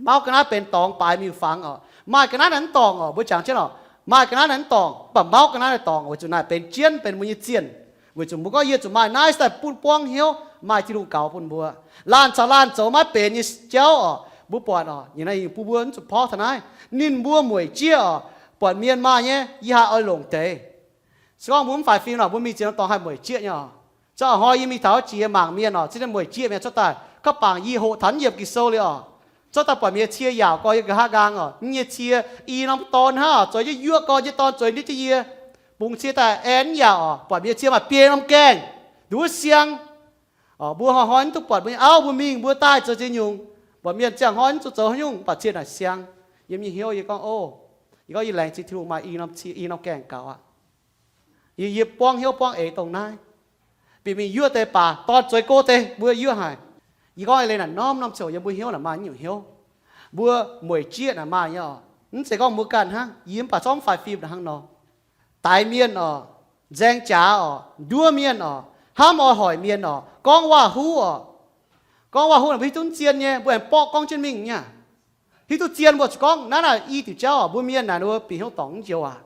Mauv ga'naaiv benx dorngx baaix miuc-fangx oc. Maaih ga'naaiv naaic mv dorngc oc, mbuo jangx jienv oc. Maaih ga'naaiv naaic mv dorngc, mv baac mauv ga'naaiv naaic dorngc, weic zuqc naaic benx jienv benx mbuo nyei zienh. Weic zuqc mbuo gorngv yie zuqc maaih naaiv daaih bun buangv hnyouv, maaih Tin-Hungh gaux bun mbuo. Laanh caux laanh zoux maiv benx nyei jauv oc, mbuo buatc oc, nyei naaiv bun mbuo mv zuqc porv taux naaiv. Ninh mbuo mueic jieqv oc, buatc mienh maaih nyei, yie haih oix longc deix. Se gorngv mbuo mv faix fim nor, mbuo mingh ziex norm dorngx haih mueic jieqv nyei oc. Za'gengh hnoi yie mingh taux jiex mangc mienh oc, ziex mueic jieqv mienh cuotv daaih, ka'bangc yie hoqc taux yiem Ging-Sou liuz oc, cuotv daaih buatc mienh cie yaauc gorx yiem nqa'haav nqaang oc, mv nyei cie i norm dorn hnangv oc, zueiz jienv yuoqv gorx, yie dorn zueiz ndiev jienv yie. Bungx cie daaih aengx mv yaauc oc, buatc mienh cie maaih biei norm gaengh, nduov siang. Mbuo hnoi-hnoi mv duqv buatc mbuo nyei auv mbuo mingh, mbuo daaih zoux ziex nyungc. Buatc mienh ziangh hnoi mv zuqc zoux haaix nyungc, mv baac cie naaic siang. Yiem yie hnyouv yie gorngv, o, yie gorngv yie laengz zingh Tin-Hungh maaih i norm cie, i norm gaengh gaux aqv. Yie, yie buangv hnyouv buangv eix dongh naaiv. Bieqc mingh yuoqv deix baac dorn zueiz go deix mbuo yuoqv haic. Yie gorngv eix leiz naaic norm norm ziouc yiem mbuo hnyouv naaic maaih nyungc hnyouv. Mbuo mueic jieqv naaic maaih nyei oc. Mv zeiz gorngv mbuo ganh hnangv, yie mv baac zorqv mv faix fim naaic hnangv nor. Daix mienh oc, nzaeng jaax oc, nduov mienh oc, hnamv oix hoic mienh oc, gorngv waac-huv oc. Gorngv waac-huv naaic mbuo hiuv duqv mv zien nyei, mbuo aengx borqv gorngv jienv mingh nyei. Hiuv duqv zien mbuo zuqc gorngv naaiv naaic i diuc jauv oc, mbuo mienh naaic ninh mbuo bieqc hnyouv dorngc mv njoux aac.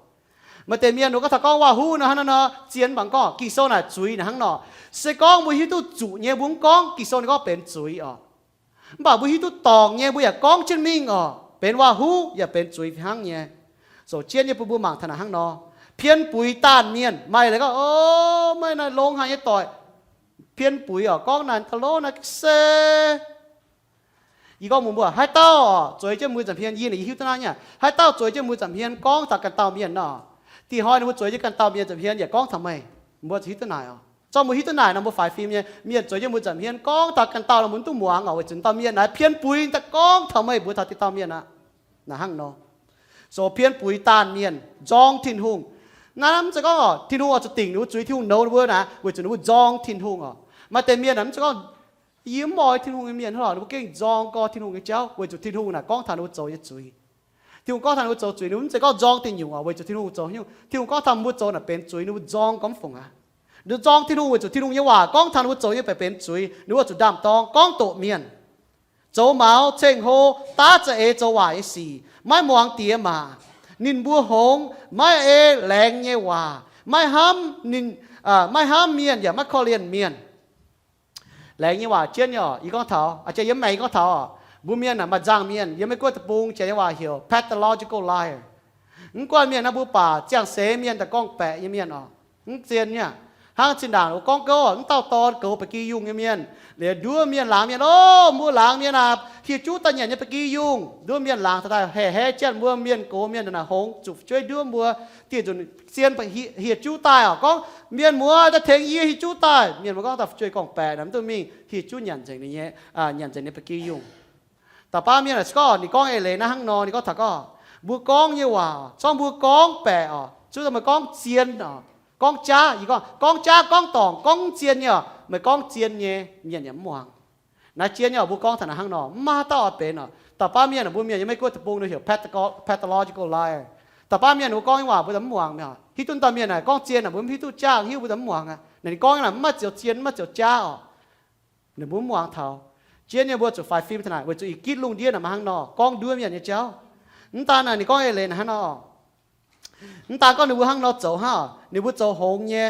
Maaih deix mienh ninh mbuo gorngv taux gorngv waac-huv nor hnangv nor, zien mv baac gorngv Ging-Sou naaic zuiz naaic hnangv nor. Se gorngv mbuo hiuv duqv zuqc nyei mbuo mv gorngv, Ging-Sou ninh gorngv benx zuiz oc. Mv baac mbuo hiuv duqv dorngc nyei mbuo yaac gorngv jienv mingh oc, benx waac-huv yaac benx zuiz hnangv nyei. Zoux jienv nyei bun mbuo mangc taux naaic hnangv nor. Pien buix daanh mienh, maaih leiz gorngv, o, maaih naaic longx haic nyei doic. Pien buix oc, gorngv naaic da'lov naaic se Yie gorngv mbuox mbuo, haaix dauh oc, zueiz jienv mbuo nza'hmien, yie naaic yie hiuv duqv naaiv nyei. Haaix dauh zueiz jienv mbuo nza'hmien gorngv taux ganh dauh mienh nor, dih hnoi ninh mbuo zueiz jienv ganh dauh mienh nza'hmien yaac gorngv taux meih, mbuo zuqc hiuv duqv naaic oc. Zorqv mbuo hiuv duqv naaic nor, mbuo faix fim nyei. Mienh zueiz jienv mbuo nza'hmien gorngv taux ganh dauh nor, mbuo mv duqv muangx oc, weic zuqc dauh mienh naaic pien buix daaih gorngv taux meih, mbuo taux dinh dauh mienh aqv. Naaic hnangv nor. Zoux pien buix daanh mienh nzorng Tin-Hungh. Naaiv mv zeiz gorngv oc, Tin-Hungh oix zuqc dingc ninh mbuo zuiz, Tin-Hungh nouz ninh mbuo naaic, weic zuqc ninh mbuo nzorng Tin-Hungh oc. Maaih deix mienh naaic mv zeiz gorngv, yie mv oix Tin-Hungh nyei mienh hnangv lorqc, ninh mbuo gengh nzorng gorx Tin-Hungh nyei jauv, weic zuqc Tin-Hungh naaic gorngv taux ninh mbuo zoux nyei zuiz. Tin-Hungh gorngv taux ninh mbuo zoux zuiz, ninh mbuo mv zeiz gorngv nzorng dinh nyungc oc, weic zuqc Tin-Hungh zoux nyungc, Tin-Hungh gorngv taux mbuo zoux naaic benx zuiz, ninh mbuo nzorng gorngv mv fungc aqv. Ninh mbuo nzorng Tin-Hungh weic zuqc Tin-Hungh nyei waac gorngv taux ninh mbuo zoux nyei baeqc benx zuiz, ninh mbuo zuqc ndaam-dorng gorngv doqc mienh, zoux maux ceng-hlo, daav za'eix zoux waaic nyei sic, maiv muangx diex maac. Ninh mbuo hngongx maiv ei laengz nyei waac, maiv hnamv ninh, maiv hnamv mienh yaac maiv korv-lienh mienh. Laengz nyei waac jienv nyei oc, yie gorngv taux, aa, yie mv maengx gorngv taux oc, mbuo mienh naaic maaih nzangc mienh yiem Meiv Guoqv deic-bung jiex nyei waac heuc pathological liar. Mv guanh mienh naaiv mbuo baac ziangh seix mienh daaih gorngv-baeqc nyei mienh oc. Mv zien nyei. Hnangv zinh ndaangc wuov gorngv gouv, mv dauh dorn goux ba'gi yungh nyei mienh, liuz nduov mienh laangz mienh, o, mbuo laangz mienh aah, hieh juv daaih nyanc nyei ba'gi yungh. Nduov mienh laangz taux daaih heh heh jienv mbuo mienh gox mienh naaic hngongx zuqc fu'jueiv nduov mbuo, dieh nzunc zien hieh juv daaih oc, gorngv, mienh muoz daaih tengx yie hieh juv daaih. Mienh muoz gorngv daaih fu'jueiv gorngv-baeqc naaic mv duqv mingh hieh juv nyanc nzengc ninh nyei, nyanc nzengc ninh ba'gi yungh. Da'faanh mienh aah, se gorngv ninh gorngv eix leiz naaiv hnangv nor, ninh gorngv taux gorngv, mbuo gorngv nyei waac, zorngv mbuo gorngv baeqc oc, zuov daaih meih gorngv zien oc, gorngv jaav, yie gorngv, gorngv jaav, gorngv dorngc, gorngv zien nyei oc, meih gorngv zien nyei, mienh yaac mv muangx. Naaiv zien nyei oc, mbuo gorngv taux naaiv hnangv nor, mv maaih haaix dauh oix benx oc. Da'faanh mienh aah, mbuo mienh yiem Meiv Guoqv deic-bung ninh heuc pathological liar. Da'faanh mienh mbuo gorngv nyei waac mbuo za'gengh mv muangx mi'aqv. Hiuv duqv dauh mienh naaic gorngv zien naaic mbuo mv hiuv duqv, jaav hiuv mbuo za'gengh mv muangx aqv. Naaic ninh gorngv nyei naaic mv maaih zioux zien, mv maaih zioux jaav oc. Ninh mbuo mv muangx taux. Zien nyei mbuo zuqc faix fim taux naaic, weic zuqc ih gitv lungh ndiev naaic maaih hnangv nor gorngv nduov mienh nyei jauv. Mv daan naaic ninh gorngv eix leiz naaic hnangv nor, mv daan gorngv ninh mbuo hnangv nor zoux hnangv oc, ninh mbuo zoux hngongx nyei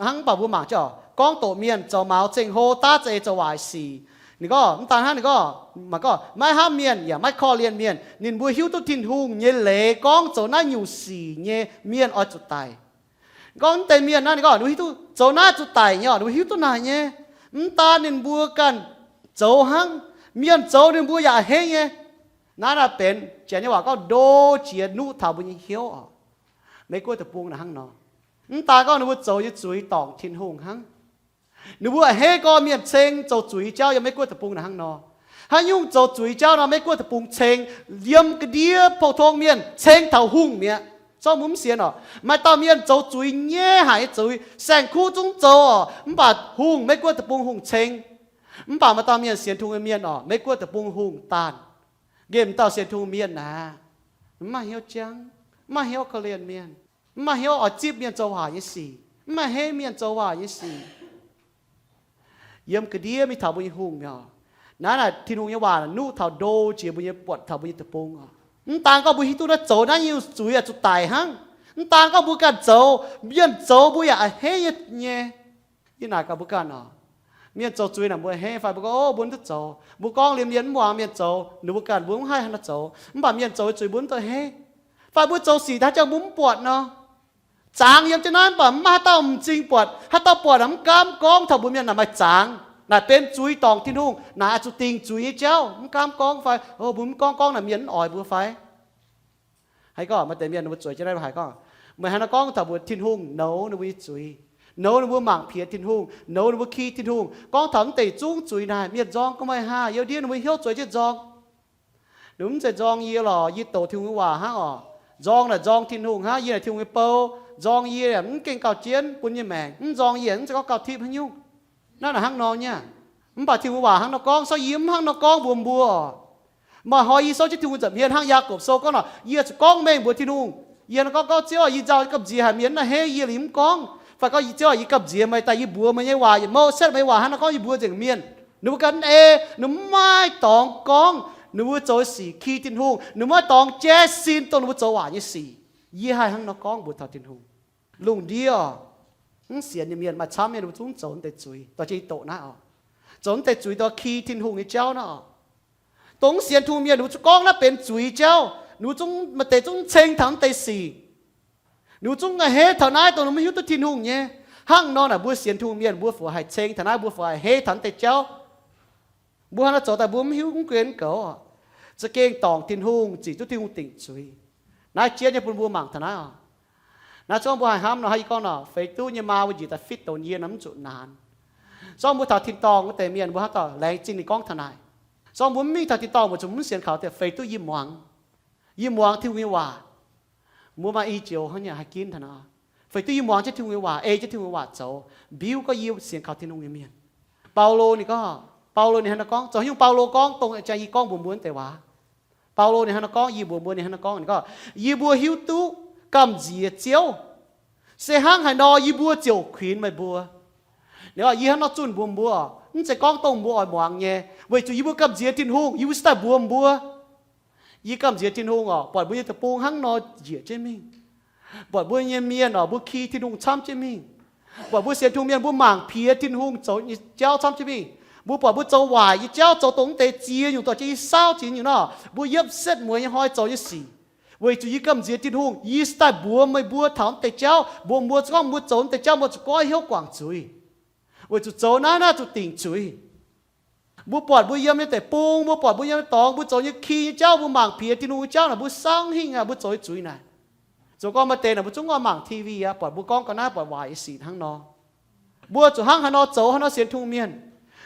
hnangv, mv baac mbuo mangc jienv oc, gorngv doqc mienh, zoux maux ceng-hlo, daav za'eix zoux waaic sic. Ninh gorngv mv daan hnangv, ninh gorngv, mangc gorngv maiv hnamv mienh yaac maiv korv-lienh mienh, ninh mbuo hiuv duqv Tin-Hungh nyei leiz gorngv zoux naaiv nyungc sic nyei mienh oix zuqc daic. Gorngv mv deix mienh naaiv, ninh gorngv ninh mbuo hiuv duqv zoux naaiv zuqc daic nyei, ninh mbuo hiuv duqv naaic nyei. Mv daan ninh mbuo ganh zoux hnangv, mienh zoux ninh mbuo yaac a'hneiv nyei. Naaiv naaic benx janx nyei waac gorngv ndo jiex nuqv taux mbuo nyei hnyouv oc. Meiv Guoqv deic-bung naaic hnangv nor. Mv daan gorngv ninh mbuo zoux nyei zuiz dorngc Tin-Hungh hnangv. Ninh mbuo a'hneiv gorngv mienh ceng zoux zuiz nyei jauv yiem Meiv Guoqv deic-bung naaic hnangv nor. Haaix nyungc zoux zuiz jauv nor, Meiv Guoqv deic-bung ceng, yiem ga'ndiev pou-tong mienh ceng taux hungh mi'aqv. Zorqv mbuo mv sienx oc. Maaih dauh mienh zoux zuiz nyei, haic nyei zuiz, saeng-kuv zungv zoux oc, mv baac hungh, Meiv Guoqv deic-bung hungh ceng. Mv baac maaih dauh mienh sienx Tin-Hungh nyei mienh oc, Meiv Guoqv deic-bung hungh daanh. Nqemh dauh sienx Tin-Hungh mienh naaic, mv maaih hnyouv jangv, mv maaih hnyouv korv-lienh mienh, mv maaih hnyouv oix zipv mienh zoux waaic nyei sic, mv maaih a'hneiv mienh zoux waaic nyei sic. Yiem ga'ndiev mingh taux mbuo nyei hungh mi'aqv. Naaiv naaic Tin-Hungh nyei waac nuqv taux ndo jiex mbuo nyei, buatc taux mbuo nyei deic-bung oc. Mv daan gorngv mbuo hiuv duqv naaiv zoux naaiv nyungc zuiz oix zuqc daic hnangv. Mv daan gorngv mbuo ganh zoux, mienh zoux mbuo yaac a'hneiv nyei. Yie naaic gaax mbuo ganh oc. Mienh zoux zuiz naaic mbuo a'hneiv fai mbuo gorngv, o, mbuo mv duqv zoux. Mbuo gorngv liuz mienh mv muangx, mienh zoux, ninh mbuo ganh mbuo mv haih haaix nor zoux. Mv baac mienh zoux nyei zuiz mbuo mv duqv a'hneiv. Fai mbuo zoux sic daaih jangx mbuo mv buatc nor. Zangx yiem jienv naaiv mv baac mv maaih haaix dauh m'zing buatc. Haaix dauh buatc naaic mv gaamv gorngv taux mbuo mienh naaic maaih zangx. Naaic benx zuiz dorngc Tin-Hungh. Naaic oix zuqc dingc zuiz nyei jauv. Mv gaamv gorngv fai, o, mbuo mv gorngv gorngv naaic mienh mv oix mbuo fai. Haiz gorngv maaih deix mienh ninh mbuo zueiz jienv naaiv haiz gorngv, meih haaix nor gorngv taux mbuo Tin-Hungh nouz ninh mbuo nyei zuiz, nouz ninh mbuo mangc piex Tin-Hungh, nouz ninh mbuo ki Tin-Hungh. Gorngv taux mv deix zungv zuiz naaic, mienh nzorng ga'mai haah, yiem ndiev ninh mbuo hnyouv zueiz jienv nzorng. Ninh mv zeiz nzorng yie lorqc, yie doqc Tin-Hungh nyei waac hnangv oc. Nzorng naaic nzorng Tin-Hungh hnangv, yie naaic Tin-Hungh nyei bou. Nzorng yie mv gengh gauh jienv bun nyei maengc, mv nzorng yie mv zeiz gorngv gauh tipv haaix nyungc. Naaiv naaic hnangv nor nyei. Mv baac Tin-Hungh nyei waac hnangv nor gorngv, so yie mv hnangv nor gorngv mbuox mbuo oc. Maaih hnoi yie souv jienv Tin-Hungh nza'hmien hnangv Yaagorpc Sou gorngv nor, yie zuqc gorngv mengh mbuox Tin-Hungh. Yie hnangv nor gorngv, gorngv Ziouv, yie nzauh gamh nziex haic, mienh naaiv a'hneiv yie liuz mv gorngv. Fai gorngv, Ziouv, yie gamh nziex meih daaih, yie mbuox meih nyei waac, yietc mouc setv meih nyei waac hnangv nor gorngv yie mbuox nzengc mienh. Ninh mbuo ganh ei, ninh mbuo mv maaih dorngx gorngv. Ninh mbuo zoux sic ki Tin-Hungh, ninh mbuo mv maaih dorngx jaiv sin dongh ninh mbuo zoux waaic nyei sic. Yie haih hnangv nor gorngv mbuox taux Tin-Hungh. Lungh ndiev oc, mv sienx nyei mienh maaih camv nyei, ninh mbuo zungv zoux naaiv deix zuiz, dorh jienv yie doqc naaiv oc. Zoux naaiv deix zuiz dorh ki Tin-Hungh nyei jauv naaiv oc. Dongh mv sienx Tin-Hungh mienh, ninh mbuo zungv gorngv naaiv benx zuiz jauv. Ninh mbuo zungv, maaih deix zungv ceng taux naaiv deix sic. Ninh mbuo zungv a'hneiv taux naaiv, dongh ninh mbuo mv hiuv duqv Tin-Hungh nyei. Hnangv nor naaic mbuo sienx Tin-Hungh mienh, mbuo fu-, haih ceng taux naaiv, mbuo fu-, haih a'hneiv taux naaiv deix jauv. Mbuo hnangv nor zoux daaih mbuo mv hiuv, mv guen mv goux oc. Za'gengh dorngc Tin-Hungh, zic duqv Tin-Hungh dingc zuiz. Naaiv jienv nyei bun mbuo mangc taux naaiv oc. Naaiv zorngv mbuo haih hnamv nor, hnangv yie gorngv nor, feix duqv nyei maa mbuo njiec daaih fitv douz yie nor mv zuqc naanc. Zorngv mbuo taux tin-dorngh wuov deix mienh, mbuo hnangv dorh laengz zingh ninh gorngv taux naaic. Zorngv mbuo mv mingh taux tin-dorngh, mbuo zuqc mv sienx kaux deix, feix duqv yie muangx, yie muangx Tin-Hungh nyei waac. Mbuo maaih i joux hnangv nyei haih ginv taux naaic. Feix duqv yie muangx jienv Tin-Hungh nyei waac, ei jienv Tin-Hungh nyei waac zoux, mbiuv gorngv yie sienx kaux Tin-Hungh nyei mienh. Baulo ninh gorngv, Baulo ninh hnangv nor gorngv, zoux haaix nyungc Baulo gorngv dongh jang yie gorngv mbuox mbuo wuov deix waac. Baulo ninh hnangv nor gorngv, yie mbuox mbuo ninh hnangv nor gorngv, ninh gorngv, yie mbuo hiuv duqv gamh nziex Ziouv. Se hnangv haaix nor yie mbuo ziouc kuinx meih mbuo. Ninh gorngv, yie hnangv nor zunh mbuox mbuo, mv zeiz gorngv dongh mbuo oix muangx nyei, weic zuqc yie mbuo gamh nziex Tin-Hungh, yie mbuo cingx daaih mbuox mbuo. Yie gamh nziex Tin-Hungh oc, buatc mbuo nyei deic-bung hnangv nor njiec jienv mingh. Buatc mbuo nyei mienh oc, mbuo ki Tin-Hungh camv jienv mingh. Buatc mbuo sienx Tin-Hungh mienh, mbuo mangc piex Tin-Hungh zoux nyei jauv camv jienv mingh. Mbuo buatc mbuo zoux waaic nyei jauv, zoux dongh mv deix ziex nyungc, dorh jienv i sauv ziex nyungc nor, mbuo yietv setv mueiz nyei hnoi zoux nyei sic. Weic zuqc yie gamh nziex Tin-Hungh, yie cingx daaih mbuox meih mbuo taux mv deix jauv, mbuox mbuo, gorngv mbuo zoux mv deix jauv, mbuo zuqc goiv hnyouv guangc zuiz. Weic zuqc zoux naaiv, naaiv zuqc dingc zuiz. Mbuo buatc mbuo yiem nyei deic-bung, mbuo buatc mbuo yiem nyei dorngx, mbuo zoux nyei ki nyei jauv, mbuo mangc piex Tin-Hungh nyei jauv naaic, mbuo saangv hingh aqv, mbuo zoux nyei zuiz naaic. Zoux gorngv maaih deix naaic, mbuo zungv oix mangc T V aqv, buatc mbuo gorngv ga'naaiv buatc waaic nyei sic hnangv nor. Mbuo zuqc hnangv haaix nor zoux, hnangv haaix nor sienx Tin-Hungh mienh.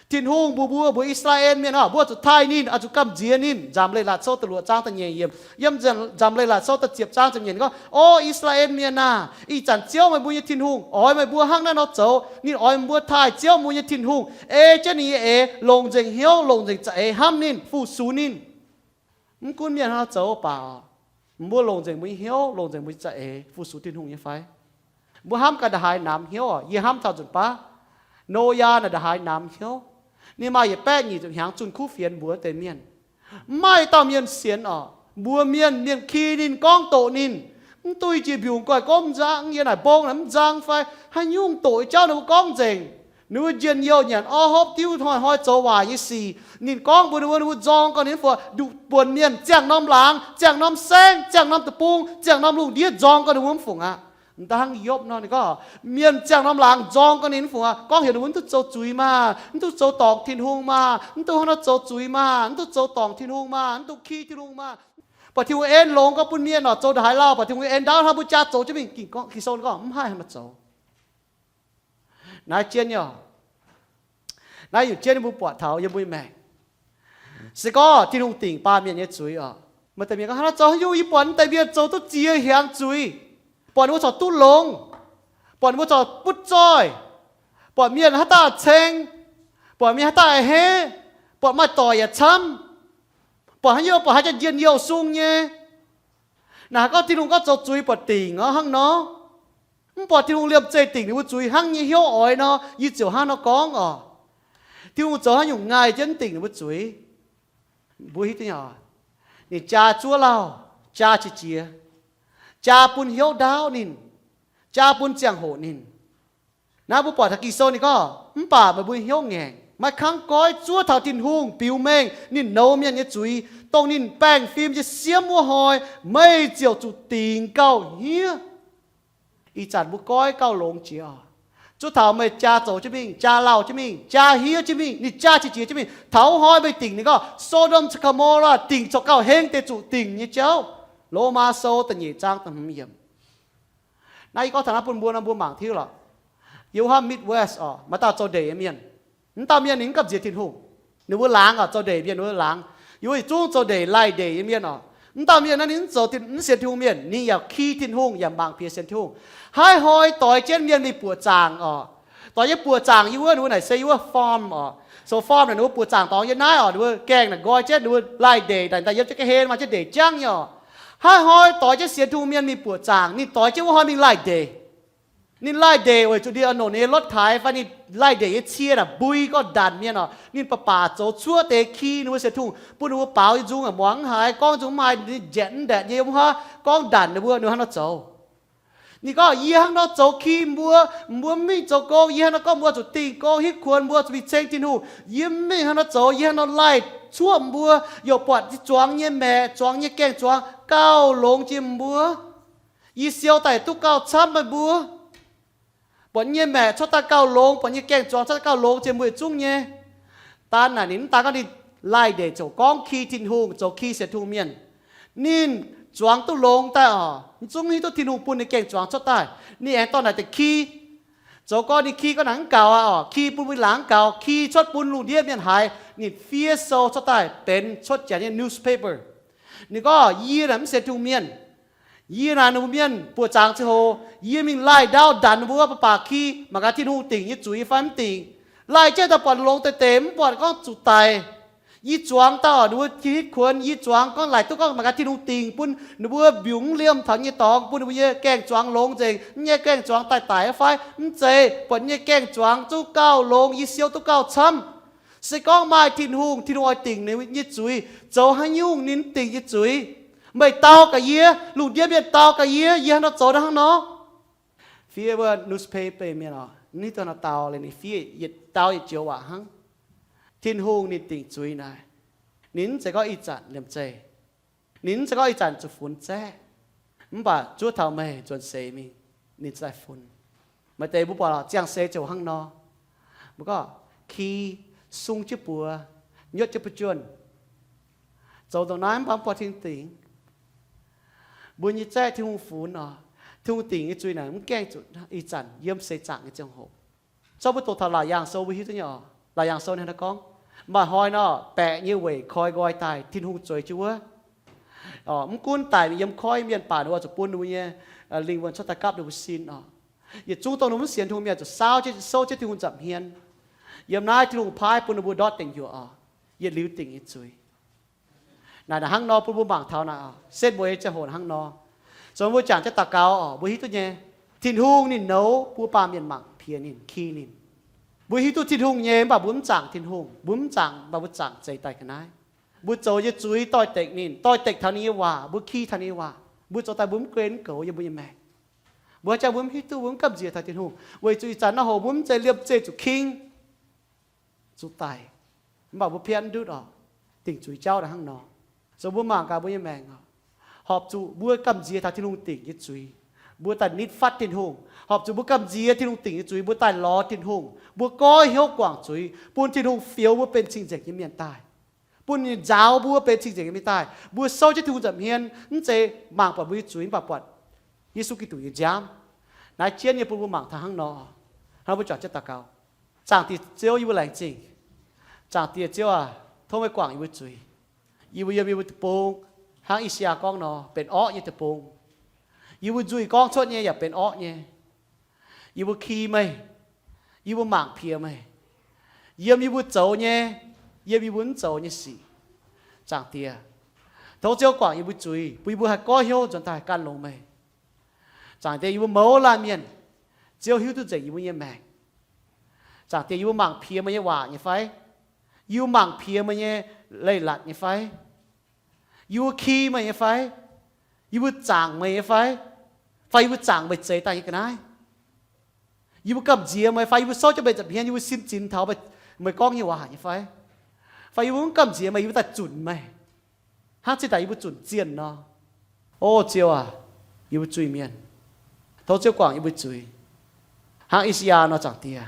Tin-Hungh mbuox mbuo, mbuox I^saa^laa^en Mienh oc, mbuo zuqc taaih ninh, oix zuqc gamh nziex ninh. Nzamc Leiz-Latc Sou da'luoqc zaang da'nyeic yiemc, yiem Nzamc Leiz-Latc Sou da'ziepc zaang ziepc nyeic gorngv, O I^saa^laa^en Mienh aah! Ih zanc Ziouv meih mbuo nyei Tin-Hungh oix meih mbuo hnangv naaiv nor zoux. Ninh oix mbuo taaih Ziouv mbuo nyei Tin-Hungh, ei jienv ninh nyei eix, longc nzengc hnyouv, longc nzengc za'eix hnamv ninh, fu-sux ninh. Mv gunv mienh hnangv haaix nor zoux baac, mbuo longc nzengc mbuo nyei hnyouv, longc nzengc mbuo nyei za'eix fu-sux Tin-Hungh nyei fai? Mbuo hnamv ganh ndongc haaix namx hnyouv oc. Yie hnamv taux nzunc baav Noyaa naaic ndongc haaix namx hnyouv. Ninh maaih yietc baeqv nyic ziepc hnyangx zunh kuv fienx mbuox deix mienh. Mv maaih dauh mienh sienx oc. Mbuox mienh, mienh ki ninh, gorngv doqc ninh. Mv duih jiex mbiungc goiv gomv nzangv, yiem naaic mbong naaic mv nzang fai haaix nyungc doqc nyei jauv ninh mbuo gorngv nzengc. Ninh mbuo njien-youh nyanc orv hopv diuv hnoi-hnoi zoux waaic nyei sic. Ninh gorngv mbuox ninh mbuo, ninh mbuo nzorng gau ninh mv fungc, nduqc buonc mienh ziangh norm laangz, ziangh norm saengv, ziangh norm deic-bung, ziangh norm lungh ndiev nzorng gau ninh mbuo mv fungc aqv. M'daaih hnangv Yopv nor, ninh gorngv mienh ziangh norm laangz nzorng gau ninh mv fungc aqv, gorngv heuc ninh mbuo mv duqv zoux zuiz maah, mv duqv zoux dorngc Tin-Hungh maah, mv duqv hnangv naaiv zoux zuiz maah, mv duqv zoux dorngc Tin-Hungh maah, mv duqv ki Tin-Hungh maah. Buatc Tin-Hungh en longx gorngv bun mienh oc zoux ndongc haaix lauh, buatc Tin-Hungh en ndaauv hnangv mbuo jaa zoux jienv mingh. Ging-Sou gorngv mv haih hnangv naaiv zoux. Naaiv jienv nyei oc. Naaiv yietc jienv mbuo buatc taux yiem mbuo nyei maengc. Se gorngv Tin-Hungh dingc baamh mienh nyei zuiz oc, maaih deix mienh gorngv, hnangv naaiv zoux haaix nyungc? Yie buatc naaiv deix mienh zoux duqv ziex hnyangx zuiz, buatc ninh mbuo corc duqv longx, buatc ninh mbuo corc butv zoih, buatc mienh haaix dauh ceng, buatc mienh haaix dauh a'hneiv, buatc maaih doic yaac camv, buatc haaix nyungc, buatc haaix jaax njien-youh sung nyei. Naaic haaix gorngv Tin-Hungh gorngv zoux zuiz buatc dingc orv hnangv nor. Mv buatc Tin-Hungh liemh zeih dingc ninh mbuo zuiz hnangv nyei hnyouv oix nor, yie ziouc hnangv nor gorngv oc. Tin-Hungh zoux haaix nyungc ngaih jienv dingc ninh mbuo zuiz? Mbuo hiuv duqv nyei oc. Ninh jaa zuov lauh, jaa qiex jiez, jaa bun hnyouv ndaauv ninh, jaa bun ziangh hoc ninh. Naaiv mbuo buatc taux Ging-Sou ninh gorngv, mv baac meih mbuo hnyouv ngaengc, maiv kangv goiv zuov taux Tin-Hungh biux mengh ninh nouz mienh nyei zuiz, dongh ninh baengh fim nyei siemv wuov hnoi, meih ziouc zuqc dingc gauh hniev. Ih zanc mbuo goiv gauh longx jiex oc. Zuov taux meih jaa zoux jienv mingh, jaa lauh jienv mingh, jaa hniev jienv mingh, ninh jaa qiex jiez jienv mingh. Taux wuov hnoi meih dingc ninh gorngv Sodom caux Gomorrah dingc corc gauh heng deix zuqc dingc nyei jauv. Lomaa Sou da'nyeic zaang da'hmz yiemc. Naaiv yie gorngv taux naaiv bun mbuo nor, mbuo mangc tiuv lorqc. Yiem wuov Midwest oc, maaih dauh zoux ndeic nyei mienh. Wuov dauh mienh ninh mv gamh nziex Tin-Hungh. Ninh mbuo laangz oc, zoux ndeic mienh ninh mbuo laangz. Yie mbuo yietc zungv zoux ndeic, laih ndeic nyei mienh oc. Wuov dauh mienh naaiv ninh mv zoux, mv sienx Tin-Hungh mienh, ninh yaac ki Tin-Hungh, yaac mangc piex sienx Tin-Hungh. Haaix hnoi doix jienv mienh mingh buoqc zaangc oc, doix jienv buoqc zaangc yiem wuov, ninh mbuo naaic se yiem wuov farm oc. So farm naaic ninh mbuo buoqc zaangc dorngx yiem naaiv oc, ninh mbuo gaengh naaic nqoi jienv, ninh mbuo laih ndeic naaic, daaih yiem jienv ga'hlen maaih jienv ndeic jangv nyei oc. Haaix hnoi doix jienv sienx Tin-Hungh mienh mingh buoqc zaangc, ninh doix jienv wuov hnoi mingh laih ndeic. Ninh laih ndeic weic zuqc ninh a'nonc ninh nyei lotv taaix fai ninh laih ndeic nyei cie naaic mbui gorngv ndanc mienh oc. Ninh baac baac zoux cuotv deix ki ninh mbuo sienx Tin-Hungh, bun ninh mbuo baaux nyei nzung muangx mv haiz, gorngv nzung mv haiz, ninh njanc mv ndanc nyei yiem wuov gorngv ndanc ninh mbuo, ninh mbuo hnangv nor zoux. Ninh gorngv, yie hnangv nor zoux ki mbuo, mbuo mv mingh zoux gong. Yie hnangv nor gorngv mbuo zuqc dingh gong hitv kuonx, mbuo zuqc mingh ceng Tin-Hungh. Yie mv mingh hnangv nor zoux. Yie hnangv nor laih cuotv mbuo, yaac buatc zuangx nyei maeqc, zuangx nyei gaeng-zuangx gauh longx jiex mbuo. Yie siou daaih duqv gauh camv meih mbuo. Buatc nyei maeqc cuotv daaih gauh longx, buatc nyei gaeng-zuangx cuotv daaih gauh longx jiex mbuo yietc zungv nyei. Daan naaic ninh mv daan gorngv ninh laih ndeic zoux gorngv ki Tin-Hungh, zoux ki sienx Tin-Hungh mienh. Ninh zuangx duqv longx daaih oc, mv zungv hiuv duqv Tin-Hungh bun ninh gaeng-zuangx cuotv daaih. Ninh aengx dorh naaic deix ki, zoux gorngv ninh ki gorngv naaic mv gaux aqv oc, ki bun mbuo laangz mv gaux, ki cuotv bun lungh ndiev mienh haiz. Ninh fiev sou cuotv daaih benx cuotv janx nyei newspaper. Ninh gorngv, yie naaic mv sienx Tin-Hungh mienh. Yie naaic ninh mbuo mienh buoqc zaangc ziangh hoc, yie mingh laih ndau ndanc ninh mbuo, baac baac ki mangc gaax Tin-Hungh dingc nyei zuiz fai mv dingc. Laih jienv daaih buatc longx deix deix, mv buatc gorngv zuqc daic. Yie zuangx daaih oc, ninh mbuo jiex hitv kuonx, yie zuangx gorngv laaic duqv gorngv mangc gaax Tin-Hungh dingc bun ninh mbuo mbiungc mv liemh taux nyei dorngx, bun ninh mbuo nyei gaeng-zuangx longx nzengc, mv nyei gaeng-zuangx daaih daic fai mv zeiz. Buatc nyei gaeng-zuangx zungv gauh longx, yie siou duqv gauh camv. Se gorngv maaih Tin-Hungh, Tin-Hungh oix dingc ninh nyei zuiz, zoux haaix nyungc ninh dingc nyei zuiz? Meih dau gaax yie, lungh ndiev mienh dau gaax yie, yie hnangv nor zoux hnangv nor. Fiev wuov newspaper mienh oc, mv hiuv duqv nor dau liuz ninh fiev yietc dau yietc joux waac hnangv. Tin-Hungh ninh dingc zuiz naaic, ninh mv zeiz gorngv ih zanc liemh zeih, ninh mv zeiz gorngv ih zanc zuqc funx zaeqv, mv baac zuov taux meih nzuonx seix mingh, ninh zaah funx. Maaih deix mbuo buatc ziangh seix ziouc hnangv nor. Mbuo gorngv ki, sung jienv buoz, nyuotv jienv buv juonh, zoux ndongc naaiv mv baac mv buatc Tin-Hungh dingc. Mbuo nyei zaeqv Tin-Hungh funx oc. Tin-Hungh dingc nyei zuiz naaic mv gaengh zuqc ih zanc yiem seix zaangc nyei ziangh hoc. Zorqv mbuo doqc taux Laauc Yaangh Sou mbuo hiuv duqv nyei oc. Laauc Yaangh Sou ninh hnangv nor gorngv, maaih hnoi nor, baeqc nyei weic koi nqoi daaih, Tin-Hungh zueiz jienv wuov. Mv gunv daic yiem koiv mienh baac ninh oix zuqc bun ninh mbuo nyei lingh wuonh cuotv daaih gapv ninh mbuo sin oc. Yietc zungv dongh ninh mbuo mv sienx Tin-Hungh mienh zuqc saauv jienv, souv jienv Tin-Hungh nza'hmien. Yiem naaiv Tin-Hungh paaiv bun ninh mbuo ndortv dingc heuc oc, yietc liuz dingc nyei zuiz. Naaic hnangv nor bun mbuo mangc taux naaic, setv mueiz ziangh hoc hnangv nor. Zoux mbuo jangx jienv daux gaux oc, mbuo hiuv duqv nyei, Tin-Hungh ninh nouz mbuo baamh mienh mangc piex ninh, ki ninh. Mbuo hiuv duqv Tin-Hungh nyei, mv baac mbuo mv zaangc Tin-Hungh, mbuo mv zaangc, mv baac mbuo zaangc zeix daaih ga'naaiv. Mbuo zoux nyei zuiz doix-dekc ninh, doix-dekc taux ninh nyei waac, mbuo ki taux ninh nyei waac, mbuo zoux daaih mbuo mv guen mv goux yiem mbuo nyei maengc. Mbuo jangx mbuo mv hiuv duqv, mbuo mv gamh nziex taux Tin-Hungh, weic zuqc ih zanc naaiv hoc mbuo mv zeiz liemh zeih zuqc king zuqc daic, mv baac mbuo piatv duqv oc, dingc zuiz jauv naaiv hnangv nor. So mbuo mangc gaax mbuo nyei maengc oc, horpc zuqc mbuo gamh nziex taux Tin-Hungh dingc nyei zuiz, mbuo daaih nitv fatv Tin-Hungh. Horpc zuqc mbuo gamh nziex Tin-Hungh dingc nyei zuiz, mbuo daaih lorz Tin-Hungh, mbuo goiv hnyouv guangc zuiz, bun Tin-Hungh fioux mbuo benx cing-nzengc nyei mienh daaih, bun ninh nzaaux mbuo benx cing-nzengc nyei mienh daaih. Mbuo souv jienv Tin-Hungh nza'hmien, mv zeiz mangc buatc mbuo nyei zuiz, mv baac buatc Yesu Giduc nyei nziaamv. Naaiv jienv nyei bun mbuo mangc taux hnangv nor. Hnangv mbuo juangc jienv daux gaux. Zaangc Diex Ziouv, yie mbuo laengz zingh. Zaangc Diex Ziouv aac, tov meih guangc yie mbuo zuiz. Yie mbuo yiem yie mbuo deic-bung, hnangv I^saa^yaa gorngv nor, benx orqv nyei deic-bung. Yie mbuo nzuih gorngv cuotv nyei yaac benx orqv nyei. Yie mbuo ki meih, yie mbuo mangc piex meih, yiem yie mbuo zoux nyei, yiem yie mbuo mv zoux nyei sic. Zaangc Diex, tov Ziouv guangc yie mbuo zuiz, bun yie mbuo haih goiv hnyouv nzuonx daaih gan longx meih. Zaangc Diex, yie mbuo mouz laanh mienh, Ziouv hiuv duqv nzengc yie mbuo nyei maengc. Zaangc Diex, yie mbuo mangc piex meih nyei waac nyei fai? Yie mbuo mangc piex meih nyei leiz-latc nyei fai? Yie mbuo ki meih nyei fai? Yie mbuo zaangc meih nyei fai? Fai yie mbuo zaangc meih zeix daaih nyei ga'naaiv? Yie mbuo gamh nziex meih fai? Yie mbuo souv jienv meih nza'hmien, yie mbuo sin zinx taux meih gorngv nyei waac nyei fai? Fai yie mbuo mv gamh nziex meih, yie mbuo daaih zunc meih, hnangv zinh ndaangc yie mbuo zunc zienh nor. O Ziouv aac, yie mbuo zuiz-mienh, tov Ziouv guangc yie mbuo zuiz, hnangv I^saa^yaa nor. Zaangc Diex,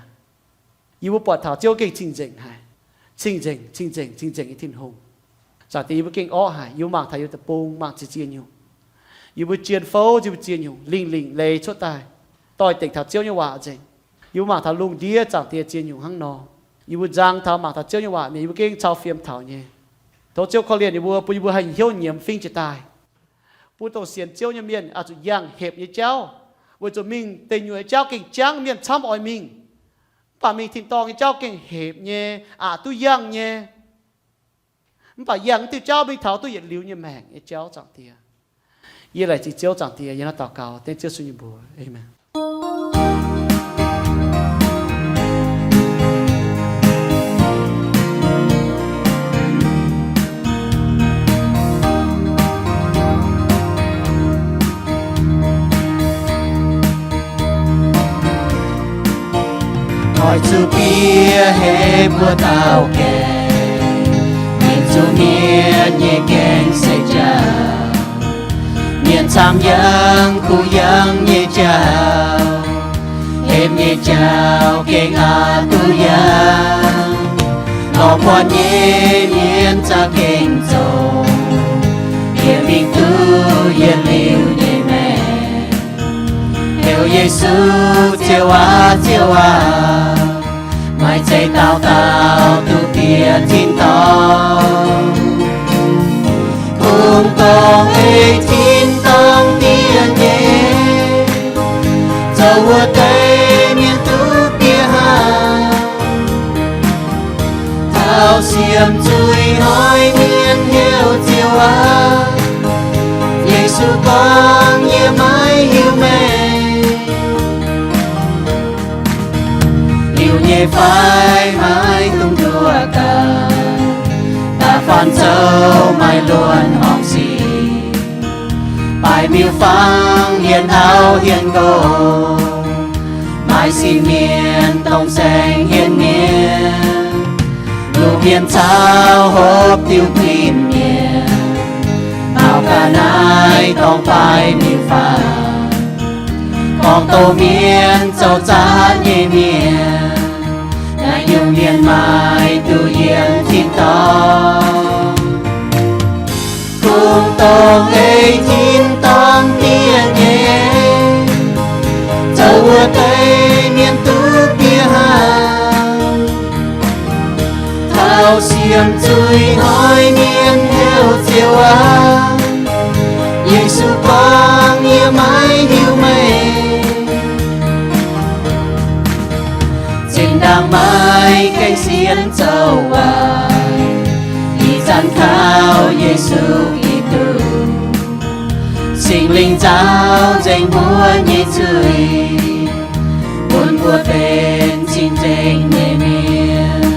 yie mbuo buatc taux Ziouv gengh cing-nzengc haic, cing-nzengc, cing-nzengc, cing-nzengc nyei Tin-Hungh. Zaangc Diex, yie mbuo gengh orqv haic. Yie mbuo mangc taux yie mbuo deic-bung mangc ziex ziex nyungc. Yie mbuo jien fouv, yie mbuo ziex nyungc lingh lingc leiz cuotv daaih, doix-dekc taux Ziouv nyei waac nzengc. Yie mbuo mangc taux lungh ndiev, Zaangc Diex, ziex nyungc hnangv nor. Yie mbuo nzang taux mangc taux Ziouv nyei waac mienh, yie mbuo gengh cau fiem taux nyei. Tov Ziouv korv-lienh yie mbuo, bun yie mbuo haih hnyouv nyiemz fingx jiex daaih, bun dongh sienx Ziouv nyei mienh oix zuqc yangh hepc nyei jauv, weic zuqc mingh deic nyuoqc nyei jauv gengh jangv, mienh camv oix mingh. Mv baac mingh tin-dorngh nyei jauv gengh hepc nyei, aqc duqv yangh nyei. Mv baac yangh diuh jauv mingh taux duqv yietc liuz nyei maengc nyei jauv, Zaangc Diex. Yie laengz zingh Ziouv, Zaangc Diex, yie hnangv daux gaux dengv Ziouv Yesu nyei mbuox. Aamen. Oix zuqc bieqc hepc mbuo dauh gaengh, mingh zuqc mietc nyei gaengh se jauv, mienh camv yangh kuh yangh nyei jauv, hepc nyei jauv gengh aqc duqv yangh. Lorz buatc nyei mienh za'gengh zoux, yie mingh duqv yietc liuz nyei maengc. Heuc Yesu, Ziouv aac, Ziouv aac, maaih zeiz dauh dauh duqv bieqc tin-dorngh? Kungx dongh ei tin-dorngh diev nyei, zoux wuov deix mienh duqv bieqc haic. Taux siemv zuiz hnoi mienh heuc Ziouv aac, Yesu gorngv, yie maiv hiuv meih. Liuz nyei fai maiv dungx nduov daaih, da'faanh zoux maaih luonx horngh sic, baaix miuc-fangv hienx auv hienx nqox, maaih sin mienh dongh saeng hienx mienh, lungh mienh caux hopv diuh pin mienh, taux ga'naaiv dorngx baaix miuc-fangv, gorngv doqc mienh zoux zaatv nyei mienh, naaiv nyungc mienh maaih duqv yiem tin-dorngh. Kungx dongh ei tin-dorngh diev nyei, zoux wuov deix mienh duqv bieqc haic. Taux siemv zuiz hnoi mienh heuc Ziouv aac, Yesu gorngv, yie maiv hiuv meih. Zinh ndaangc maaih gaengh sienx zoux waaic, ih zanc kaux Yesu Giduc. Singx Lingh nzaaux nzengc mbuo nyei zuiz, bun mbuo benx cing-nzengc nyei mienh.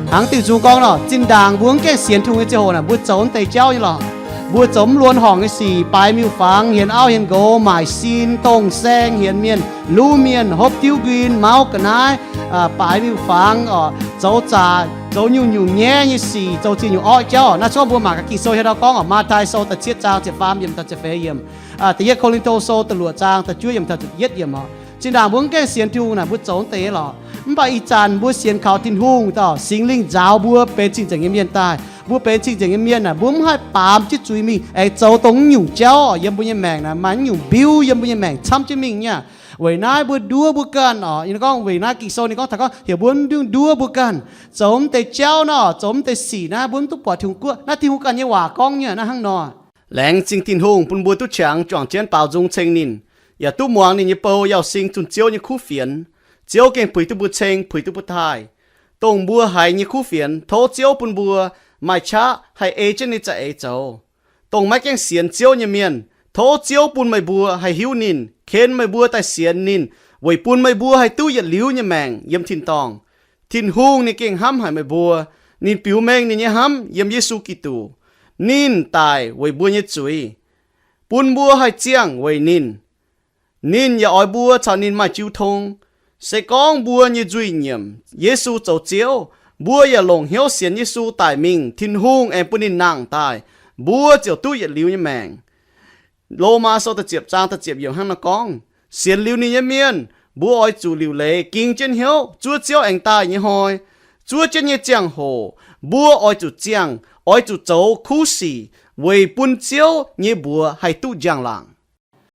Hnangv Ging-Sou gorngv nor, zinh ndaangc mbuo mv gaengh sienx Tin-Hungh nyei ziangh hoc naaic, mbuo zoux wuov deix jauv nyei lorqc. Mbuo zoux mv luonx horngc nyei sic, baaix miuc-fangx, hienx auv hienx nqox, maaic sin, dongh saeng, hienx mienh, luv mienh, hopv diuv nquin, mauv ga'naaiv, baaix miuc-fangx, zoux zaqc, zoux nyungc-nyungc nyaiv nyei sic, zoux ziex nyungc orqv jauv. Naaiv cuotv mbuo mangc gaax Ging-Sou hietv dauh gorngv oc, Matv^taai Sou da'cietv zaang ziepc faam yiemc taux ziepc feix yiemc, da'yietv Ko^lin^to Sou da'luoqc zaang da'juov yiemc taux da'yietv yiemc oc. Zinh ndaangc mbuo mv gaengh sienx Tin-Hungh naaic, mbuo zoux deix lorqc. Mv baac ih zanc mbuo sienx kaux Tin-Hungh, dauh Singx Lingh nzaaux mbuo benx cing-nzengc nyei mienh daaih. Mbuo benx cing-nzengc nyei mienh naaic, mbuo mv haih baamz jienv zuiz mingh aengx zoux dongh mv nyungc jauv oc. Yiem mbuo nyei maengc naaic maaih mv nyungc mbiuv yiem mbuo nyei maengc camv jienv mingh nyei. Weic naaiv mbuo nduov mbuo ganh oc. Ninh gorngv weic naaiv Ging-Sou ninh gorngv taux gorngv heuc mbuo mv nduov mbuo ganh zoux mv deix jauv naaiv oc, zoux mv deix sic naaiv, mbuo mv duqv buatc Tin-Hungh guoqv. Naaiv Tin-Hungh ganh nyei waac gorngv nyei naaiv hnangv nor. Laengz zingh Tin-Hungh bun mbuo duqv qangx juangc jienv baaux nzung ceng ninh, yaac duqv muangx ninh nyei bou Yauh Sing zunh Ziouv nyei kuv fienx. Ziouv gengh puix duqv mbuo ceng, puix duqv mbuo taaih. Dongh mbuo haiz nyei kuv fienx, tov Ziouv bun mbuo maaih qaqv haih ei jienv ninh za'eix zoux. Dongh maiv gaengh sienx Ziouv nyei mienh, tov Ziouv bun meih mbuo haih hiuv ninh, ken meih mbuo daaih sienx ninh, weic bun meih mbuo haih duqv yietc liuz nyei maengc yiem tin-dorngh. Tin-Hungh ninh gengh hnamv haic meih mbuo. Ninh biux mengh ninh nyei hnamv yiem Yesu Giduc. Ninh daic weic mbuo nyei zuiz, bun mbuo haih ziangh weic ninh. Ninh yaac oix mbuo caux ninh maaih jiu tong. Se gorngv mbuo nyei nzuih nyiemc Yesu zoux Ziouv, mbuo yaac longc hnyouv sienx Yesu daic mingh, Tin-Hungh aengx bun ninh nangh daaih, mbuo ziouc duqv yietc liuz nyei maengc. Lomaa Sou da'ziepc zaang da'ziepc yiemc hnangv naaiv gorngv, sienx liuz ninh nyei mienh, mbuo oix zuqc liuc leiz ging jienv hnyouv zuov Ziouv aengx daaih nyei hnoi, zuov jienv nyei ziangh hoc, mbuo oix zuqc ziangh, oix zuqc zoux kuv sic weic bun Ziouv nyei mbuox haih duqv njang-laangc.